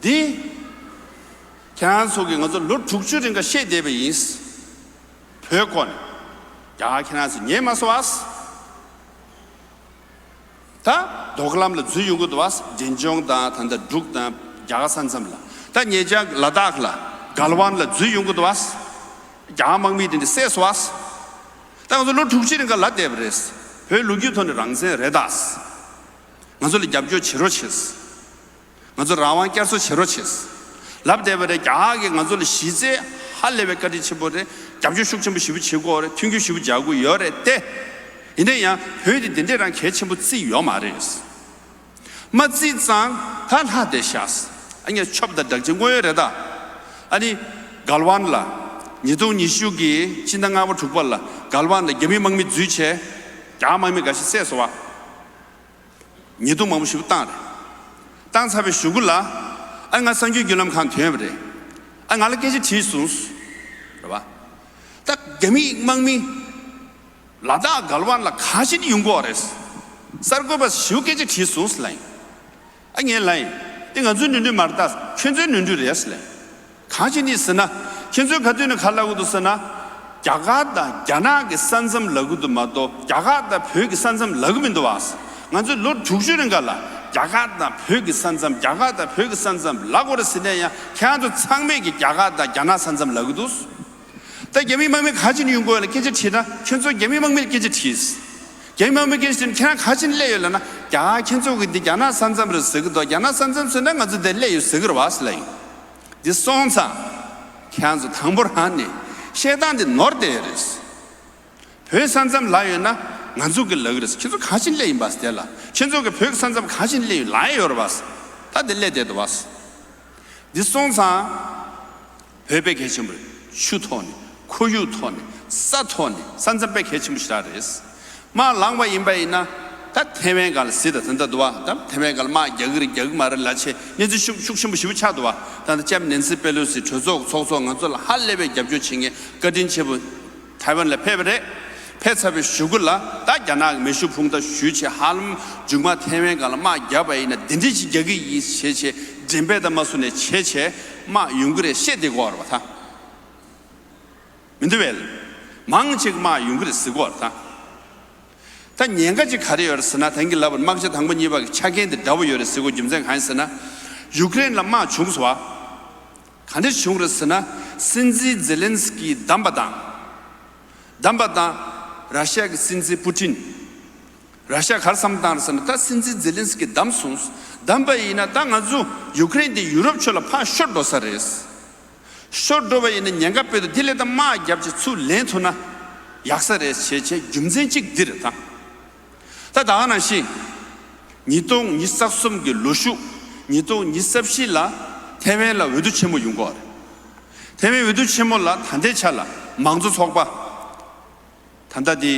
འདི་ཁྱེད་རང་ཚོ་གིས་ང་ཚོ་ལོ་དྲུག་ཅུ་རིང་ག་བཤད་བསྡད་པ་ཡིན། བོད་སྐོར་ནས་རྒྱ་གར་ཁྱེད་རང་ཚོ་ཉན་མ་སོང་བ། ད་མདོ་ཁ་ལམ་ལ་འཛུལ་ཡོང་གི་འདུག་བ། འབྲས་ལྗོངས་དང་། ད་ལྟ་འབྲུག་དང་རྒྱ་གར་ས་མཚམས་ལ། ད་ཉེ་ཆར་ལ་དྭགས་ལ་གལ་ཝན་ལ་འཛུལ་ཡོང་གི་འདུག་བ། རྒྱ་གར་དམག་མི་དེ་འདྲ་བསད་སོང་བ། ད་ང་ཚོ་ལོ་དྲུག་ཅུ་རིང་ག་ལབ་བསྡད་པ་རེད། བོད་ལོ་རྒྱུས་ཐོག་ནས་རང་བཙན་རེད་ད། ང་ཚོ་ལ་རྒྱབ་སྐྱོར་བྱེད་རོགས་བྱེད། ང་ཚོ་རང་དབང་བསྐྱར་གསོ་བྱེད་རོགས་བྱེད་ལབ་བསྡད་པ་རེད། རྒྱ་གར་གྱིས་ང་ཚོ་ལ་གཞི་རྩའི་ཧ་ལས་པའི་བཀའ་དྲིན་ཆེན་པོ་རེད། རྒྱབ་སྐྱོར་ཤུགས་ཆེན་པོ་ཞེ་པོ་བྱེད་ཀྱི་ཡོད་རེད། མཐུན་འགྱུར་ཞེ་པོ་རྒྱག་གི་ཡོད་རེད་དེ། ཡིན་ན་ཡང་བོད་དེ་དེ་འདྲས་རང་གལ་ཆེན་པོ་བརྩིས་ཡོད་མ་རེད། མ་བརྩིས་ཙང་ད་ལྷག་བསྡད་ཤག་ཨ་ནི་ཆོབ་དང་སྦྲགས་ཅིག་དངོས་ཡོད་རེད་ད། ཨ་ནི་གལ་ཝན་ལ་ཉིས་སྟོང་ཉི་ཤུ་གི་སྤྱི་ཟླ་ལྔ་པ་དྲུག་པ་ལ་གལ་ཝན་ལ་རྒྱ་མི་དམག་མི་འཛུལ་བྱས། རྒྱ་དམག་མི་འགའ་ཤས་བསད་སོང་བ། ཉེས་རྡུང་མང་པོ་ཞིག་བཏང་རེད། བཏང་ཚར་བའི་གཞུག་གུ་ལ། ཨ་ང་གསར་འགྱུར་བརྒྱུད་ལམ་ཁག་ཐོན་པ་རེད། ཨ་ང་ལ་སྐད་ཆ་དྲིས་སོང་། རེད་བ། ད་རྒྱ་མི་དམག་མི་ལ་དྭགས་གལ་ཝན་ལ་གང་ཞིག་ནས་ཡོང་གི་ཡོད་རེད། གསར་འགོད་པ་ཞིག་སྐད་ཆ་དྲིས་སོང་ཟེར་ལབ་ཡིན། ཨ་ངས་ལབ་ཡིན། དེ་ང་ཚོའི་ནོར་འཁྲུལ་མ་རེད་ད། ཁྱོད་ཚོའི་ནོར་འཁྲུལ་རེད་ཟེར་ལབ་ཡིན། གང་ཞིག་ནས་ཟེར་ན། ཁྱེད་ཚོས་ག་དུས་ནས་ག་ལབ་གི་འདུག་ཟེར་ན། རྒྱ་གར་དང་རྒྱ་ནག་གི་ས་མཚམས་ལབ་གི་འདུག་མ་གཏོགས་རྒྱ་གར་དང་བོད་ཀྱི་ས་མཚམས་ལབ་གི་མི་འདུག་བ། ང་ཚོས་ལོ་དྲུག་ཅུ་རིང་ག་ལ་རྒྱ་གར་དང་བོད་ཀྱི་ས་མཚམས། རྒྱ་གར་དང་བོད་ཀྱི་ས་མཚམས་ལབ་དགོས་རེད་ཟེར་ནས་ཡང་ཁྱེད་རང་ཚོ་ཚང་མས་ཀྱི་རྒྱ་གར་དང་རྒྱ་ནག་ས་མཚམས་ལབ་གི་འདུག་ད་རྒྱ་མི་དམག་མི་ག་ཅིག་ཡོང་དགོས་ལ་སྐད་ཆ་དྲིས་ན། ཁྱོད་ཚོ་རྒྱ་མི་དམག་མིར་སྐད་ཆ་དྲིས། རྒྱ་མི་དམག་མི་སྐད་ཆ་དྲིས་ན་ཁྱེད་རང་ག་ཅིག་སླེབས་ཡོད་ལབ་ན། རྒྱ་གར་ཁྱེད་ཚོ་གི་འདི་རྒྱ་ནག་ས་མཚམས་རེད་ཟེར་གི་འདུག་རྒྱ་ནག་ས་མཚམས་ཟེར་ན་ང་ཚོ་འདིར་སླེབས་ཡོད་ཟེར་གི་རེད་བ་ཟེར་ལབ་ཡིན། འདི་སོང་ཙང་ཁྱེད་རང་ཚོ་དང་པོ་རང་ནས་བཤད་སྟངས་འདི་ནོར་བསྡད་ཡོད་རེད། བོད་ས་མཚམས་ལབ་ཡོད་ན་ང་ཚོ་གི་ལབ་གི་རེད། ཁྱེད་ཚོ་ག་ཅིག་སླེབས་ཡིན་པ་ཟེར་ལ། ཁྱེད་ཚོ་གི་བོད་ཀྱི་ས་མཚམས་ག་ཅིག་སླེབས་ཡོད་ལབ་ཡོད་རེད་བ། ད་འདི་སླེབས་བསྡད་འདུག་བ། འདི་སོང་ཙང་། བོད་པའི་གལ་ཆེན་པོ་རེད། ཆུ་ཐོག་ནས། ཁོར་ཡུག་ཐོག་ནས། ས་ཐོག་ནས། ས་མཚམས་དཔེ་གལ་ཆེན་པོ་ཞེ་དྲག་རེད། དམག་ལངས་པ་ཡིན་པ་ཡིན་ན། ད་ཐེ་ཝན་སྒང་ལ་གཟིགས་དང་། ད་ལྟ་འདུག་བ། ད་ཐེ་ཝན་སྒང་ལ་དམག་རྒྱག་གི་རེད་རྒྱག་གི་མ་རེད་ལབ་བྱས་གནས་ཚུལ་ཤུགས་ཤུགས་ཆེན་པོ་ཞེ་པོ་ཆགས་འདུག་བ། ད་ལྟ་ལྕམ་ནེན་སི་པེ་ལོ་སི་གྲོས་ཚོགས་ཚོགས་གཙོ་ང་ཚོ་ལ་ཧ་ལས་པའི་རྒྱབ་སྐྱོར་བྱེད་མཁན་བཀའ་དྲིན་ཆེ་པོ། ཐའེ་ཝན་ལ་ཕེབས་པ་རེད། ཕེབས་ཚར་བའི་གཞུག་གུ་ལ་ད་རྒྱ་ནག་གི་མེ་ཤུགས་འཕུར་མདའ་ཞུས་བྱས། ཧ་ལམ་མཇུག་མ་ཐའེ་ཝན་སྒང་ལ་དམག་བརྒྱབ་པ་ཡིན་ན་འདི་འདྲ་ཞིག་རྒྱག་གི་ཡིན་ཞེས་བྱས་འགྲེམས་སྤེལ་དང་མ་སུ་ནས་བྱས་བྱས་དམག་ཡོང་གི་རེད་བཤད་བསྡད་ཀྱི་ཡོད་རེད་བ། ད་མི་འདུག་བས། མང་ཆེ་གི་དམག་ཡོང་གི་རེད་ཟེར་གྱི་ཡོད་རེད་ད། ད་ཉེན་ཁ་ཅིག་ག་རེ་ཡོད་རེད་ཟེར་ན། ད་གིན་ལབ་པ་དམག་ཆ་དང་པོ་གཉིས་པ་གི་ཆ་རྐྱེན་དེ་འདྲ་པོ་ཡོད་རེད་ཟེར་གྱི་ཡོད། རྒྱུ་མཚན་གང་ཡིན་ཟེར་ན། ཡུཀ་རེན་ལ་དམག་བྱུང་སོང་བ། ག་འདྲ་བྱུང་རེད་ཟེར་ན། སྲིད་འཛིན་ཛེ་ལན་སི་ཀི་བདམས་པ་དང་། བདམས་པ་དང་། ར་ཤ་གི་སྲིད་འཛིན་པུ་ཏིན། ར་ཤ་ག་རེ་བསམ་བཏང་རེད་ཟེར་ན། ད་སྲིད་འཛིན་ཛེ་ལན་སི་ཀི་བདམས་སོང་། བདམས་པ་ཡིན་ན་ད་ང་ཚོ་ཡུཀ་རེན་དེ་ཡུ་རོབ་ཕྱོགས་ལ་ཕར་ཤོར་འགྲོ་ས་རེད། ཤོར་འགྲོ་བ་ཡིན་ན་ཉེན་ཁ་དཔེ་འདུག་དེ་ལས་ད་དམག་བརྒྱབ་བྱས་ཚུར་ལེན་ཐུབ་ན་ཡག་ས་རེད་ཞེས་བྱས་རྒྱུ་མཚན་གཅིག་འདི་རེད་ད། ད་ད་ག་ནང་བཞིན། ཉིས་སྟོང་ཉི་ཤུ་རྩ་གསུམ་གྱི་ལོ་གཞུག་ཉིས་སྟོང་ཉི་ཤུ་རྩ་བཞི་ལ་ཐའེ་ཝན་ལ་འོས་བསྡུ་ཆེན་མོ་ཡོང་གི་ཡོད་རེད། ཐའེ་ཝན་འོས་བསྡུ་ཆེན་མོ་ལ་ད་ལྟའི་ཆ་ལ་མང་གཙོ་ཚོགས་པ། ད་ལྟ་དེ་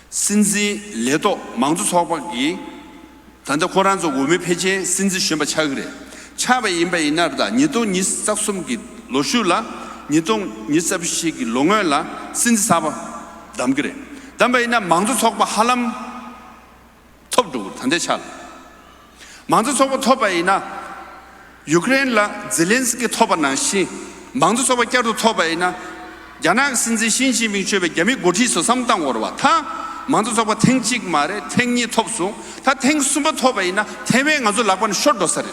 སྲིད་འཛིན་ལས་ཐོག་མང་གཙོ་ཚོགས་པ་གིས་ད་ལྟ་ཁོ་རང་ཚོ་འོས་མི་ཕལ་ཆེར་སྲིད་འཛིན་གཞོན་པ་ཆགས་ཀྱི་རེད། ཆགས་པ་ཡིན་པ་ཡིན་ན་ད་ཉིས་སྟོང་ཉི་ཤུ་རྩ་གསུམ་གྱི་ལོ་གཞུག་ལ་ཉིས་སྟོང་ཉི་ཤུ་རྩ་བཞི་གི་ལོ་སྔོན་ལ་སྲིད་འཛིན་གསར་པ་བདམས་ཀྱི་རེད། བདམས་པ་ཡིན་ན་མང་གཙོ་ཚོགས་པ་ཧ་ལམ་ཐོབ་འགྲོ་གི་རེད་ད་ལྟའི་ཆ་ལ། མང་གཙོ་ཚོགས་པ་ཐོབ་པ་ཡིན་ན། ཡུཀ་རེན་ལ་ཛེ་ལན་སི་ཀི་ཐོབ་པ་ནང་བཞིན་མང་གཙོ་ཚོགས་པ་བསྐྱར་དུ་ཐོབ་པ་ཡིན་ན། རྒྱ་ནག་གི་སྲིད་འཛིན་ཞི་ཅིན་ཕིང་གཙོས་པའི་རྒྱ་མི་འགོ་ཁྲིད་ཚོ་བསམ་བློ་བཏང་དགོས་རེད་བ། ད་མང་གཙོ་ཚོགས་པ་ཐེངས་གཅིག་མ་རེད་ཐེངས་གཉིས་ཐོབ་སོང་། ད་ཐེངས་གསུམ་པ་ཐོབ་པ་ཡིན་ན་ཐའེ་ཝན་ང་ཚོ་ལག་པ་ནས་ཤོར་འགྲོ་ས་རེད།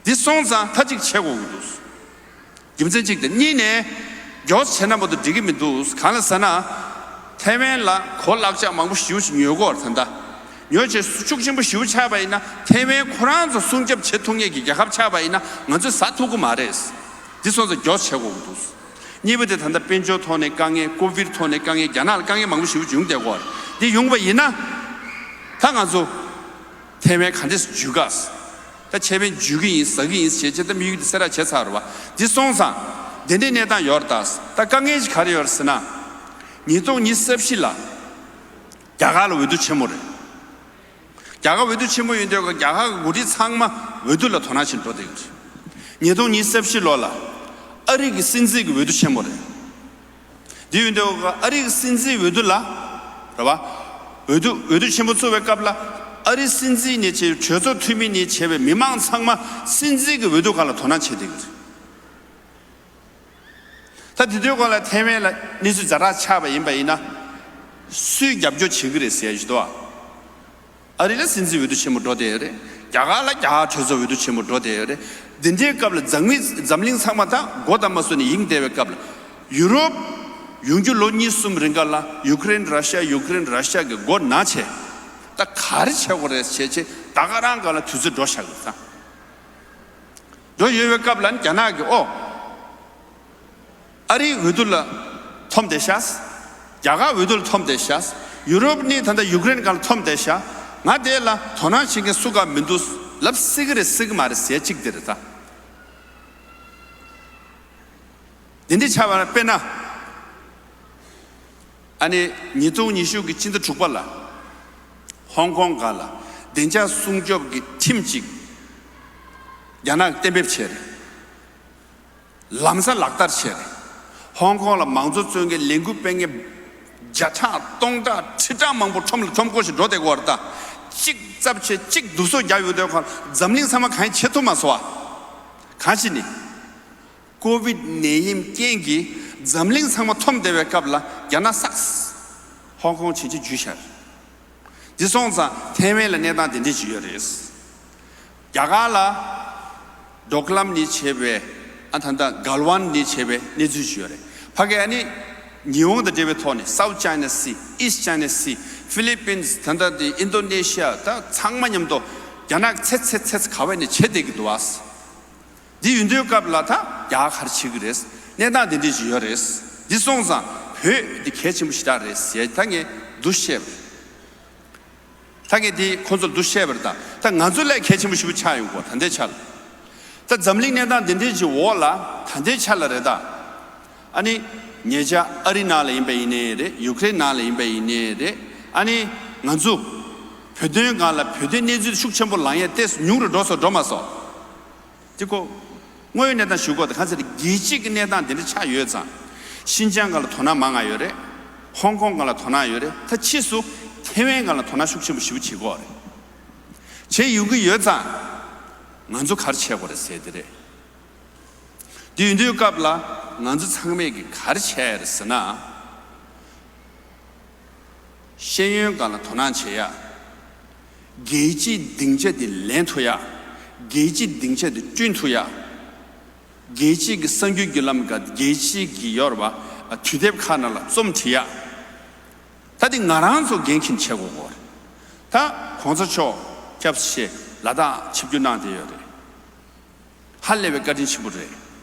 འདི་སོང་ཙང་མཐའ་གཅིག་བྱེད་དགོས་ཀྱི་འདུག་རྒྱུ་མཚན་གཅིག་དེ། གཉིས་ནས་མགྱོགས་བྱས་ན་མ་གཏོགས་འགྲིག་གི་མི་འདུག་གང་ལ་ཟེར་ན། ཐའེ་ཝན་ལ་གོ་ལག་ཆ་མང་པོ་ཞེ་པོ་ཅིག་ཉོས་ཀྱི་ཡོད་རེད་ད་ལྟ། ཉོས་བྱས་ཤུགས་ཆེན་པོ་ཞེ་པོ་ཆགས་པ་ཡིན་ན་ཐའེ་ཝན་ཁོ་རང་ཚོ་སྲུང་སྐྱོབ་བྱེད་ཐུབ་མཁན་གྱི་རྒྱལ་ཁབ་ཆགས་པ་ཡིན་ན་ང་ཚོས་ཟ་ཐུབ་ཀྱི་མ་རེད། འདི་སོང་ཙང་མགྱོགས་བྱེད་དགོས་ཀྱི་འདུག་གཉིས་པ་དེ་ད་ལྟ་དཔལ་འབྱོར་ཐོག་ནས་དཀའ་ངལ། ཀོ་བིཌ་ཐོག་ནས་དཀའ་ངལ། རྒྱ་ནག་ལ་དཀའ་ངལ་མང་པོ་ཞེ་པོ་ཅིག་ཡོང་བསྡད་ཀྱི་ཡོད་རེད། འདི་ཡོང་བ་ཡིན་ན་ད་ང་ཚོ་ཐའེ་ཝན་ག་འདྲས་འཇུས་ག་ད་ཆད་པ་འཇུ་གི་ཡིན། ཟ་གི་ཡིན་ཞེས་བྱས་ད་དམིགས་ཡུལ་དེ་གསལ་བསྒྲགས་བྱས་ཚར་བ། འདི་སོང་ཙང་དེ་འདྲའི་གནས་སྟངས་ཡོད་རེད་ད། ད་དཀའ་ངལ་ཞིག་ག་རེ་ཡོད་རེད་ཟེར་ན། ཉིས་སྟོང་ཉི་ཤུ་རྩ་བཞི་ལ་རྒྱ་གར་ལ་འོས་བསྡུ་ཆེན་མོ་རེད། རྒྱ་གར་འོས་བསྡུ་ཆེན་མོ་ཡིན་དུས་རྒྱ་གར་གྱི་འགོ་ཁྲིད་ཚང་མ་འོས་བསྡུ་ལ་དོ་སྣང་བྱེད་འགྲོ་བསྡད་ཀྱི་རེད། ཉིས་སྟོང་ཉི་ཤུ་རྩ་བཞི་ལོ་ལ་ཨ་རི་གི་སྲིད་འཛིན་གྱི་འོས་བསྡུ་ཆེན་མོ་རེད། དེ་ཡིན་དུས་ཨ་རི་གི་སྲིད་འཛིན་འོས་བསྡུ་ལ། རེད་བ། འོས་བསྡུ་འོས་བསྡུ་ཆེན་པོ་ཚོགས་པའི་སྐབས་ལ་ཨ་རི་སྲིད་འཛིན་ནས་བྱས་པའི་གྲོས་ཚོགས་འཐུས་མི་ནས་བྱས་པའི་མི་མང་ཚང་མ་སྲིད་འཛིན་གྱི་འོས་བསྡུ་སྒང་ལ་དོ་སྣང་བྱེད་བསྡད་ཀྱི་རེད། ད་དེ་དུས་སྒང་ལ་ཐའེ་ཝན་ལ་གནས་ཚུལ་ཛ་དྲག་ཆགས་པ་ཡིན་པ་ཡིན་ན། སུས་རྒྱབ་སྐྱོར་བྱེད་ཀྱི་རེད་ཟེར་ཡ་ཞིག་འདུག་ཨ། ཨ་རི་ལ་སྲིད་འཛིན་འོས་བསྡུ་ཆེན་མོ་འགྲོ་བསྡད་ཡོད་རེད། རྒྱ་གར་ལ་རྒྱ་གར་གྲོས་ཚོགས་འོས་བསྡུ་ཆེན་མོ་འགྲོ་བསྡད་ཡོད་རེད། འདི་འདྲའི་སྐབས་ལ་འཛམ་གླིང་འཛམ་གླིང་ཚང་མ་ད་མགོ་དང་མ་སོ་ནས་ཡེངས་བསྡད་པའི་སྐབས་ལ། ཡུ་རོབ་ཡོང་རྒྱུ་ལོ་གཉིས་གསུམ་རིང་ག་ལ་ཡུ་ཀེ་རེན་ར་ཤ་ཡུ་ཀེ་རེན་ར་ཤ་གི་མགོ་ན་བྱས། ད་ག་རེ་བྱེད་དགོས་རེད་བྱས་བྱས་ད་ག་རང་ག་ལ་དུས་ཚོད་འགྲོ་བཞག་ཡོད་ཙང་། འགྲོ་ཡོད་པའི་སྐབས་ལ་རྒྱ་ནག་གིས་ཨོ། ཨ་རིའི་འོས་བསྡུ་ལ་འཐོམ་བསྡད་ཤག་རྒྱ་གར་འོས་བསྡུ་ལ་འཐོམ་བསྡད་ཤག་ཡུ་རོབ་ནི་ད་ལྟ་ཡུ་ཀེ་རེན་སྒང་ལ་འཐོམ་བསྡད་ཤག་ང་དེ་ལ་དོ་སྣང་བྱེད་མཁན་སུ་གང་མི་འདུག་ལབ་སྲིད་ཀྱི་རེད་སྲིད་ཀྱི་མ་རེད་ཟེར་གཅིག་དེ་རེད་ད། དེ་འདྲ་ཆགས་པ་ན་དཔེར་ན། ཨ་ནི་ཉིས་སྟོང་ཉི་ཤུ་གི་སྤྱི་ཟླ་དྲུག་པ་ལ་ཧོང་ཀོང་སྒང་ལ་བདེ་འཇགས་སྲུང་སྐྱོབ་ཀྱི་ཁྲིམས་ཅིག་རྒྱ་ནག་གིས་གཏན་འབེབས་བྱས་རེད། ལམ་སང་ལག་བསྟར་བྱས་རེད། ཧོང་ཀོང་ལ་མང་གཙོ་རྩོད་མཁན་ལས་འགུལ་སྤེལ་མཁན་བརྒྱ་ཕྲག་སྟོང་ཕྲག་ཁྲི་ཕྲག་མང་པོ་ཁྲོམ་ལ་ཁྲོམ་སྐོར་ཞིག་འགྲོ་བསྡད་ཀྱི་ཡོད་རེད་ད། གཅིག་བཙལ་བྱས་གཅིག་བསྡུ་གསོག་རྒྱག་ཡོང་དུས་ཁོ་འཛམ་གླིང་ཚང་མ་གང་ཡང་བྱེད་ཐུབ་མ་སོང་བ། གང་ཞིག་ནི། ཀོ་བིད་ནད་ཡམས་རྐྱེན་གྱིས་འཛམ་གླིང་ཚང་མ་འཐོམ་བསྡད་པའི་སྐབས་ལ་རྒྱ་ནག་སགས། ཧོང་ཀོང་ཕྱིན་ཆད་འཇུས་བཞག་འདི་སོང་ཙང་ཐའེ་ཝན་ལ་གནས་སྟངས་དེ་འདྲ་ཞིག་ཡོད་རེད། རྒྱ་གར་ལ་ཌོག་ལམ་ནས་བྱས་པའི་ ཨ་ད་ལྟ་གལ་ཝན་ནི་བྱས་པའི་གནས་ཚུལ་ཞིག་ཡོད་རེད། ཕ་གི་ཨ་ནི་ཉི་ཧོང་དང་འབྲེལ་བའི་ཐོག་ནས་South China Sea, East China Sea, Philippines, ད་ལྟ་དེ་ཨིན་དོ་ནེ་ཤི་ཡ། ད་ཚང་མ་མཉམ་དུ་རྒྱ་ནག་ཚེ་ཚེ་ཚེ་ཚེ་ག་བས་ནས་བྱེད་བསྡད་ཀྱི་འདུག་ཨ། འདི་ཡོད་དུས་སྐབས་ལ་ད་རྒྱ་གར་བྱེད་ཀྱི་རེད། གནས་སྟངས་དེ་འདྲ་ཞིག་ཡོད་རེད། འདི་སོང་ཙང་བོད་འདི་གལ་ཆེན་པོ་ཞེ་དྲག་རེད་ཟེར་ད་ངས་འདུ་ཤེས་པ་རེད། ད་ངས་འདི་ཁོང་ཚོར་འདུ་ཤེས་པ་རེད། ད་ད་ང་ཚོ་ལས་གལ་ཆེན་པོ་ཞེ་པོ་ཆགས་ཡོང་གོ། ད་ལྟའི་ཆ་ལ་ད་འཛམ་གླིང་གནས་སྟངས་དེ་འདྲ་ཞིག་འོག་ལ་ད་ལྟའི་ཆ་ལ་རེད་ད། ཨ་ནི་ཉེ་ཆར་ཨ་རི་ནང་ལ་ཡིན་པ་ཡིན་ནའི་རེད། ཡུ་ཀེ་རེན་ནང་ལ་ཡིན་པ་ཡིན་ནའི་རེད། ཨ་ནི་ང་ཚོ་བོད་དོན་སྒང་ལ་བོད་དོན་གནས་ཚུལ་ཤུགས་ཆེན་པོ་ལངས་ཡས་ཏོག་ཙམ་ཉུང་རུ་འགྲོ་སོང་འགྲོ་མ་སོང་། དེ་ཁོ་དངོས་ཡོད་གནས་སྟངས་ཞུ་དགོས། ད་གང་ཟེར་རྒྱལ་སྤྱི་གི་གནས་སྟངས་དེ་འདྲ་ཆགས་ཡོད་ཙང་། ཤིན་ཅང་སྒང་ལ་དོ་སྣང་མང་ང་ཡོད་རེད། ཧོང་ཀོང་སྒང་ལ་དོ་སྣང་ཡོད་རེད། ད་ཕྱིས་སུ་ཐེ་ཝན་སྒང་ལ་དོ་སྣང་ཤུགས་ཆེན་པོ་ཞེ་པོ་བྱེད་དགོས་རེད། བྱས་ཡོང་གི་ཡོད་ཙང་། ང་ཚོ་ག་རེ་བྱེད་དགོས་རེད་ཟེར་དེ་རེད། དེ་ཡིན་དུས་སྐབས་ལ་ང་ཚོ་ཚང་མས་ཀྱི་ག་རེ་བྱས་རེད་ཟེར་ན། ཤེས་ཡོན་སྒང་ལ་དོ་སྣང་བྱེད་ཡ། རྒྱལ་སྤྱིའི་སྡིངས་ཆ་དེ་ལེན་ཐུབ་ཡ། རྒྱལ་སྤྱིའི་སྡིངས་ཆ་དེ་བསྐྲུན་ཐུབ་ཡ། རྒྱལ་སྤྱིའི་གི་གསར་འགྱུར་བརྒྱུད་ལམ་སྒང་རྒྱལ་སྤྱིའི་གི་ཡོད་རེད་པ། དུས་དེབ་ཁག་ནང་ལ་རྩོམ་བྲིས་ཡ། ད་དེ་ང་རང་ཚོ་འགན་འཁྱེར་བྱེད་དགོས་སྐོར། ད་གོང་ས་མཆོག་སྐྱབས་སུ་མཆི་ལ་དྭགས་ཆིབས་བསྒྱུར་གནང་བསྡད་ཡོད་རེད། ཧ་ལས་པའི་བཀའ་དྲིན་ཆེན་པོ་རེད།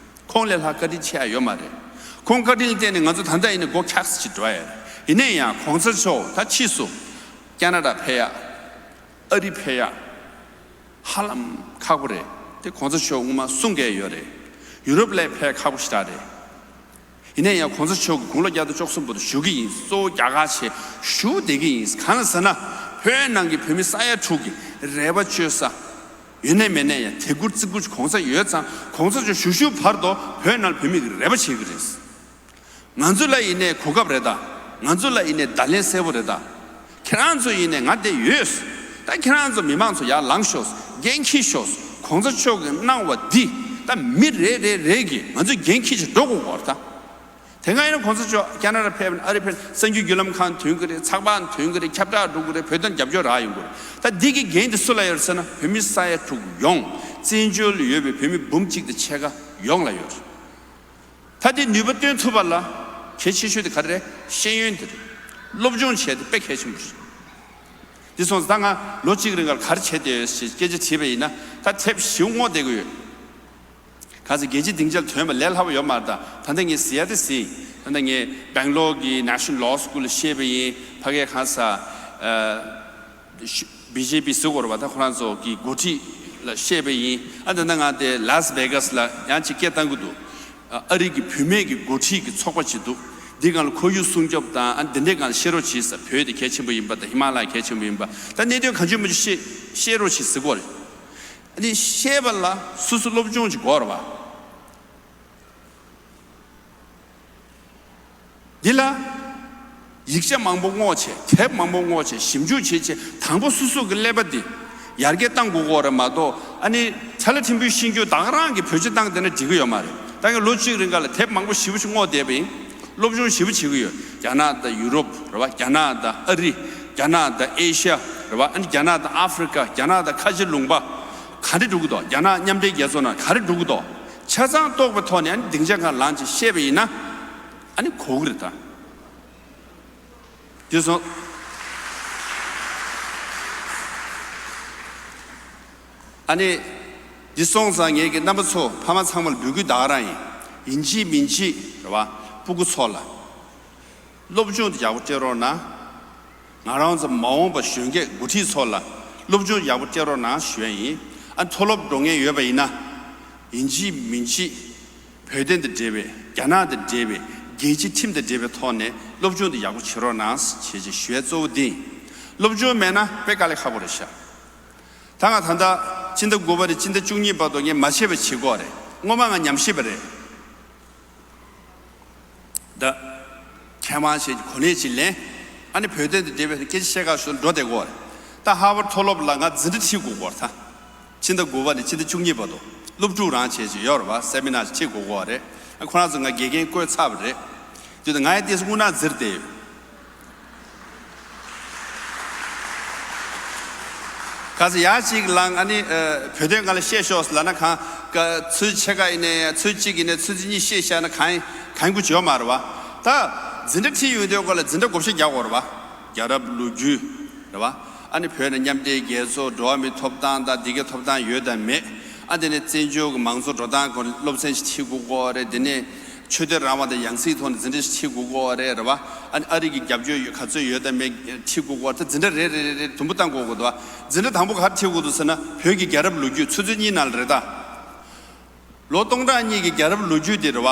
ཁོང་ལས་ལྷག་བཀའ་དྲིན་ཆེ་ཡ་ཡོད་མ་རེད། ཁོང་བཀའ་དྲིན་ལ་བརྟེན་ནས་ང་ཚོ་ད་ལྟ་ཡིན་ན་སྒོ་འཁྱག་སེ་ཅིག་འགྲོ་ཡ་རེད། ཡིན་ན་ཡང་གོང་ས་མཆོག་ད་ཕྱིས་སུ་ཁ་ན་ཌ་ཕེབས་ཡ། ཨ་རི་ཕེབས་ཡ། ཧ་ལམ་ཁག་པོ་རེད། དེ་གོང་ས་མཆོག་སྔོན་མ་གསུང་གི་ཡོད་རེད། ཡུ་རོབ་ལ་ཕེབས་ཁག་པོ་ཞེ་དྲག་རེད། ཡིན་ན་ཡང་གོང་ས་མཆོག་གི་དགུང་ལོ་བརྒྱ་དང་བཅུ་གསུམ་བར་དུ་བཞུགས་ཀྱི་ཡིན། གཙོ་བོ་རྒྱ་གར་ཆེད་བཞུགས་བསྡད་ཀྱི་ཡིན། གང་ལ་ཟེར་ན། བོད་ནང་གི་བོད་མི་ས་ཡ་དྲུག་གི་རེ་བ་བཅོལ་ས་ཡོད་ནའི་མེད་ནའི་ཡང་དད་བཀུར་བརྩི་བཀུར་གོང་ས་ཡོད་ཙང་། གོང་ས་མཆོག་བཞུགས་བཞུགས་བར་དུ་བོད་ནང་བོད་མི་གི་རེ་བ་བྱེད་ཀྱི་རེད། ང་ཚོ་ལ་ཡིན་ནའི་གོ་སྐབས་རེད་ད། ང་ཚོ་ལ་ཡིན་ནའི་བརྡ་ལན་གསལ་པོ་རེད་ད། ཁྱེད་རང་ཚོ་ཡིན་ནའི་ང་བསྡད་ཡོད། ད་ཁྱེད་རང་ཚོ་མི་མང་ཚོ་ཡར་ལངས་ཤོག་འགན་འཁྱེར་ཤོག་གོང་ས་མཆོག་གིས་གནང་བ་འདི་ད་མི་རེ་རེ་རེ་གིས་ང་ཚོས་འགན་འཁྱེར་བྱས་འགྲོ་དགོས་སྐོར་ད། དེ་སྔ་ཡིན་ན་གོང་ས་མཆོག་ཁ་ན་ཌ་ཕེབས་ཨ་རི་ཕེབས་གསར་འགྱུར་བརྒྱུད་ལམ་ཁག་ཐོན་གི་རེད། ཚགས་པར་ཐོན་གི་རེད། ཁྱབ་བསྒྲགས་འགྲོ་གི་རེད། བོད་དོན་རྒྱབ་སྐྱོར་རག་ཡོང་གི་རེད། ད་འདི་གི་འགན་དེ་སུ་ལ་ཡོད་ཟེར་ན། བོད་མི་ས་ཡ་དྲུག་ཡོངས། བཙན་བྱོལ་ལ་ཡོད་པའི་བོད་མི་འབུམ་གཅིག་དང་ཕྱེད་ཀ་ཡོངས་ལ་ཡོད་རེད། ད་འདི་ནུས་པ་བཏོན་ཐུབ་པ་ལ་གལ་ཆེ་ཤོས་དེ་ག་རེ་རེད། ཤེས་ཡོན་དེ་རེད། སློབ་སྦྱོང་བྱས་ཏེ་དཔེ་གལ་ཆེན་པོ་རེད། འདི་སོང་ཙང་ད་ང་ལོ་གཅིག་རིང་ལ་ག་རེ་བྱས་བསྡད་ཡོད་ཞེས་སྐད་ཆ་དྲིས་པ་ཡིན་ན། ད་དེབ་ཞིག་བསྔོགས་བསྡད་ཀྱི་ཡོད། ག་ཚོད་རྒྱལ་སྤྱིའི་སྡིངས་ཆར་ཐོན་པ་ལས་སླ་པོ་ཡོད་མ་རེད་ད། ད་ལྟ་ངས་ཟེར་ཡ་དེ་ཟེར་ཡིན། ད་ལྟ་ངས་སྦེང་ལོར་གྱི་National Law School ལ་བཤད་པ་ཡིན། ཕ་གིའི་གང་ས་ཨ་བི་ཇེ་པི་ཟེར་དགོས་རེད་པ། ད་ཁོ་རང་ཚོ་གི་འགོ་ཁྲིད་ལ་བཤད་པ་ཡིན། ཨ་ད་ལྟ་ང་དེ་ལཱས་ཝེ་གཱས་ལ་ཡང་ཅིག་སྐད་བཏང་གི་འདུག་ཨ་རི་གི་བུད་མེད་ཀྱི་འགོ་ཁྲིད་ཀྱི་ཚོགས་པ་ཅིག་འདུག་འདི་སྒང་ལ་ཁོར་ཡུག་སྲུང་སྐྱོབ་དང་ཨ་འདི་འདྲའི་སྒང་ལ་བཤད་རོགས་བྱེད་ཟེར། བོད་དེ་གལ་ཆེན་པོ་ཡིན་པ་དང་། ཧི་མ་ལ་ཡ་གལ་ཆེན་པོ་ཡིན་པ། ད་གནད་དོན་གང་བྱུང་མང་བྱུང་བཤད་བཤད་རོགས་བྱེད་ཟེར་གོ་རེད། ཨ་ནི་བཤད་པ་ལ་སོ་སོ་སློབ་སྦྱོང་ཅིག་དགོས་རེད་པ། འདི་ལ་ཡིག་ཆ་མང་པོ་བསྔོགས་བྱས། དེབ་མང་པོ་བསྔོགས་བྱས། ཞིབ་འཇུག་བྱས་བྱས། དང་པོ་སོ་སོ་གི་ཀླད་པ་འདི་ཡར་རྒྱས་གཏང་དགོས་ཀྱི་ཡོད་རེད་མ་གཏོགས། ཨ་ནི་ཅ་ལག་ཕྲན་བུའི་ཤེས་རྒྱུ་ད་ག་རང་གིས་བེད་སྤྱོད་བཏང་བསྡད་ན་འགྲིག་གི་ཡོད་མ་རེད། ད་ངས་ལོ་གཅིག་རིང་ག་ལ་དེབ་མང་པོ་ཞེ་པོ་ཅིག་བསྔོགས་བསྡད་པ་ཡིན། སློབ་སྦྱོང་ཞེ་པོ་བྱེད་ཀྱི་ཡོད། རྒྱ་ནག་དང་ཡུ་རོབ་རེད་པ། རྒྱ་ནག་དང་ཨ་རི། རྒྱ་ནག་དང་ཨེ་ཤ་ཡ་རེད་པ། ཨ་ནི་རྒྱ་ནག་དང་ཨ་ཧྥི་རི་ཀ། རྒྱ་ནག་དང་ཁ་ཆེ་ལུང་པ་ག་འདྲ་འགྲོ་གི་འདུག་རྒྱ་ནག་མཉམ་འབྲེལ་རྒྱལ་ཚོགས་ནང་ག་རེ་འགྲོ་གི་འདུག་ཆ་ཚང་རྟོགས་པའི་ཐོག་ནས་ཨ་ནི་སྡིངས་ཆ་སྒང་ལངས་བྱས་བཤད་པ་ཡིན་ན། ཨ་ནི་གོ་གི་རེད་ད། འདི་སོང་། ཨ་ནི་འདི་སོང་ཙང་ངེད་ཀྱི་རྣམ་པ་ཚོ་ཕ་མ་ཚང་མ་ལ་འབོད་སྐུལ་ད་ག་རང་ཡིན། ཡིན་གཅིག་མིན་གཅིག་རེད་པ། སྤུ་གུ་ཚོ་ལ་སློབ་སྦྱོང་དེ་ཡག་པོ་སྤྲད་རོགས་གནང་། ང་རང་ཚོ་མ་འོངས་པ་གཞོན་སྐྱེས་འགོ་ཁྲིད་ཚོ་ལ་སློབ་སྦྱོང་ཡག་པོ་སྤྲད་རོགས་གནང་ཞུ་ཡ་ཡིན། ཨ་མཐོ་སློབ་འགྲོ་མཁན་ཡོད་པ་ཡིན་ན། ཡིན་གཅིག་མིན་གཅིག་བོད་དོན་དང་འབྲེལ་བའི། རྒྱ་ནག་དང་འབྲེལ་བའི། རྒྱལ་སྤྱིའི་ཁྲིམས་དང་འབྲེལ་བའི་ཐོག་ནས་སློབ་སྦྱོང་དེ་ཡག་པོ་བྱེད་རོགས་གནང་ཞེས་ཞུ་ཡ་གཙོ་བོ་འདི་ཡིན། སློབ་སྦྱོང་མེད་ན་དཔེ་དཀའ་ལས་ཁག་པོ་རེད་ཤག་ད་ང་ད་ལྟ་སྤྱི་ཟླ་དགུ་པ་ནས་སྤྱི་ཟླ་བཅུ་གཉིས་བར་དུ་ངས་མ་བྱས་པ་བྱེད་དགོས་རེད། སྔོན་མ་ང་ཉམས་ཞིབ་པ་རེད། ད་མཁས་དབང་ཞིག་གི་གོ་གནས་ཅིག་ལེན། ཨ་ནི་བོད་དོན་དང་འབྲེལ་བའི་སྐད་ཆ་བཤད་ག་ཞུ་འགྲོ་བསྡད་ཀྱི་ཡོད་རེད། ད་ཧར་ཝརཌ་མཐོ་སློབ་ལ་ང་འཛིན་གྲྭ་ཁྲིད་དགོས་ཀྱི་ཡོད་རེད་ད། ཕྱི་ཟླ་དགུ་པ་ནས་ཕྱི་ཟླ་བཅུ་གཉིས་བར་དུ་སློབ་ཕྲུག་རང་བྱས་ཅིག་ཡོད་རེད་པ། སེ་མི་ནར་ཅིག་ཁྲིད་དགོས་ཀྱི་ཡོད་རེད། ཨ་ཁོ་རང་ཚོ་ང་དགེ་རྒན་བསྐོས་ཚར་བ་རེད། དེ་དུས་ང་ཡང་ཏོག་ཙམ་དངོས་གནས་འཛིར་བསྡད་ཡོད། ག་ཚོད་ཡར་ཅིག་ལངས། ཨ་ནི་ཨ་བོད་དོན་སྒང་ལ་བཤད་ཤོག་ཟེར་ལབ་ན་གང་ ཀ་ཚོད་ཕྱེད་ཀ་ཡིན་ནའི་ཚོད་གཅིག་ཡིན་ནའི་ཚོད་ཚོད་གཉིས་བཤད་བཞག་ན་གང་གང་དགོས་བྱེད་ཡོད་མ་རེད་བ། ད་འཛིན་གྲྭ་ཁྲིད་ཡོང་དུས་སྐོར་ལ་འཛིན་གྲྭ་བགོ་བཤའ་རྒྱག་དགོས་རེད་བ། རྒྱལ་རབས་ལོ་རྒྱུས་རེད་བ། ཨ་ནི་བོད་ནས་མཉམ་འབྲེལ་རྒྱལ་ཚོགས་འགྲོ་བ་མིའི་ཐོབ་ཐང་དང་འདི་གའི་ཐོབ་ཐང་ཡོད་དང་མེད། ཨ་དེ་ནས་བཙན་བྱོལ་གྱི་མང་གཙོ་འགྲོ་སྟངས་སྐོར་སློབ་ཚན་ཞིག་ཁྲིད་དགོས་ཀྱི་རེད། དེ་ནས་ཆོས་དད་རང་དབང་དང་ཡང་སྲིད་ཐོག་ནས་འཛིན་གྲྭ་ཞིག་ཁྲིད་དགོས་ཀྱི་རེད་རེད་བ། ཨ་ནི་ཨ་རི་གི་རྒྱབ་སྐྱོར་ཡོད་ག་ཚོད་ཡོད་དང་མེད་ཁྲིད་དགོས་ཀྱི་རེད། ད་འཛིན་གྲྭ་རེ་རེ་རེ་རེ་དུམ་བུ་བཏང་དགོས་ཀྱི་འདུག་བ། འཛིན་གྲྭ་དང་པོ་ག་རེ་ཁྲིད་དགོས་འདུག་ཟེར་ན་བོད་ཀྱི་རྒྱལ་རབས་ལོ་རྒྱུས་ཚོད་ཚོད་གཉིས་ནང་ལ་རེད་ད། ལོ་སྟོང་ཕྲག་གཉིས་ཀྱི་རྒྱལ་རབས་ལོ་རྒྱུས་དེ་རེད་བ།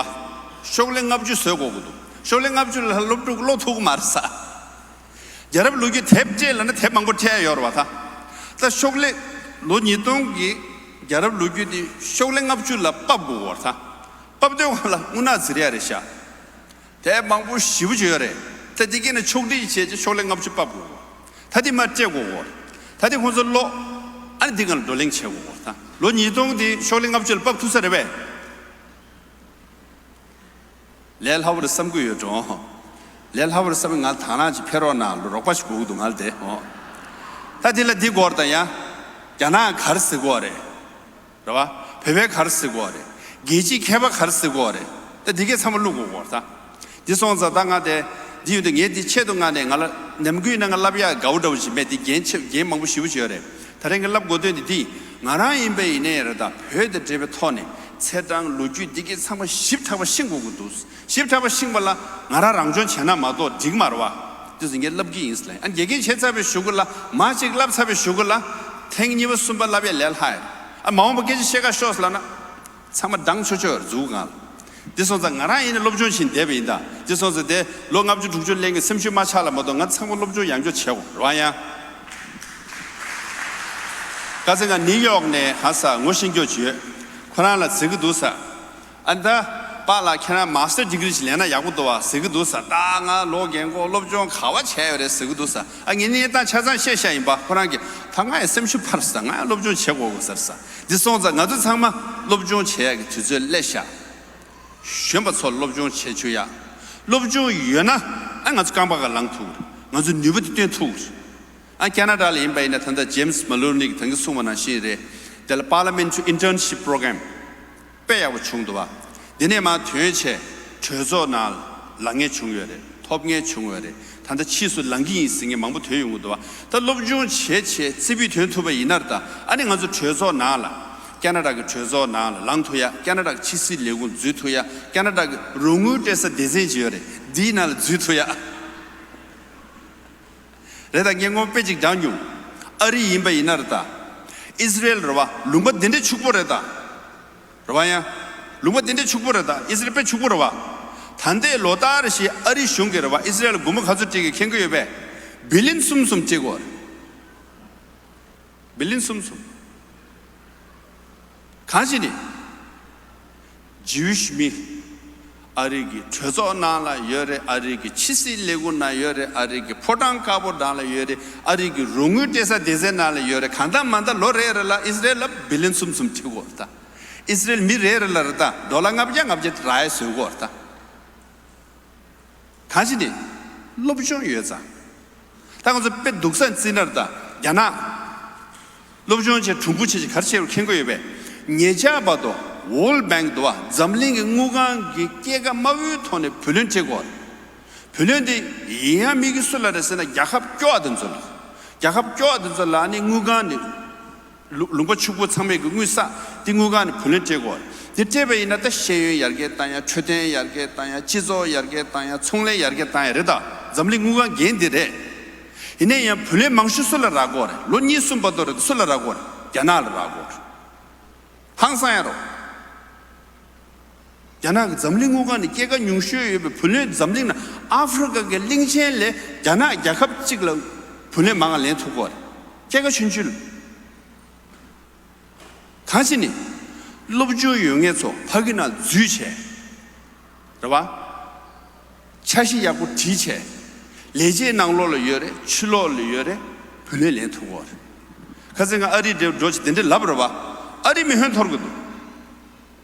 ཤོག་ལྷེ་ལྔ་བཅུ་བཟོས་དགོས་ཀྱི་འདུག་ཤོག་ལྷེ་ལྔ་བཅུ་ལ་སློབ་ཕྲུག་ཀློག་ཐུབ་ཀྱི་མ་རེད་ས། རྒྱལ་རབས་ལོ་རྒྱུས་དེབ་སྤྲད་ལབ་ན་དེབ་མང་པོ་སྤྲད་ཡོད་རེད་བ་ད། ད་ཤོག་ལྷེ་ལོ་ཉིས་སྟོང་གི་རྒྱལ་རབས་ལོ་རྒྱུས་དེ་ཤོག་ལྷེ་ལྔ་བཅུ་ལ་ཕབ་དགོས་ཀྱི་རེད་ད། ཕབ་དུས་སྒང་ལ་རྔུལ་ནག་འཛེར་ཡ་རེད་ཤག་དེབ་མང་པོ་ཞེ་པོ་ཅིག་ཡོད་རེད། ད་འདི་སྐད་ནས་ཕྱོགས་སྒྲིག་བྱས་རྗེས་ཤོག་ལྷེ་ལྔ་བཅུ་ཕབ་དགོས། ད་འདི་མར་སྤྲད་དགོས་གོ། ད་འདི་ཁོང་ཚོ་ཀློག་ཨ་ནི་འདི་སྒང་ལ་བགྲོ་གླེང་བྱེད་དགོས་གོ། ད་ལོ་ཉིས་སྟོང་འདི་ཤོག་ལྷེ་ལྔ་བཅུ་ལ་ཕབ་ཐུབ་ས་རེད་པས། ལས་སླ་པོ་རེད་བསམ་གྱི་ཡོད་འགྲོ། ལས་སླ་པོ་རེད་བསམ་ང་དང་རང་ཅིག་ཕེབས་རོགས་གནང་ལ་རོགས་པ་ཞིག་དགོས་ཀྱི་འདུག་ང་ལ་དེ་ཨོ། ད་འདི་ལ་འདི་དགོས་རེད་ད་ཡ། རྒྱ་ནག་ག་རེ་ཟེར་དགོས་རེད། རེད་བ། བོད་པའི་ག་རེ་ཟེར་དགོས་རེད། རྒྱལ་སྤྱིའི་མཁས་པ་ག་རེ་ཟེར་དགོས་རེད། ད་འདི་གས་ཚང་མ་བླུག་དགོས་གོ་ད། འདི་སོང་ཙང་ད་ང་དེ། འདི་ཡོད་དུས་ངས་འདི་ཆེད་དུ་མངགས་ནས་ང་ལ་ནམ་རྒྱུན་ན་ང་བསླབ་ཡག་དགའ་བོ་འདྲ་བོ་ཞིག་མེད། འདི་རྒན་ཆེ་རྒན་མང་པོ་ཞེ་པོ་ཅིག་ཡོད་རེད། ད་རེས་ངས་བསླབ་དགོས་དོན་འདི་འདི། ང་རང་ཡིན་པ་ཡིན་ནའི་རེད་ད་བོད་དང་འབྲེལ་བའི་ཐོག་ནས་ཚེས་གྲངས་ལོ་རྒྱུས་འདི་གས་ཚང་མ་ཞིབ་ཕྲ་བ་ཤེས་དགོས་ཀྱི་འདུག་ཞིབ་ཕྲ་བ་ཤེས་པ་ལ་ང་རང་རང་སྦྱོང་བྱས་ན་མ་གཏོགས་འགྲིག་མ་རེད་བ། དེ་ཚོ་ངས་བསླབ་ཀྱི་ཡིན་ཟེར་ལབ། ཨ་དགེ་རྒན་བྱས་ཚར་བའི་གཞུག་གུ་ལ་མ་གཅིག་བསླབ་ཚར་བའི་གཞུག་གུ་ལ་ཐེངས་གཉིས་པ་གསུམ་པ་བསླབ་ཡ་ལས་སླ་ཡ། ཨ་མ་འོངས་པ་སྐད་ཆ་བཤད་ག་ཤོག་ཟེར་ལབ་ན། ཚང་མ་འདང་ཆོག་ཆོག་འཛུགས་གང་། འདི་སོང་ཙང་ང་རང་ཡིན་ན་སློབ་སྦྱོང་བྱེད་བསྡད་པ་ཡིན་ད། འདི་སོང་ཙང་དེ་ལོ་ལྔ་བཅུ་དྲུག་ཅུ་སླེབས་ངས་སེམས་ཤུགས་མ་ཆག་ལ་མ་གཏོགས་ང་ཚང་མ་སློབ་སྦྱོང་ཡང་བསྐྱར་བྱེད་དགོས་རེད་བ་ཡང་། ཁ་སང་ང་ནིའུ་ཡོག་ནས་ཧ་ས་ངོ་ཤེས་རྒྱུ་ཅིག་ཡོད། ཁོ་རང་ལ་ཟེར་གི་འདུག་ས། ཨ་ནི་ད། པཱ་ལགས་ཁྱེད་རང་མཱ་སི་ཊར་ཌི་གི་རི་ཞིག་ལེན་ན་ཡག་པོ་འདུག་བ་ཟེར་གི་འདུག་ས། ད་ང་ལོ་རྒན་གོག་སློབ་སྦྱོང་ག་བ་བྱས་ཡོད་རེད་ཟེར་གི་འདུག་ས། ཨ་ངས་གནས་སྟངས་ཆ་ཚང་བཤད་བཤད་ཡིན་པ། ཁོ་རང་གིས་ད་ང་ཡང་སེམས་ཤུགས་འཕར་ས། ང་ཡང་སློབ་སྦྱོང་བྱེད་དགོས་གོ་ཟེར་ས། འདི་སོང་ཙང་ང་ཚོ་ཚང་མ་སློབ་སྦྱོང་བྱེད་ཡག་གི་དུས་ཚོད་སླེབས་ཤག་གཞོན་པ་ཚོ་སློབ་སྦྱོང་བྱེད་བཅུག་ཡ། སློབ་སྦྱོང་ཡོད་ན་ཨ་ང་ཚོ་རྐང་པ་ག་ལངས་ཐུབ་རེད། ང་ཚོ་ནུས་པ་དེ་བཏོན་ཐུབ་རེད། ཨ་ཁེ་ན་ཌ་ལ་ཡིན་པ་ཡིན་ན་ད་ལྟ་ཇེམ་སི་མ་ལོ་ནི་གིས་ད་གིན་གསུངས་པ་ནང་བཞིན་རེད། དེ་ལ་Parliamentary Internship Program དཔེ་ཡག་པོ་བྱུང་འདུག་བ། འདི་ནས་མར་ཐོན་བྱས་གྲོས་ཚོགས་ནང་ལ་ལངས་མཁན་བྱུང་ཡོད་རེད། ཐོབ་མཁན་བྱུང་ཡོད་རེད། ད་ལྟ་ཕྱིས་སུ་ལངས་ཀྱི་ཡིན་ཟེར་མཁན་མང་པོ་ཐོན་ཡོང་གི་འདུག་བ། ད་སློབ་སྦྱོང་བྱས་བྱས་རྩེ་ཕུད་ཐོན་ཐུབ་པ་ཡིན་ན་རེད་ད། ཨ་ནི་ང་ཚོ་གྲོས་ཚོགས་ནང་ལ་ཁེ་ན་ཌ་གི་གྲོས་ཚོགས་ནང་ལ་ལངས་ཐུབ་ཡ། ཁེ་ན་ཌ་གི་ཕྱི་སྲིད་ལས་ཁུངས་འཛུལ་ཐུབ་ཡ། ཁེ་ན་ཌ་གི་རོགས་དངུལ་སྤྲད་ས་སྡེ་ཚན་ཅིག་ཡོད་རེད། འདིའི་ནང་ལ་འཛུལ་ཐུབ་ཡ། རེད་ད། ངས་ངོ་དཔེ་ཅིག་བགྲང་མྱོང་། ཨ་རི་ཡིན་པ་ཡིན་ན་རེད་ད། ཨིས་ར་ཨེལ་རེད་བ། ལུང་པ་འདི་འདྲའི་ཕྱུག་པོ་རེད་ད། རེད་བ་ཡ། ལུང་པ་འདི་འདྲའི་ཕྱུག་པོ་རེད་ད། ཨིས་ར་ཨེལ་དཔེ་ཕྱུག་པོ་རེད་བ། ད་ལྟའི་ལོ་ལྟར་བཞིན་ཨ་རི་གཞུང་གིས་རེད་བ། ཨིས་ར་ཨེལ་སྒོར་མོ་ག་ཚོད་སྤྲད་ཀྱི་མཁྱེན་གྱི་ཡོད་པས། བི་ལིན་གསུམ་གསུམ་སྤྲད་ཀྱི་ཡོད་རེད། བི་ལིན་གསུམ་གསུམ། གང་ཞིག་ནི། ཇིའུ་ཤི་མི། ཨ་རི་གི་གྲོས་ཚོགས་ནང་ལ་ཡོད་རེད། ཨ་རི་གི་ཕྱི་སྲིད་ལས་ཁུངས་ནང་ཡོད་རེད། ཨ་རི་གི་ཕོ་བྲང་དཀར་པོ་ནང་ལ་ཡོད་རེད། ཨ་རི་གི་རོགས་དངུལ་སྤྲད་ས་སྡེ་ཚན་ནང་ལ་ཡོད་རེད། གང་ལྟར་མ་ལྟར་ལོ་རེ་རེ་ལ་ཨིས་ར་ཨེལ་ལ་བི་ལིན་གསུམ་གསུམ་སྤྲད་ཀྱི་ཡོད་རེད་ད། ཨིས་ར་ཨེལ་མི་རེ་རེ་ལ་རེད་ད་ཌོ་ལར་ལྔ་བརྒྱ་ལྔ་བརྒྱ་རག་ཡ་བཟོ་གི་ཡོད་རེད་ད། གང་ཞིག་ནི། སློབ་སྦྱོང་ཡོད་ཙང་། ད་ང་ཚོ་དཔེ་སྡུག་ས་བརྩིས་ན་རེད་ད། རྒྱ་ནག་སློབ་སྦྱོང་བྱས་གྲུང་པོ་བྱས་ཀྱི་ག་རེ་བྱས་པ་མཁྱེན་གྱི་ཡོད་པས། ཉེ་ཆར་བར་དུ་World Bank འདུག་བ། འཛམ་གླིང་གི་དངུལ་ཁང་གི་སྐྱེད་ཀ་དམའ་བོའི་ཐོག་ནས་བུ་ལོན་སྤྲད་དགོས་རེད། བུ་ལོན་དེ་ཡིན་ཡང་མི་གི་སུ་ལ་རེད་ཟེར་ན་རྒྱལ་ཁབ་སྐྱོ་བ་དེ་ཚོ་ལ། རྒྱལ་ཁབ་སྐྱོ་བ་དེ་ཚོ་ལ་ནི་དངུལ་ཁང་ནི། ལུ་ལུང་པ་ཕྱུག་པོ་ཚང་མས་ཀྱི་དངུལ་བསགས་དེ་དངུལ་ཁང་ནས་བུ་ལོན་སྤྲད་དགོས། དེ་སྤྲད་པ་ཡིན་ན་ད་ཤེས་ཡོན་ཡར་རྒྱས་བཏང་ཡ། འཕྲོད་བསྟེན་ཡར་རྒྱས་བཏང་ཡ། སྤྱི་ཚོགས་ཡར་རྒྱས་བཏང་ཡ། ཚོང་ལས་ཡར་རྒྱས་བཏང་ཡ་རེད་ད། འཛམ་གླིང་དངུལ་ཁང་འགན་འདི་རེད། ཡིན་ན་ཡང་བུ་ལོན་མང་ཤོས་སུ་ལ་རག་གི་ཡོད་རེད། ལོ་གཉིས་གསུམ་བར་དུ་རེད་སུ་ལ་རག་གི་ཡོད་རེད། རྒྱ་ནག་ལ་རག་གི་ཡོད་རེད། ཧང་སང་ཡ་རོ། རྒྱ་ནག་གི་འཛམ་གླིང་དངུལ་ཁང་ནས་སྐྱེད་ཀ་ཉུང་ཤོས་ཡོད་པའི་བུ་ལོན་འཛམ་གླིང་ནང་ཨ་ཧྥེ་རི་ཁ་གི་གླིང་ཆེན་ལས་རྒྱ་ནག་རྒྱལ་ཁབ་གཅིག་ལ་བུ་ལོན་མང་ང་ལེན་ཐུབ་ཀྱི་ཡོད་རེད། སྐྱེད་ཀ་ཆུང་ཆུང་ལ། གང་ཞིག་ནི། སློབ་སྦྱོང་ཡོད་མཁན་ཚོ་ཕ་གི་ནང་འཛུལ་བྱས། རེད་བ། འཆར་གཞི་ཡག་པོ་བྲིས་བྱས། ལས་བྱེད་ནང་ལོགས་ལ་ཡོད་རེད། ཕྱི་ལོགས་ལ་ཡོད་རེད། བུ་ལོན་ལེན་ཐུབ་ཀྱི་ཡོད་རེད། ཁ་སང་ང་ཨ་རི་འདྲ་འགྲོ་བྱས་དེ་འདྲ་ལབ་རེད་བ། ཨ་རི་མི་ཧོན་འཐོར་གི་འདུག་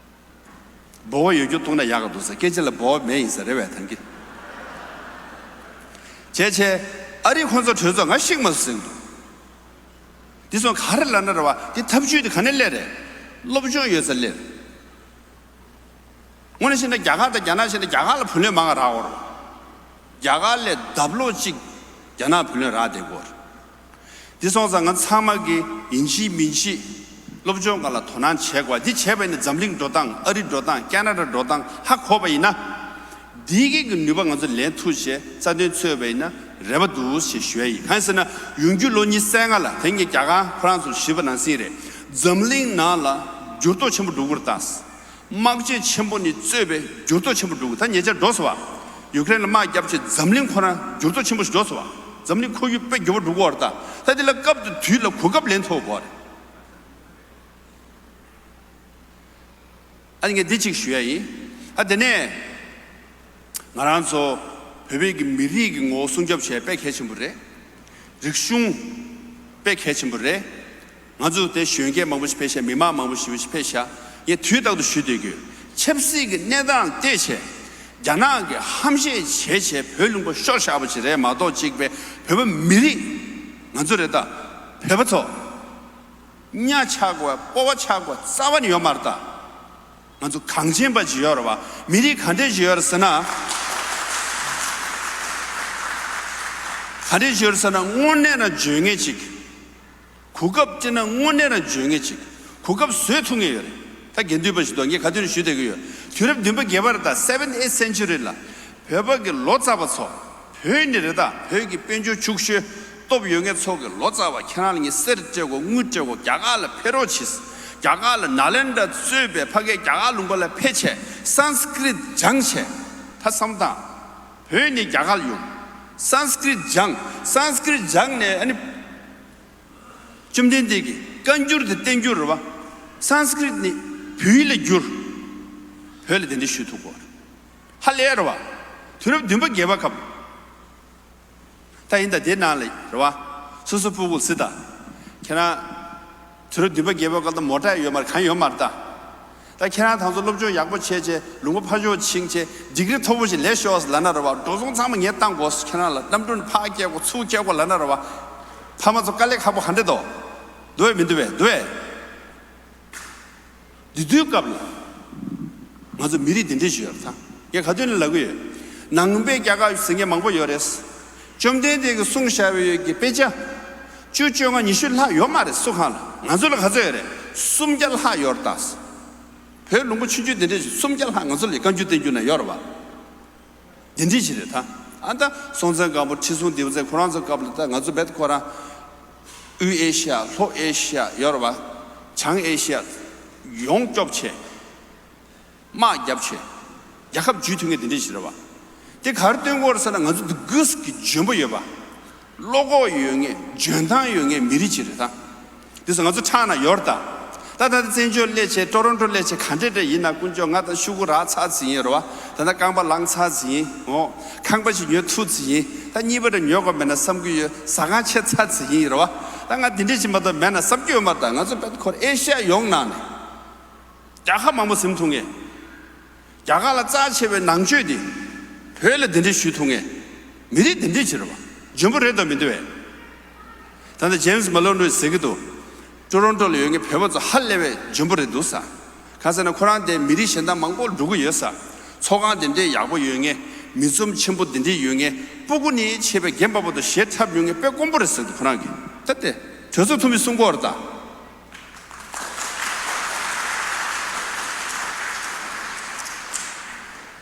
འབོ་བ་ཡོད་རྒྱུ་བཏུང་ན་ཡག་ག་འདུག་ཟེར། སྐད་ཆ་ལ་འབོ་བ་མེད་ཡིན་ཟེར་རེད་བས་ཐང་གི། བྱས་བྱས། ཨ་རི་ཁོང་ཚོ་གྲོས་ཚོགས་ང་ཤིག་མ་སུ་ཟིན་འདུག་འདི་ཚོ་ག་རེ་ལབ་ན་རེད་བ། འདི་ཐབས་ཇུས་དེ་ག་ནས་སླེབས་རེད། སློབ་སྦྱོང་ཡོད་ས་སླེབས་རེད། དངོས་གནས་བཤད་ན་རྒྱ་གར་དང་རྒྱ་ནག་བཤད་ན་རྒྱ་གར་ལ་བུ་ལོན་མང་ང་རག་ཡོད་རེད། རྒྱ་གར་ལས་ལྡབ་ལོག་གཅིག་རྒྱ་ནག་བུ་ལོན་རག་བསྡད་ཀྱི་ཡོད་རེད། འདི་སོང་ཙང་ང་ཚང་མ་གིས་ཡིན་གཅིག་མིན་གཅིག་སློབ་སྦྱོང་སྒང་ལ་དོ་སྣང་བྱེད་དགོས། འདི་བྱས་པ་ཡིན་ན་འཛམ་གླིང་འགྲོ་སྟངས། ཨ་རི་འགྲོ་སྟངས། ཁ་ན་ཌ་འགྲོ་སྟངས་ཧ་གོ་བ་ཡིན་ན། འདི་གི་གི་ནུས་པ་ང་ཚོ་ལེན་ཐུབ་བྱས་རྩ་དོན་རྩོད་པ་ཡིན་ན་རེ་བ་འདུག་ཞེས་ཞུ་ཡ་ཡིན། གང་ཡིན་ཟེར་ན་ཡོང་རྒྱུ་ལོ་ཉི་ཤུ་རྩ་ལྔ་ལ་དེ་ངས་རྒྱ་གར་ཁོ་རང་ཚོར་ཞུས་པ་ནང་བཞིན་རེད། འཛམ་གླིང་ནང་ལ་འགྱུར་ལྡོག་ཆེན་པོ་འགྲོ་གི་རེད་ད། དམག་ཆེན་ཆེན་པོ་ནས་གཙོས་པའི་འགྱུར་ལྡོག་ཆེན་པོ་འགྲོ་གི། ད་ཉེ་ཆར་འགྲོ་སོང་བ། ཡུ་ཀེ་རེན་ལ་དམག་བརྒྱབ་བྱས་འཛམ་གླིང་ཁོ་རང་འགྱུར་ལྡོག་ཆེན་པོ་ཞིག་འགྲོ་སོང་བ། འཛམ་གླིང་ཁོར་ཡུག་དཔེ་འགྱུར་བ་འགྲོ་གི་ཡོད་རེད་ད། ད་འདི་ལ་སྐབས་དང་དུས་ལ་གོ་སྐབས་ལེན་ཐུབ་དགོས་རེད། ཨ་ནི་ངས་འདི་གཅིག་ཞུ་ཡ་ཡིན། ཨ་དེ་ནས་ང་རང་ཚོ་བོད་པའི་གི་མི་རིགས་ཀྱི་ངོ་བོ་སྲུང་སྐྱོབ་བྱེད་དཔེ་གལ་ཆེན་པོ་རེད། རིག་གཞུང་དཔེ་གལ་ཆེན་པོ་རེད། ང་ཚོ་དེ་གཞོན་སྐྱེས་མང་པོ་ཞིག་ཕེབས་ཤག་མི་མང་མང་པོ་ཞིག་ཕེབས་ཤག་ངས་དུས་རྟག་ཏུ་ཞུ་སྡོད་ཀྱི་ཡོད། ཆབ་སྲིད་ཀྱི་གནས་སྟངས་བལྟས་བྱས། རྒྱ་ནག་གིས་ཧམ་བཤད་བྱས་བྱས་བོད་ལུང་པ་ཤོར་བཞག་པ་ཞིག་རེད་མ་གཏོགས། གཅིག་པའི་བོད་པ་མི་རིགས་ང་ཚོ་རེད་ད། བོད་པ་ཚོ་གཉའ་ཆག་དགོས། སྤོབས་པ་ཆག་དགོས་རྩ་བ་ནས་ཡོད་མ་རེད་ད། ང་ཚོ་གངས་ཅན་པ་ཅིག་ཡོད་རེད་བ། མི་རིགས་ག་འདྲས་ཅིག་ཡོད་རེད་ཟེར་ན། ག་འདྲས་ཅིག་ཡོད་རེད་ཟེར་ན་དངོས་གནས་རང་འཇོན་མཁན་ཅིག་གོ་སྐབས་སྤྲད་ན་དངོས་གནས་རང་འཇོན་མཁན་ཅིག་གོ་སྐབས་བཟོས་ཐུབ་མཁན་ཡོད་རེད། ད་དགེ་འདུན་པ་ཞིག་འདུག་ངས་ག་དུས་ནས་ཞུ་བསྡད་ཀྱི་ཡོད། དུས་རབས་བདུན་པ་བརྒྱད་པ་རེད་ད། seventh eighth century ལ་བོད་པ་གི་ལོ་ཙཱ་བ་ཚོ། བོད་ནས་རེད་ད། བོད་ཀྱི་དཔལ་འབྱོར་ཕྱུག་ཤོས་སྟོབས་ཡོད་མཁན་ཚོ་གི་ལོ་ཙཱ་བ་ཁྱེད་རང་ལ་ངས་གསེར་སྤྲད་དགོས། དངུལ་སྤྲད་དགོས། རྒྱ་གར་ལ་ཕེབས་རོགས་གྱིས། རྒྱ་གར་ལ་ནཱ་ལེནྡྲ་གཙོས་པའི་ཕ་གིའི་རྒྱ་གར་ལུང་པ་ལ་ཕེབས་བྱས་སཾ་སྐྲྀཏ་སྦྱངས་བྱས། ད་བསམ་བློ་བཏང་། བོད་ནས་རྒྱ་གར་ལ་ཡོང་། སཾ་སྐྲྀཏ་སྦྱངས། སཾ་སྐྲྀཏ་སྦྱངས་ནས་ཨ་ནི། བཅོམ་ལྡན་འདས་ཀྱིས་བཀའ་འགྱུར་དེ་བསྟན་འགྱུར་རེད་བ། སཾ་སྐྲྀཏ་ནས་བོད་ཡིག་ལ་བསྒྱུར། བོད་ལ་གདན་འདྲེན་ཞུས་ཐུབ་ཀྱི་ཡོད་རེད། ཧ་ལས་རེད་བ། དུས་རབས་བདུན་པ་བརྒྱད་པ་སྐབས། ད་ཡིན་ད་དེ་ནང་ལ་རེད་བ། སོ་སོ་ཕྲུ་གུ་སི་ད། ཁྱེད་རང་། དུས་རབས་བདུན་པ་བརྒྱད་པ་སྐབས་ད་མོ་ཊ་ཡོད་མ་རེད། གང་ཡོད་མ་རེད་ད། ད་ཁྱེད་རང་ད་ཚོ་སློབ་སྦྱོང་ཡག་པོ་བྱས་བྱས་ལུང་པ་ཕར་ཕྱོགས་ཕྱིན་བྱས་ཌིག་རི་མཐོ་པོ་ཞིག་ལེན་ཤོག་ལབ་ན་རེད་བ། འགྲོ་སོང་ཚང་མ་ངས་བཏང་དགོས། ཁྱེད་རང་ལ་གནམ་གྲུ་ནས་ཕར་སྐྱེལ་དགོས། ཚུར་སྐྱེལ་དགོས་ལབ་ན་རེད་བ། ཕ་མ་ཚོ་དཀའ་ལས་ཁག་པོ་ག་འདྲས་འདུག་འདུག་བས་མི་འདུག་བས། འདུག་བས། འདི་དུས་སྐབས་ལ་ང་ཚོ་མི་རིགས་འདི་འདྲས་ཞིག་ཡོད་རེད་ད། ངས་ག་དུས་ནས་ལབ་ཀྱི་ཡོད། ནང་པའི་རྒྱལ་ཁབ་ཟེར་མཁན་མང་པོ་ཡོད་རེད། བཅོམ་ལྡན་འདས་ཀྱིས་གསུངས་བཞག་པའི་ཡོད་ཀྱི་དཔེ་ཆ་བཅུ་བཅོ་ལྔ་ཉི་ཤུ་ལྷག་ཡོད་མ་རེད་སུ་གང་ལ། ང་ཚོ་ལ་ག་ཚོད་ཡོད་རེད། སུམ་བརྒྱ་ལྷག་ཡོད་རེད་ད། བོད་ལུང་པ་ཆུང་ཆུང་འདི་འདྲས་ཞིག་སུམ་བརྒྱ་ལྷག་ང་ཚོ་ལ་བཀའ་འགྱུར་བསྟན་འགྱུར་ན་ཡོད་རེད་བ། འདི་འདྲས་ཞིག་རེད་ད། ཨ་ད་སྲོང་བཙན་སྒམ་པོ་ཁྲི་སྲོང་ལྡེའུ་བཙན་ཁོ་རང་ཚོ་སྐབས་ལ་ད་ང་ཚོ་བེད་ཁོ་རང་། དབུས་ཨེ་ཤི་ཡ་ལྷོ་ཨེ་ཤི་ཡ་ཡོད་རེད་བ། བྱང་ཨེ་ཤི་ཡ་ཡོངས་སྐྱོབ་བྱས། དམག་བརྒྱབ་བྱས། རྒྱལ་ཁབ་འཇུས་ཐུབ་མཁན་འདི་འདྲས་ཞིག་རེད་བ། དེ་ག་རེ་སྟོན་གྱི་ཡོད་རེད་ཟེར་ན་ང་ཚོ་འདི་གུས་ཀྱི་འཇོན་པོ་ཡོད་པ། བློ་ཁོག་ཡོད་མཁན་འཇོན་ཐང་ཡོད་མཁན་མི་རིགས་ཅིག་རེད་ད། དེ་ཚོ་ང་ཚོ་ཕྲག་ན་ཡོད་རེད་ད། ད་ད་ལྟ་བཙན་བྱོལ་སླེབས་བྱས་ཊོ་རོན་ཊོ་སླེབས་བྱས་ག་འདྲས་འདྲས་ཡིན་ན་དཀོན་མཆོག་ང་ད་ཤོག་གུ་རག་ཚར་ཟིན་ཡིན་རེད་བ། ད་ལྟ་རྐང་པ་ལངས་ཚར་ཟིན་ཡིན་འོ། ཁང་པ་ཞིག་ཉོ་ཐུབ་ཟིན་ཡིན། ད་གཉིས་པ་འདྲ་ཉོ་དགོས་མེད་ན་བསམ་གྱི་ཡོད། ཟ་ཁང་ཆད་ཚར་ཟིན་ཡིན་རེད་བ། ད་ང་འདི་འདྲས་ཞིག་མ་གཏོགས་མེད་ན་བསམ་གྱི་ཡོད་མ་རེད་ད། ང་ཚོ་བེད་ཁོ་རང་ཨེ་ཤ་ཡ་ཡོངས་ནང་ནས། རྒྱལ་ཁབ་མང་པོ་ཟིན་ཐུབ་མཁན། རྒྱ་གར་ལ་རྩ་ཆེ་བའི་ནང་ཆོས་འདི་བོད་ལ་གདན་འདྲེན་ཞུས་ཐུབ་མཁན་མི་རིགས་འདི་འདྲས་ཅིག་རེད་བ། འཇོན་པོ་རེད་དམ་མི་འདུག་བས། ད་ལྟ་ཇེམ་སི་མ་ལོན་རུ་ཟེར་གྱི་འདུག་ཊོ་རོན་ཊོ་ལ་ཡོད་མཁན་བོད་པ་ཚོ་ཧ་ལས་པའི་འཇོན་པོ་རེད་འདུག་ས། གང་ཟེར་ན་ཁོ་རང་དེ་མི་རིགས་གཞན་དག་མང་པོ་འགྲོ་གི་ཡོད་ས། ཚོགས་ཁང་དེ་འདྲས་ཡག་པོ་ཡོད་མཁན། མི་ཚོམ་ཆེན་པོ་དེ་འདྲས་ཡོད་མཁན། སྤུ་གུ་ནས་ཆེ་བའི་རྒན་པ་བར་དུ་ཞེ་འཁྲབ་ཡོད་མཁན་དཔེ་དཀོན་པོ་རེད་ཟེར་འདུག་ཁོ་རང་གིས་ད་དེ་གྲོས་ཚོགས་འཐུས་མི་གསུང་གི་ཡོད་རེད་ད།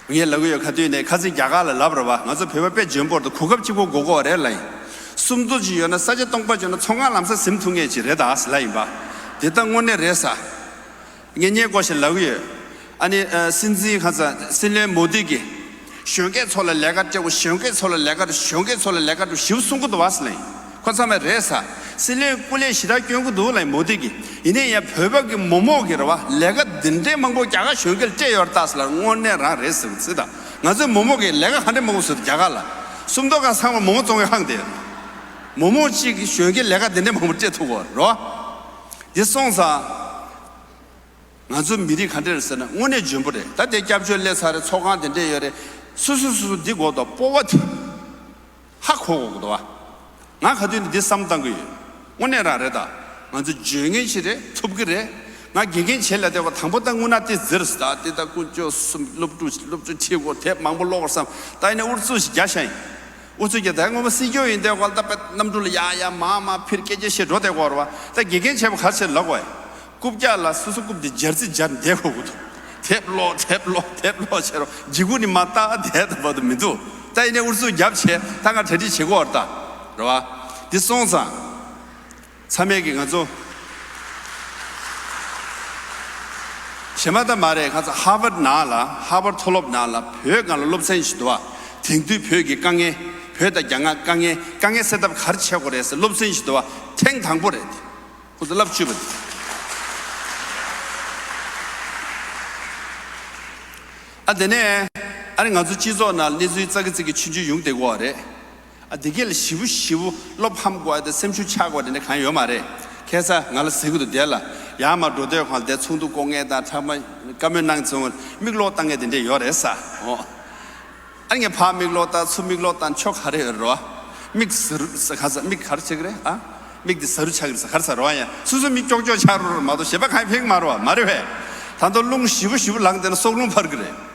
ངས་ལབ་གི་ཡོད། ག་དུས་ནས་ཁ་སང་རྒྱ་གར་ལ་ལབ་རེད་བ། ང་ཚོ་བོད་པ་དཔེ་འཇོན་པོ་རེད། གོ་སྐབས་གཅིག་པོ་དགོས་ཀྱི་རེད་ལབ་ཡིན། སུམ་མདོ་ཅིག་ཡོད་ན་ས་ཆ་སྟོང་པ་ཅིག་ཡོད་ན་ཚོང་ཁང་ལམ་སང་ཟིན་ཐུབ་མཁན་ཅིག་རེད་ད་ལབ་ཡིན་པ། དེ་ད་དངོས་གནས་རེད་ས། ངས་སྙད་སྐོར་ཞིག་ལབ་གི་ཡོད། ཨ་ནི་ཨ། སྲིད་འཛིན་ཁ་ཚ་སྲིད་བློན་མོ་དི་གིས་གཞོན་སྐྱེས་ཚོ་ལ་ལས་ཀ་སྤྲད་དགོས། གཞོན་སྐྱེས་ཚོ་ལ་ལས་ཀ་སྤྲད། གཞོན་སྐྱེས་ཚོ་ལ་ལས་ཀ་སྤྲད་ཞེ་པོ་གསུང་གི་འདུག་བ་ཟེར་ལབ་ཡིན། ཁོ་ཚང་མས་རེད་ས། སྲིད་བློན་སྐུ་ལས་ཞེ་དྲག་སྐྱོན་གི་འདུག་ལབ་ཡིན་མོ་དི་གིས། ཡིན་ནའི་ཡང་བོད་པ་གི་མོག་མོག་གི་རེད་བ། ལས་ཀ་འདི་འདྲའི་མང་པོ་རྒྱ་གར་གཞོན་སྐྱེས་ལ་སྤྲད་ཡོད་རེད་ད་ཟེར་ལབ། དངོས་གནས་རང་རེད་ཟེར་གི་ཚིག་དང་། ང་ཚོའི་མོག་མོག་གིས་ལས་ཀ་ག་འདྲས་མང་པོ་བཟོས་འདུག་རྒྱ་གར་ལ། སུམ་མདོ་ཁ་ཚང་མ་མོག་མོག་བཙོང་མཁན་ཧང་དེ། མོག་མོག་གཅིག་གིས་གཞོན་སྐྱེས་ལས་ཀ་འདི་འདྲའི་མང་པོ་སྤྲད་ཐུབ་གོ་རེད་བ། འདི་སོང་ཙང་། ང་ཚོ་མི་རིགས་ག་འདྲ་རེད་ཟེར་ན་དངོས་གནས་འཇོན་པོ་རེད། ད་དེ་སྐྱབས་བཅོལ་སླེབས་ཚར་རེད། ཚོགས་ཁང་དེ་འདྲས་ཡོད་རེད། སུ་སུ་སུ་སུ་འདི་དགོས་དང་། སྤོབས་པ་དེ་ཧ་གོ་དགོས་ཀྱི་འདུག་བ། ང་ག་དུས་ནས་འདི་བསམ་བཏང་གི་ཡོད། དངོས་གནས་རང་རེད་ད། ང་ཚོ་འཇོན་མཁན་ཞིག་རེད། ཐུབ་ཀྱི་རེད། ང་དགེ་རྒན་བྱེད་ལ་བསྡད་པ་དང་པོ་ད་དངོས་གནས་དེ་ཟེར་ད་དེ་ད་ཀུན་སྤྱོད་གསུམ་སློབ་ཕྲུག་སློབ་ཕྲུག་ཁྲིད་དགོས་དེབ་མང་པོ་ཀློག་དགོས་བསམ་ད་ཡིན་ན་ཨུ་ཚུགས་ཤིག་རྒྱག་ཤག་ཡིན། ཨུ་ཚུགས་རྒྱག་ད་ངོ་མ་སྲིད་སྐྱོང་ཡིན་བསྡད་པ་ད་དཔེ་གནམ་གྲུ་ལ་ཡར་ཡར་མར་མར་འཕུར་སྐད་ཆ་བཤད་འགྲོ་བསྡད་དགོས་རེད་བ། ད་དགེ་རྒན་བྱས་པ་ག་རེ་བྱས་ལབ་དགོས་ཡ། རྐུབ་བཀྱག་ལ་སོ་སོ་རྐུབ་དེ་སྦྱར་རྩི་སྦྱར་བསྡད་དགོས་ཀྱི་འདུག་དེབ་ཀློག་དེབ་ཀློག་དེབ་ཀློག་བྱས་རོགས་འཇིགས་སྐུལ་ནི་མ་བཏང་བསྡད་ད་བར་དུ་མི་འདུག་ད་ཡིན་ནའི་ཨུ་ཚུགས་རྒྱབ་བྱས་ད་ང་གྲ་སྒྲིག་བྱེད་དགོས་རེད་ད། རེད་བ། འདི་སོང་ཙང་། ཚང་མས་ཀྱིས་ང་ཚོ་གཞན་པ་ད་མ་རེད། ཁ་ཚ་ཧར་ཝརཌ་ནང་ལ་ཧར་ཝརཌ་མཐོ་སློབ་ནང་ལ་བོད་སྒང་ལ་སློབ་ཚན་ཞིག་འདུག་བ། དེང་དུས་བོད་ཀྱི་དཀའ་ངལ། བོད་དང་རྒྱ་ནག་དཀའ་ངལ་དཀའ་ངལ་སེལ་ཐབས་ག་རེ་བྱེད་དགོས་རེད་ཟེར་སློབ་ཚན་ཞིག་འདུག་བ། ཐེངས་དང་པོ་རེད། ཁོ་ཚོ་ལབ་བཅུག་པ་དེ། ཨ་དེ་ནས་ཨ་ནི་ང་ཚོ་སྤྱི་ཚོགས་ནང་གནས་ཚུལ་ཙག་གི་ཙིག་གི་ཆུང་ཆུང་ཡོང་བསྡད་ཀྱི་ཡོད་རེད། ཨ་དེ་གས་ལ་ཞེ་པོ་ཞེ་པོ་བློ་ཕམ་དགོས་ཡ་དང་སེམས་ཤུགས་ཆག་དགོས་དེ་འདྲ་གང་ཡོད་མ་རེད། ཁ་སང་ང་ལ་ཟེར་གི་འདུག་དེ་ལ་ཡར་མར་འགྲོ་དུས་སྒང་ལ་དེ་ཚོགས་འདུ་སྐོང་མཁན་དང་ཚང་མ་བཀའ་མོལ་གནང་ཚོང་མིག་ལོག་བཏང་མཁན་དེ་འདྲ་ཡོད་རེད་ས། འོ། ཨ་ནི་ངས་ཕར་མིག་ལོག་བཏང་ཚུར་མིག་ལོག་བཏང་ཆོ་ག་རེ་ཡོད་རེད་བ། མིག་ཟུར་ས་ག་ས་མིག་ག་རེ་ཆགས་ཀྱི་རེད་ཨ། མིག་དེ་ཟ་རུ་ཆགས་ཀྱི་རེད་ས་ག་རེ་ཟ་རེད་བ་ཡ། སོ་སོ་མིག་ཀྱོག་ཀྱོག་ཆགས་རུ་རུ་མ་གཏོགས་གཞན་པ་གང་ཡང་ཕན་གྱི་མ་རེད་བ་མ་རེད་བས། ད་དུང་རླུང་ཞེ་པོ་ཞེ་པོ་ལངས་བསྡད་ན་སྲོག་རླུང་འཕར་གྱི་རེད།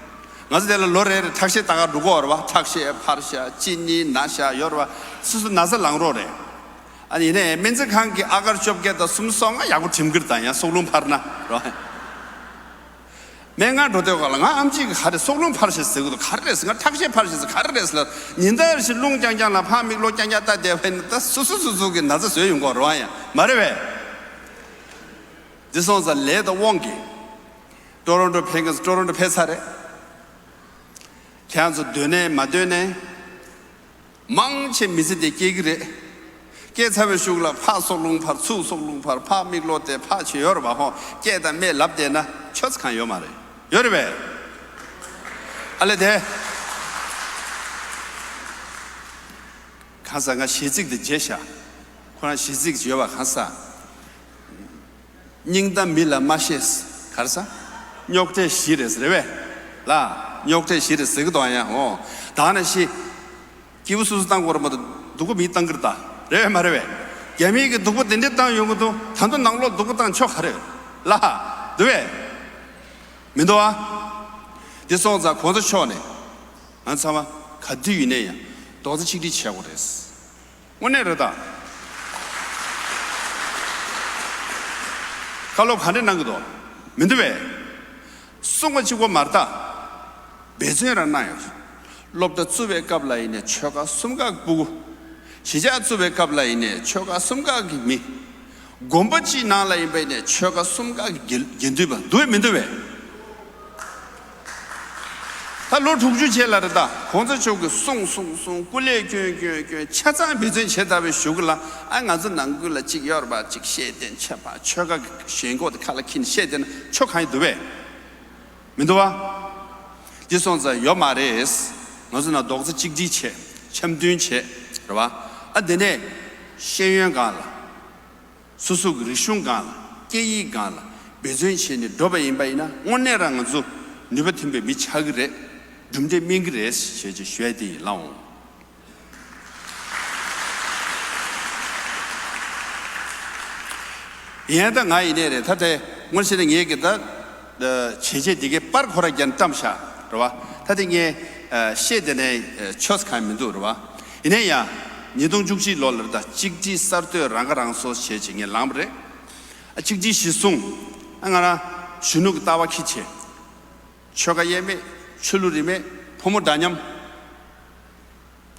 ང་ཚོ་དེ་ལ་ལོ་རེ་རེ་ཁྲག་ཤེད་ལྟ་ག་འགྲོ་གི་ཡོད་རེད་བ། ཁྲག་ཤེད་འཕར་ཤག་གཅིན་སྙི་ན་ཤག་ཡོད་རེད་བ། སོ་སོ་ན་ཚ་ལངས་རོགས་རེད། ཨ་ནི་ཡིན་ནའི་སྨན་རྩིས་ཁང་གི་ཨ་གར་བཅོ་བརྒྱད་དང་སུམ་ཅུ་སོ་ལྔ་ཡག་པོ་དྲིམ་གྱི་རེད་ད་ཡང་སྲོག་རླུང་འཕར་ན་རོ། སྨན་ཁང་འགྲོ་དུས་སྒང་ལ་ང་ཨམ་ཆི་གིས་ག་རེ་སྲོག་རླུང་འཕར་ཤག་ཟེར་གི་འདུག་ག་རེ་རེད་ཟེར་ང་ཁྲག་ཤེད་འཕར་ཤག་ཟེར་ག་རེ་རེད་ཟེར་ལབ་ཉིན་ལྟར་ཞིག་རླུང་རྐྱང་རྐྱང་ལ་ཕར་མིག་ལོག་རྐྱང་རྐྱང་ལྟ་བསྡད་པ་ཡིན་ན་ད་སོ་སོ་སོ་སོ་གི་ན་ཚ་བཟོས་ཡོང་གི་ཡོད་རེད་བ་ཡང་མ་རེད་བས། འདི་སོང་ཙང་ལས་དང་དབང་གིས་ཀྲོ་རོན་ཀྲོ་ཕེབས་མཁན་ཚོ་ཀྲོ་རོན་ཀྲོ་ཕེབས་ཚར་རེད། ཁྱེད་རང་ཚོ་འདོད་ནའི་མ་འདོད་ནའི། མང་ཆེ་མི་ཚེ་འདི་སྐྱེལ་གྱི་རེད། སྐྱེལ་ཚར་བའི་གཞུག་ལ་ཕར་སྲོག་རླུང་འཕར་ཚུར་སྲོག་རླུང་འཕར་ཕར་མིག་ལོག་བལྟས་ཕར་བྱེད་ཡོད་རེད་པ་ཧོ། སྐད་དང་སྨྲས་ལབ་བསྡད་ན་ཆོ་ཚ་གང་ཡོད་མ་རེད། ཡོད་རེད་པས། ཨ་ལས་དེ། གང་ཟག་ང་གཞས་ཚིག་འདི་བརྗེད་ཤག་ཁོ་རང་གཞས་ཚིག་ཅིག་ཡོད་པ་གང་ཟག་སྙིང་གཏམ་མི་ལ་མ་བཤད། ག་རེ་ཟ། རྙོག་དྲའི་གཞི་རེད་ཟེར་རེད་པས། ལ། རྙོག་དྲའི་གཞི་རེད་ཟེར་གི་འདུག་ཡ་ཧོ། ད་ནི་ཤི། སྐྱིད་པོ་སོ་སོ་བཏང་དགོས་རེད་མ་གཏོགས་སྡུག་པོ་མིས་བཏང་གི་རེད་ད། རེད་པས་མ་རེད་པས། རྒྱ་མིའི་གི་སྡུག་པོ་དེ་འདྲས་བཏང་ཡོང་གི་འདུག་ད་དུང་ནང་ལོགས་སྡུག་པོ་བཏང་ཆོག་ག་རེད། ལ། འདུག་པས། མི་འདུག་ཨ། འདི་སོང་ཙང་གོང་ས་མཆོག་ནས། ང་ཚང་མ་ག་དུས་ཡིན་ནའི་ཡང་རྡོག་རྩ་གཅིག་སྒྲིལ་བྱེད་དགོས་རེད། དངོས་གནས་རེད་ད། བཀའ་སློབ་ག་འདྲས་གནང་གི་འདུག་མི་འདུག་པས། གསུང་བ་གཅིག་པོ་མ་རེད་ད། འབད་བརྩོན་རང་གནང་ཡོད། སློབ་གྲྭ་བཙུགས་པའི་སྐབས་ལ་ཡིན་ནའི་ཆོལ་ཁ་གསུམ་ཀ་གི་སྤུ་གུ། གཞིས་ཆགས་བཙུགས་པའི་སྐབས་ལ་ཡིན་ནའི་ཆོལ་ཁ་གསུམ་ཀ་གི་མི། དགོན་པ་གཅིག་ནང་ལ་ཡིན་པ་ཡིན་ནའི་ཆོལ་ཁ་གསུམ་ཀ་གི་དགེ་དགེ་འདུན་པ་འདུག་པས་མི་འདུག་པས། ད་ལོ་དྲུག་ཅུ་རྗེས་ལ་རེད་ད་གོང་ས་མཆོག་གིས་གསུངས་གསུངས་གསུངས་སྐུ་ལས་བསྐྱོན་བསྐྱོན་བསྐྱོན་ཆ་ཚང་འབད་བརྩོན་བྱས་ཚར་བའི་གཞུག་ལ་ཨ་ང་ཚོ་ནང་ཁུལ་ལ་གཅིག་ཡོད་རེད་པ་གཅིག་ཤེས་ལྡན་ཆོས་པ་ཆོལ་ཁ་གི་ཞེན་ཁོག་དེ་ཁ་ལ་འཁྱེར་ནས་བཤད་བསྡད་ན་ཆོ་གང་ཡིན་འདུག་པས། མི་འདུག་པ། འདི་སོང་ཙང་ཡོད་མ་རེད། ང་ཚོ་ནང་རྡོག་རྩ་གཅིག་སྒྲིལ་བྱས་འཆམ་མཐུན་བྱས་རེད་པ། ཨ་དེ་ནས་ཤེས་ཡོན་སྒང་ལ། སོ་སོ་གི་རིག་གཞུང་སྒང་ལ་སྐད་ཡིག་སྒང་ལ་འབད་བརྩོན་བྱས་ནས་འགྲོ་བ་ཡིན་པ་ཡིན་ན་དངོས་གནས་རང་ང་ཚོ་ནུས་པ་ཐོན་པའི་མི་ཆགས་ཀྱི་རེད། གྲུབ་འབྲས་སྨིན་གྱི་རེད་ཞེས་ཅིག་ཞུ་ཡ་དེ་ཡིན་ལགས་འོང་། ཡིན་ད་ང་ཡིན་ནའི་རེད་ད་དེ་སྔོན་ཆད་ནས་ངས་ཀྱི་ད། བྱས་རྗེས་འདི་གའི་པར་ཁོ་ར་རྒྱན་བཀྲམ་བཞག་རེད་བ། ད་དེ་ངས་བཤད་དེ་ནས་ཆོས་གང་མི་འདུག་རེད་བ། ཡིན་ན་ཡང་ཉིས་སྟོང་བཅུ་གཅིག་ལོ་ལ་ད་གཅིག་སྒྲིལ་གསར་གཏོད་རང་ཁ་རང་གསོ་བྱས་ཅིག་ངས་ལངས་པ་རེད། གཅིག་སྒྲིལ་གཞི་བཟུང་ང་རང་གཞོན་ནུ་གི་ལྟ་བ་ཁྱི་བྱས། ཆོལ་ཁ་དབྱེ་མེད་ཆོས་ལུགས་རིས་མེད་ཕོ་མོ་འདྲ་མཉམ།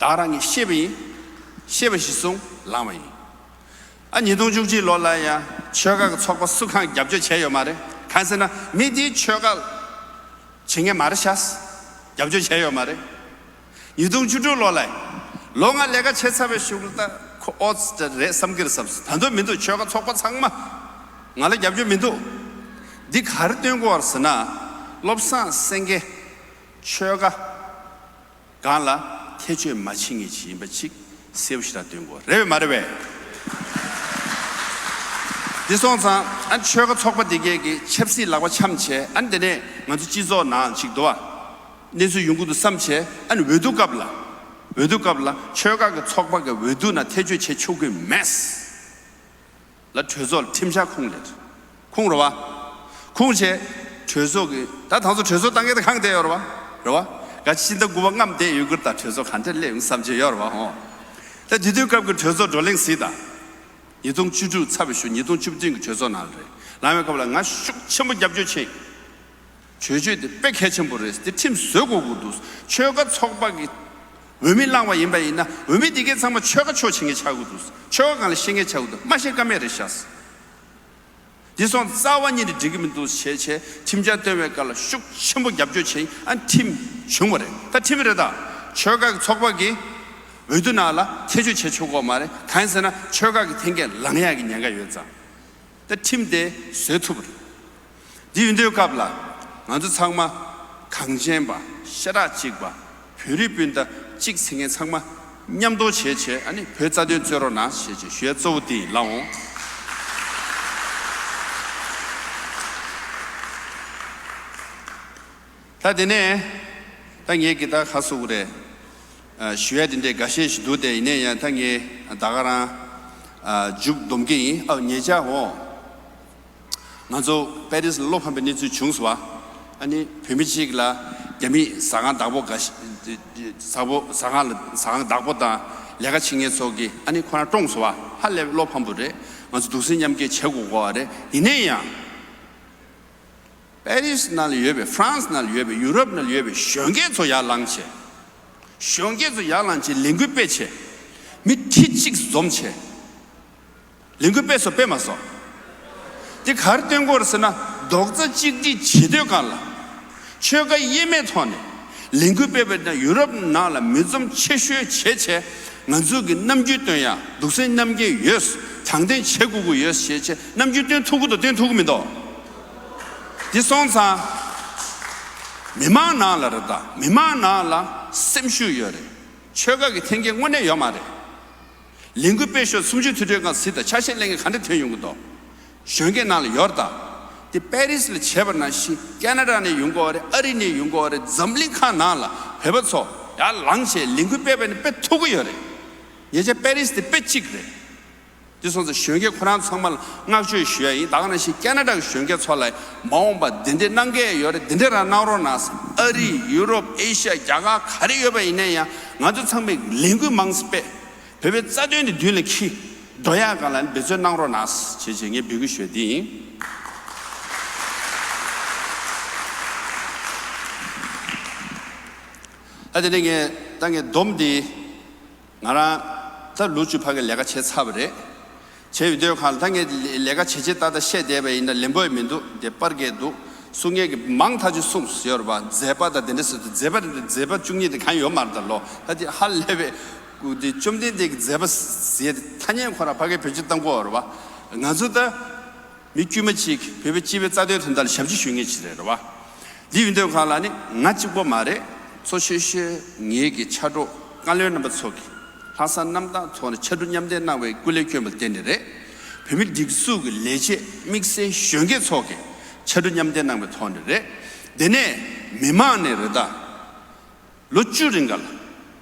ད་རང་གིས་ཤེས་པ་ཡིན། ཤེས་པ་གཞི་བཟུང་ལངས་པ་ཡིན། ཨ་ཉིས་སྟོང་བཅུ་གཅིག་ལོ་ལ་ཡང་ཆོལ་ཁ་གི་ཚོགས་པ་སུ་གང་རྒྱབ་སྐྱོར་བྱས་ཡོད་མ་རེད། གང་ཟེར་ན་མི་དེའི་ཆོལ་ཁ་བྱེད་མཁན་མ་རེད་ཤག་རྒྱབ་སྐྱོར་བྱས་ཡོད་མ་རེད། ཉིས་སྟོང་བཅུ་དྲུག་ལོ་ལ་ལོ་ལྔ་ལས་ཀ་བྱས་ཚར་བའི་གཞུག་ལ་ད་ཁོ་ཨོ་ཙི་རེད་བསམ་གི་རེད་བསམ་ད་དུང་མི་འདུག་ཆོལ་ཁ་ཚོགས་པ་ཚང་མ་ང་ལ་རྒྱབ་སྐྱོར་མི་འདུག་འདི་ག་རེ་སྟོན་གོ་བར་ཟེར་ན་བློ་བཟང་སེང་གེ་ཆོལ་ཁ། སྒང་ལ་ཐེ་བྱུས་མ་བྱེད་མཁན་ཞིག་ཡིན་པ་ཅིག་གསལ་པོ་ཞེ་དྲག་སྟོན་དགོས་རེད་པས་མ་རེད་པས། འདི་སོང་ཙང་ཨ་ཆོལ་ཁ་ཚོགས་པ་འདི་གས་ཀྱི་ཆབ་སྲིད་ལག་པ་འཆམ་བྱས་ཨ་འདི་ནས་ང་ཚོ་སྤྱི་ཚོགས་ནང་ཅིག་འདུག་བ། གནས་ཚུལ་ཡོང་གི་འདུག་བསམ་བྱས་ཨ་ནི་འོས་བསྡུ་སྐབས་ལ་འོས་བསྡུ་སྐབས་ལ་ཆོལ་ཁ་གི་ཚོགས་པ་གི་འོས་བསྡུ་ནང་ཐེ་བྱུས་བྱེད་ཆོག་གི་མེད། ལ་གྲོས་ཚོགས་ལ་ཁྲིམས་འཆར་ཁུངས་ལེར། ཁུངས་རེད་བ། ཁུངས་བྱས། གྲོས་ཚོགས་ཀྱི་ད་དང་ཚོ་གྲོས་ཚོགས་བཏང་མཁན་དེ་གང་བསྡད་ཡོད་རེད་བ། རེད་བ། ག་ཕྱི་ཟླ་དགུ་པ་ལྔ་བསྡད་ཡོད་ཀྱི་རེད། ད་གྲོས་ཚོགས་ག་འདྲ་སླེབས་ཡོང་བསམ་བྱས་ཡོད་རེད་བ་ཧོ། ད་དེ་དུས་སྐབས་ཀྱི་གྲོས་ཚོགས་བགྲོ་གླེང་གཟིགས་དང་། ཉིས་སྟོང་བཅུ་དྲུག་ཚར་བའི་ཤུལ་ཉིས་སྟོང་བཅུ་བདུན་གྱི་གྲོས་ཚོགས་ནང་ལ་རེད། ལངས་པའི་སྐབས་ལ་ང་ཤུགས་ཆེན་པོ་རྒྱབ་སྐྱོར་བྱས། གྲོས་ཆོད་དེ་དཔེ་གལ་ཆེན་པོ་རེད། དེ་ཁྲིམས་བཟོ་དགོས་ཀྱི་འདུག་ཆོལ་ཁ་ཚོགས་པ་གི་འོས་མི་བླངས་པ་ཡིན་པ་ཡིན་ན་འོས་མི་དེ་གའི་ཚང་མ་ཆོལ་ཁ་ཕྱོགས་བྱེད་མཁན་ཆགས་ཀྱི་འདུག་ཆོལ་ཁ་སྒང་ལ་ཤེས་མཁན་ཆགས་ཀྱི་འདུག་མ་ཤེས་ཀ་མེད་རེད་ཤག་དེ་སོང་རྩ་བ་ཉིད་ནས་འགྲིག་གི་མི་འདུག་བྱས་བྱས་ཁྲིམས་འཆར་བཏོན་པའི་སྐབས་ལ་ཤུགས་ཆེན་པོ་རྒྱབ་སྐྱོར་བྱས། ཨ་ཁྲིམས་བྱུང་བ་རེད། ད་ཁྲིམས་རེད། ད་ཆོལ་ཁ་གི་ཚོགས་པ་གི་འོས་བསྡུ་ནང་ལ་ཐེ་བྱུས་བྱེད་ཆོག་གི་མ་རེད། གང་ཡིན་ཟེར་ན་ཆོལ་ཁ་གི་འཐེན་འཁྱེར་ལངས་ཡག་གི་ཉེན་ཁ་ཡོད་ཙང་། ད་ཁྲིམས་དེ་བཟོས་ཐུབ་པ་རེད། འདི་ཡིན་དུས་སྐབས་ལ་ང་ཚོ་ཚང་མ་གངས་ཅན་པ། ཤ་ཁྲག་གཅིག་པ། བོད་རིགས་སྤུན་ཟླ་གཅིག་ཟེར་མཁན་ཚང་མ་མཉམ་དུ་བྱས་བྱས། ཨ་ནི་བོད་རྩ་དོན་རྩོད་རོགས་གནང་ཞེས་བྱས་ཞུ་ཡ་གཙོ་བོ་དེ་ཡིན། ལགས་འོང་། ད་དེ་ནས་ད་ངས་གི་ད་ཁ་གསོ་གི་རེད། ཨ། ཞུ་ཡ་དེ་འདྲའི་འགའ་ཤས་ཤིག་འདུག་སྟེ། ཡིན་ནའི་ཡང་ད་ངས་ད་ག་རང་ཨ་མཇུག་སྡོམ་གི་ཡིན། ཨ། ཉེ་ཆར་འོང་ང་ཚོ་པེ་རིས་ལ་བློ་ཕམ་པའི་གནས་ཚུལ་བྱུང་སོང་བ། ཨ་ནི་བོད་མི་གཅིག་ལ་རྒྱ་མིས་ཟ་ཁང་བདག་པོ་འགའ་ཞིག་ཟ་པོ་ཟ་ཁང་ལ་ཟ་ཁང་བདག་པོ་དང་ལས་ཀ་བྱེད་མཁན་ཚོ་གིས་ཨ་ནི་ཁོ་རང་བཀྲོངས་སོང་བ། ཧ་ལས་པའི་བློ་ཕམ་པོ་རེད། ང་ཚོ་གདུང་སེམས་མཉམ་སྐྱེད་བྱེད་དགོས་དགོས་པ་རེད། ཡིན་ནའི་ཡང་། པེ་རིས་ནང་ལ་ཡོད་པའི། ཧྥ་རན་སི་ནང་ལ་ཡོད་པའི། ཡུ་རོབ་ནང་ལ་ཡོད་པའི་གཞོན་སྐྱེས་ཚོ་ཡར་ལངས་བྱས། གཞོན་སྐྱེས་ཚོ་ཡར་ལངས་བྱས་ལས་འགུལ་སྤེལ་བྱས། མི་ཁྲི་གཅིག་འཛོམས་བྱས། ལས་འགུལ་སྤེལ་སོང་། སྤེལ་མ་སོང་། འདི་ག་རེ་སྟོན་གྱི་ཡོད་རེད་ཟེར་ན། རྡོག་རྩ་གཅིག་སྒྲིལ་བྱེད་དུས་སྒང་ལ། ཆོལ་ཁ་དབྱེ་མེད་ཐོག་ནས་ལས་འགུལ་སྤེལ་བ་ཡིན་ན་ཡུ་རོབ་ནང་ལ་མི་འཛོམས་ཆེ་ཤོས་བྱས་བྱས། ང་ཚོ་གི་རྣམ་འགྱུར་སྟོན་ཡ། གདུང་སེམས་མཉམ་སྐྱེད་ཡོད། དྲང་བདེན་བྱེད་དགོས་ཀྱི་ཡོད་ཞེས་བྱས་རྣམ་འགྱུར་སྟོན་ཐུབ་ཀྱི་འདུག་སྟོན་ཐུབ་ཀྱི་མི་འདུག་འདི་སོང་ཙང་། མི་མང་ནང་ལ་རེད། ད་མི་མང་ནང་ལ་སེམས་ཤུགས་ཡོད་རེད། ཆོལ་ཁ་གི་འཐེན་འཁྱེར་དངོས་གནས་ཡོད་མ་རེད། ལས་འགུལ་སྤེལ་ཤོག་སུམ་ཅུ་དུས་དྲན་སྒང་གཟིགས་དང་། ཆ་ཤས་ལེན་མཁན་ག་འདྲ་ཐོན་ཡོང་གི་འདུག་གཞོན་སྐྱེས་ནང་ལ་ཡོད་རེད། ད་དེ་པེ་རིས་ལ་བྱས་པ་ནང་བཞིན་ཁེ་ན་ཌ་ནས་ཡོང་གི་ཡོད་རེད། ཨ་རི་ནས་ཡོང་གི་ཡོད་རེད། འཛམ་གླིང་ཁག་ནང་ལ་བོད་པ་ཚོ་ཡར་ལངས་བྱས་ལས་འགུལ་སྤེལ་བ་ཡིན་ན་སྤེལ་ཐུབ་ཀྱི་ཡོད་རེད། ཉེ་ཆར་པེ་རིས་དེ་དཔེ་གཅིག་རེད། དེ་སོང་ཙང་གཞོན་སྐྱེས་ཁོ་རང་ཚང་མ་ལ་བསྔགས་བརྗོད་ཞུ་ཡ་ཡིན། ད་ག་ནང་བཞིན་ཁེ་ན་ཌ་གི་གཞོན་སྐྱེས་ཚོ་ལ་མ་འོངས་པ་འདི་འདྲས་གནང་གི་ཡོད་རེད། འདི་འདྲས་རང་གནང་རོགས་གནང་། ཨ་རི། ཡུ་རོབ། ཨེ་ཤ་ཡ། རྒྱ་གར་ག་རེ་ཡོད་པ་ཡིན་ན་ཡང་ང་ཚོ་ཚང་མས་ལས་འགུལ་མང་ཙམ་སྤེལ། བོད་པའི་རྩ་དོན་དེ་མདུན་ལ་འཁྱེར་འགྲོ་ཡག་སྒང་ལ་འབད་བརྩོན་གནང་རོགས་གནང་ཞེས་བྱས་ངས་འབོད་སྐུལ་ཞུ་ཡ་འདི་ཡིན། ཨ། དེ་ནས་ངས་ད་ངས་སྡོམ་འདི། ང་རང་ད་ལོ་བཅུ་ཕ་གི་ལས་ཀ་བྱས་ཚར་བ་རེད། བྱས་ཡོད་དུས་སྒང་ལ་ད་ངས་ལས་ཀ་བྱས་བྱས་ཏག་ཏག་བཤད་བསྡད་པ་ཡིན་ན་ལན་པོ་ཡང་མི་འདུག་དེ་པར་རྒྱག་འདུག་གསུང་མཁན་གྱིས་མང་ཐག་ཆོད་གསུངས་ཡོད་རེད་པ། མཛད་པ་དང་དེ་འདྲ་ཟེར་དུས་མཛད་པ་དེ་མཛད་པ་བཅུ་གཉིས་དེ་གང་ཡོད་མ་རེད། ད་ལོ་ད་དེ་ཧ་ལས་པའི་སྐུ་དེ་བཅོམ་ལྡན་འདས་ཀྱི་མཛད་པ་ཟེར་དེ་ཐ་སྙད་ཁོ་རང་ཕ་གིར་བེད་སྤྱོད་གཏང་གི་ཡོད་རེད་པ། ང་ཚོ་ད། མི་དཀྱུས་མ་གཅིག་བོད་པའི་སྤྱི་པའི་རྩ་དོན་དོན་དག་ལ་ཞབས་ཕྱི་ཞུ་མཁན་ཅིག་རེད། རེད་བ། འདི་ཡིན་དུས་སྒང་ལ་ནི་ང་གཅིག་པོ་མ་རེད། གཙོ་ཆེ་ཤོས་ངེད་ཀྱི་ཕྱག་རོགས་བཀའ་བློན་རྣམ་པ་ཚོ་གིས་ལྷག་བསམ་རྣམ་དག་ཐོག་ནས་ཕྱར་གྲུ་མཉམ་འདེགས་གནང་བའི་སྐུ་ལས་བསྐྱོན་པ་ལ་བརྟེན་ནས་རེད། བོད་མི་སྒྲིག་འཛུགས་ཀྱི་ལས་བྱེད་དམིགས་བསལ་གཞོན་སྐྱེས་ཚོ་གིས་ཕྱར་གྲུ་མཉམ་འདེགས་གནང་བའི་ཐོག་ནས་རེད། དེ་ནས་མི་མང་ནས་རེད། ད་ལོ་བཅུ་རིང་ག་ལ།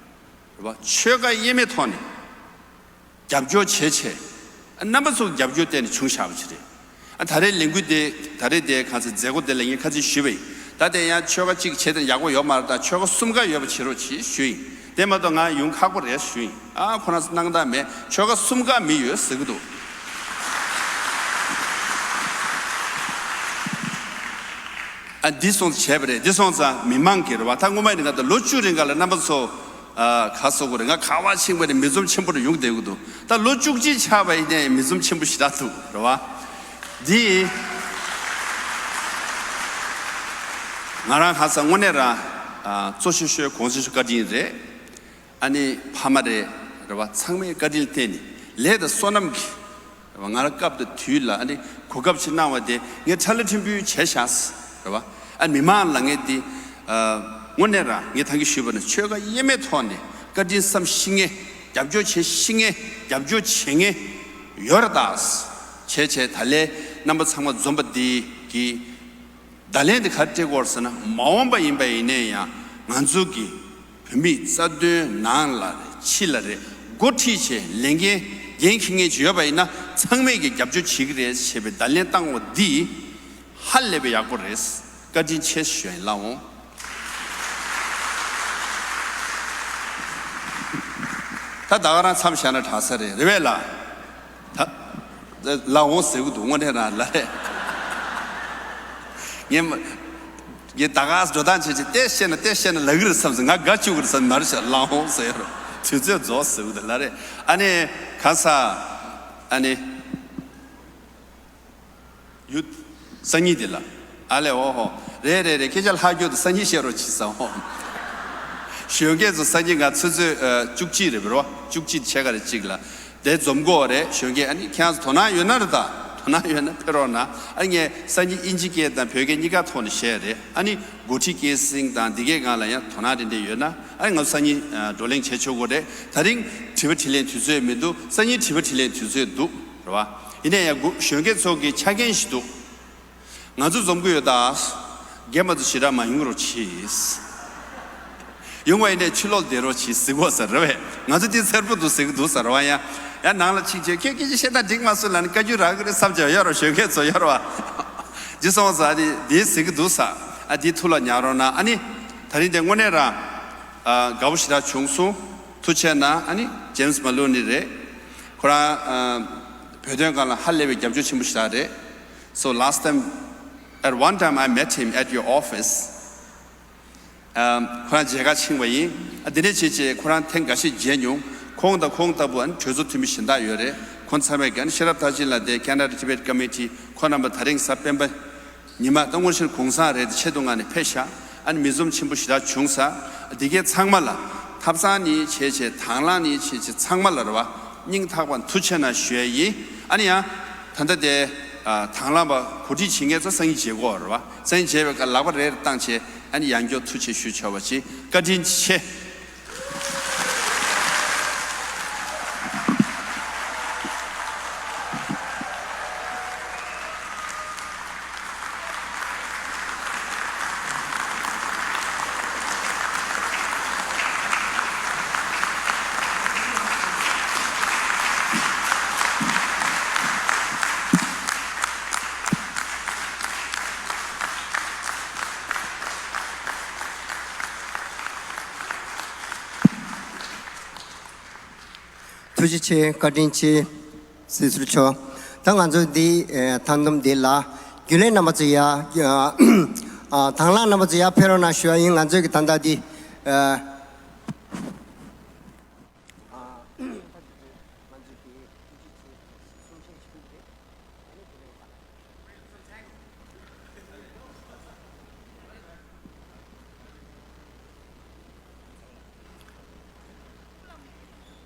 རེད་བ། ཆོལ་ཁ་དབྱེ་མེད་ཐོག་ནས་རྒྱབ་སྐྱོར་བྱས་བྱས། རྣམ་པ་ཚོ་རྒྱབ་སྐྱོར་བརྟེན་ནས་བྱུང་བཞག་པ་ཅིག་རེད། ཨ། ད་རེས་ལས་འགུལ་དེ་ད་རེས་དེ་ག་ཚོད་མཛད་སྒོ་དེ་ལ་ངས་ཁ་ཚིག་ཞུས་པ་ཡིན། ད་དེ་ཡང་ཆོལ་ཁ་གཅིག་བྱས་དེ་ཡག་པོ་ཡོད་མ་རེད། ད་ཆོལ་ཁ་གསུམ་ཀ་ཡོད་པ་བྱེད་རོགས་བྱེད་ཞུས་ཡིན། དེ་མ་གཏོགས་ང་ཡོང་ཁག་པོ་རེད་ཞུས་ཡིན། ཨ། ཁོ་རང་ཚོ་སྣང་དག་མེད། ཆོལ་ཁ་གསུམ་ཀ་མི་ཡོད་ཟེར་གི་འདུག་ཨ། འདི་སོང་བྱས་པ་རེད། འདི་སོང་ཙང་མི་མང་གི་རེད་བ། ད་སྔོན་མ་ཡིན་ན་ད་ལོ་བཅུ་རིང་ག་ལ་རྣམ་པ་ཚོ། ཨ། ག་ཟེར་དགོས་རེད། ང་ག་བ་ཕྱིན་པ་རེད། མི་འཛོམས་ཆེན་པོ་རེ་ཡོང་བསྡད་ཀྱི་འདུག་ད་ལོ་བཅུ་གཅིག་ཆགས་པ་ཡིན་ནའི་མི་འཛོམས་ཆེན་པོ་ཞེ་དྲག་འདུག་རེད་བ། འདི་ང་རང་ག་ས་དངོས་གནས་རང་། ཨ། གཙོ་ཆེ་ཤོས་གོང་ཆེ་ཤོས་བཀའ་དྲིན་རེད། ཨ་ནི་ཕ་མ་རེད། རེད་བ། ཚང་མའི་བཀའ་དྲིན་ལ་བརྟེན་ནས་ལས་དང་བསོད་ནམས་ཀྱིས། རེད་བ། ང་རང་སྐབས་དང་དུས་ལ་ཨ་ནི་གོ་སྐབས་ཤིག་གནང་བ་དེ་ངས་ཁྲ་ལ་ཕྲན་བུ་བྱས་བཞག་རེད་བ། ཨ། མི་མང་ལ་ངས་འདི། ཨ། དངོས་གནས་རང་ངས་ད་གིན་ཞུས་པ་ནང་ཆོལ་ཁ་དབྱེ་མེད་ཐོག་ནས་བཀའ་དྲིན་བསམ་ཤེས་མཁན། རྒྱབ་སྐྱོར་བྱེད་ཤེས་མཁན། རྒྱབ་སྐྱོར་བྱེད་མཁན་ཡོད་རེད་ད། བྱས་བྱས་ད་ལས་རྣམ་པ་ཚང་མ་འཛོམས་པ་འདི་གི་བརྡ་ལན་དེ་ག་རེ་སྤྲད་དགོས་རེད་ཟེར་ན། མ་འོངས་པ་ཡིན་པ་ཡིན་ནའི་ཡང་ང་ཚོ་གི་བོད་མིའི་རྩ་དོན་ནང་ལ་རེད། ཕྱི་ལ་རེད། འགོ་ཁྲིད་བྱས་ལས་འགན་འགན་འཁྱེར་མཁན་ཅིག་ཡོད་པ་ཡིན་ན་ཚང་མས་ཀྱི་རྒྱབ་སྐྱོར་བྱེད་ཀྱི་རེད་ཞེས་པའི་བརྡ་ལན་བཏང་བ་འདིས་ ཧ་ལས་པའི་ཡག་པོ་རེད། བཀའ་དྲིན་ཆེ་ཞུ་ཡིན་ལགས་འོང་། ད་ད་ག་རང་མཚམས་བཞག་ན་དྲག་ས་རེད། རེད་བས་ལ། ད། ལགས་འོང་ཟེར་གི་འདུག་དངོས་གནས་རང་ལ་རེད། ངས་མ། ངས་ད་ག་འགྲོ་སྟངས་བྱས་བྱས་ཏེ་བཤད་ན་ཏེ་བཤད་ན་ལབ་གི་རེད་བསམ་ཟེར། ང་དགའ་བཅུག་གི་རེད་བསམ། མ་རེད་ཤག་ལགས་འོང་ཟེར་ཡོད་རེད། དུས་ཚོད་རྫོགས་ཟེར་གི་འདུག་ལ་རེད། ཨ་ནི། གང་ཟག་ཨ་ནི། ཡུ། སང་ཉིན་དེ་ལ། ཨ་ལེ་ཨོ་ཧོ། རེད་རེད་རེད། སྐད་ཆ་ལྷག་རྒྱུ་དེ་སང་ཉིན་བཤད་རོགས་གྱིས་ཟེར་ཨོ། གཞོན་སྐྱེས་ཚོ་སང་ཉིན་ང་ཆུ་ཚོད་ཨ་བཅུ་གཅིག་རེད་པ་རོ། བཅུ་གཅིག་ཕྱེད་ཀ་རེ་གཅིག་ལ། དེ་འཛོམས་གོ་རེད། གཞོན་སྐྱེས་ཨ་ནི་ཁྱེད་རང་ཚོ་དོ་སྣང་ཡོད་ན་རེད། ད་དོ་སྣང་ཡོད་ན་ཕེབས་རོགས་གནང་། ཨ་ནི་ངས་སང་ཉིན་དབྱིན་ཇི་སྐད་དང་བོད་སྐད་གཉིས་ཀ་ཐོག་ནས་བཤད་རེད། ཨ་ནི་འགོ་ཁྲིད་སྐྱེད་སྲིང་དང་འདི་གའི་སྒང་ལ་ཡང་དོ་སྣང་དེ་འདྲ་ཡོད་ན་ཨ་ནི་ང་ཚོ་སང་ཉིན་ཨ་བགྲོ་གླེང་བྱེད་ཆོག་གོ་རེད། དེ་རིང་དྲི་བ་དྲིས་ལན་དུས་ཚོད་མི་འདུག་སང་ཉིན་དྲི་བ་དྲིས་ལན་དུས་ཚོད་འདུག་རེད་བ། ཡིན་ན་ཡང་གཞོན་སྐྱེས་ཚོ་གི་ཆ་རྐྱེན་ཞིག་འདུག་ང་ཚོ་འཛོམས་ཀྱི་ཡོད་ད། རྒན་མ་ཚོ་ཞེ་དྲག་མ་ཡོང་རོགས་གྱིས། ཡོང་བ་ཡིན་ནའི་ཕྱི་ལོགས་བསྡད་རོགས་གྱིས་ཟེར་གོ་ས་རེད་བས། ང་ཚོ་འདི་འཚེར་པོ་འདུག་ཟེར་གི་འདུག་ས་རེད་བ། ཡང་ཡང་ནང་ལ་ཕྱིན་བྱས་ཁྱོད་སྐད་ཆ་བཤད་ན་འགྲིག་མ་སོང་ལབ་ནས་བཀའ་བཀྱོན་རག་གི་རེད་བསམ་བྱས་ཡོད་རོགས། གཞོན་སྐྱེས་ཚོ་ཡོད་རོགས་བ། འདི་སོང་ཙང་འདི་འདི་ཟེར་གི་འདུག་ས། ཨ་འདི་ཐུགས་ལ་ཉར་རོགས་གནང་། ཨ་ནི་ད་རིང་འདི་དངོས་གནས་རང་ཨ་དགའ་པོ་ཞེ་དྲག་བྱུང་སོང་། ཐུགས་རྗེ་གནང་། ཨ་ནི་ཇེམ་སི་མ་ལུ་ནི་རེད། ཁོ་རང་ཨ་བོད་དོན་སྒང་ལ་ཧ་ལས་པའི་རྒྱབ་སྐྱོར་ཆེན་པོ་ཞེ་དྲག་རེད། So last time, at one time I met him at your office. ཨམ། ཁོ་རང་མཇལ་ཁ་ཕྱིན་པ་ཡིན། ཨ་འདི་ནས་བྱས་བྱས་ཁོ་རང་ཐེངས་འགའ་ཤས་མཇལ་མྱོང་། ཁོང་དང་ཁོང་ལྟ་བུ་ཨ་ནི་གྲོས་ཚོགས་འཐུས་མི་གཞན་དག་ཡོད་རེད། ཁོང་ཚང་མས་ཀྱང་ཤེས་རབ་མཐར་ཕྱིན་ལགས་དེ་Canada Tibet Committee ཁོ་རྣམ་པ་ད་རིང་གཟའ་སྤེན་པ་ཉི་མ་ད་དངོས་གཞིར་གུང་སེང་རེད་དེ་ཆེད་དུ་མངགས་ནས་ཕེབས་ཤག་ཨ་ནི་མི་འཛོམས་ཆེན་པོ་ཞེ་དྲག་བྱུང་ས། འདི་གའི་ཚང་མ་ལ་ཐབ་ཚང་ནས་བྱས་བྱས་དང་བླངས་ནས་བྱས་བྱས་ཚང་མ་ལ་རེད་བ། སྙིང་ཐག་པ་ཐུགས་རྗེ་གནང་ཞུ་ཡ་ཡིན། ཨ་ནི་ཡང་ད་ལྟ་དེ་ཨ་དང་བླངས་པ་གོ་སྒྲིག་བྱེད་མཁན་ཚོ་སང་ཉིན་མཇལ་གོ་རེད་བ། སང་ཉིན་མཇལ་བའི་སྐབས་ལག་པ་རེ་རེ་བཏང་བྱས་ཨ་ནི་ཡང་བསྐྱར་ཐུགས་རྗེ་ཆེ་ཞུ་བྱ་བ་ཅིག་བཀའ་དྲིན་ཆེ། ཐུགས་རྗེ་ཆེ། བཀའ་དྲིན་ཆེ། སྲིད་ཟུར་མཆོག་ད་ང་ཚོ་འདི་ཨེ་མཐའ་སྡོམ་འདི་ལ་རྒྱུན་ལས་རྣམ་པ་ཚོ་ཡ་ཨ་དང་བླངས་རྣམ་པ་ཚོ་ཡར་ཕེབས་རོགས་གནང་ཞུ་བ་ཡིན། ང་ཚོས་ཀྱི་ད་ལྟ་འདི་ཨ།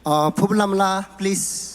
ཨ། ཕུར་བུ་ལྷ་མོ་ལགས། please.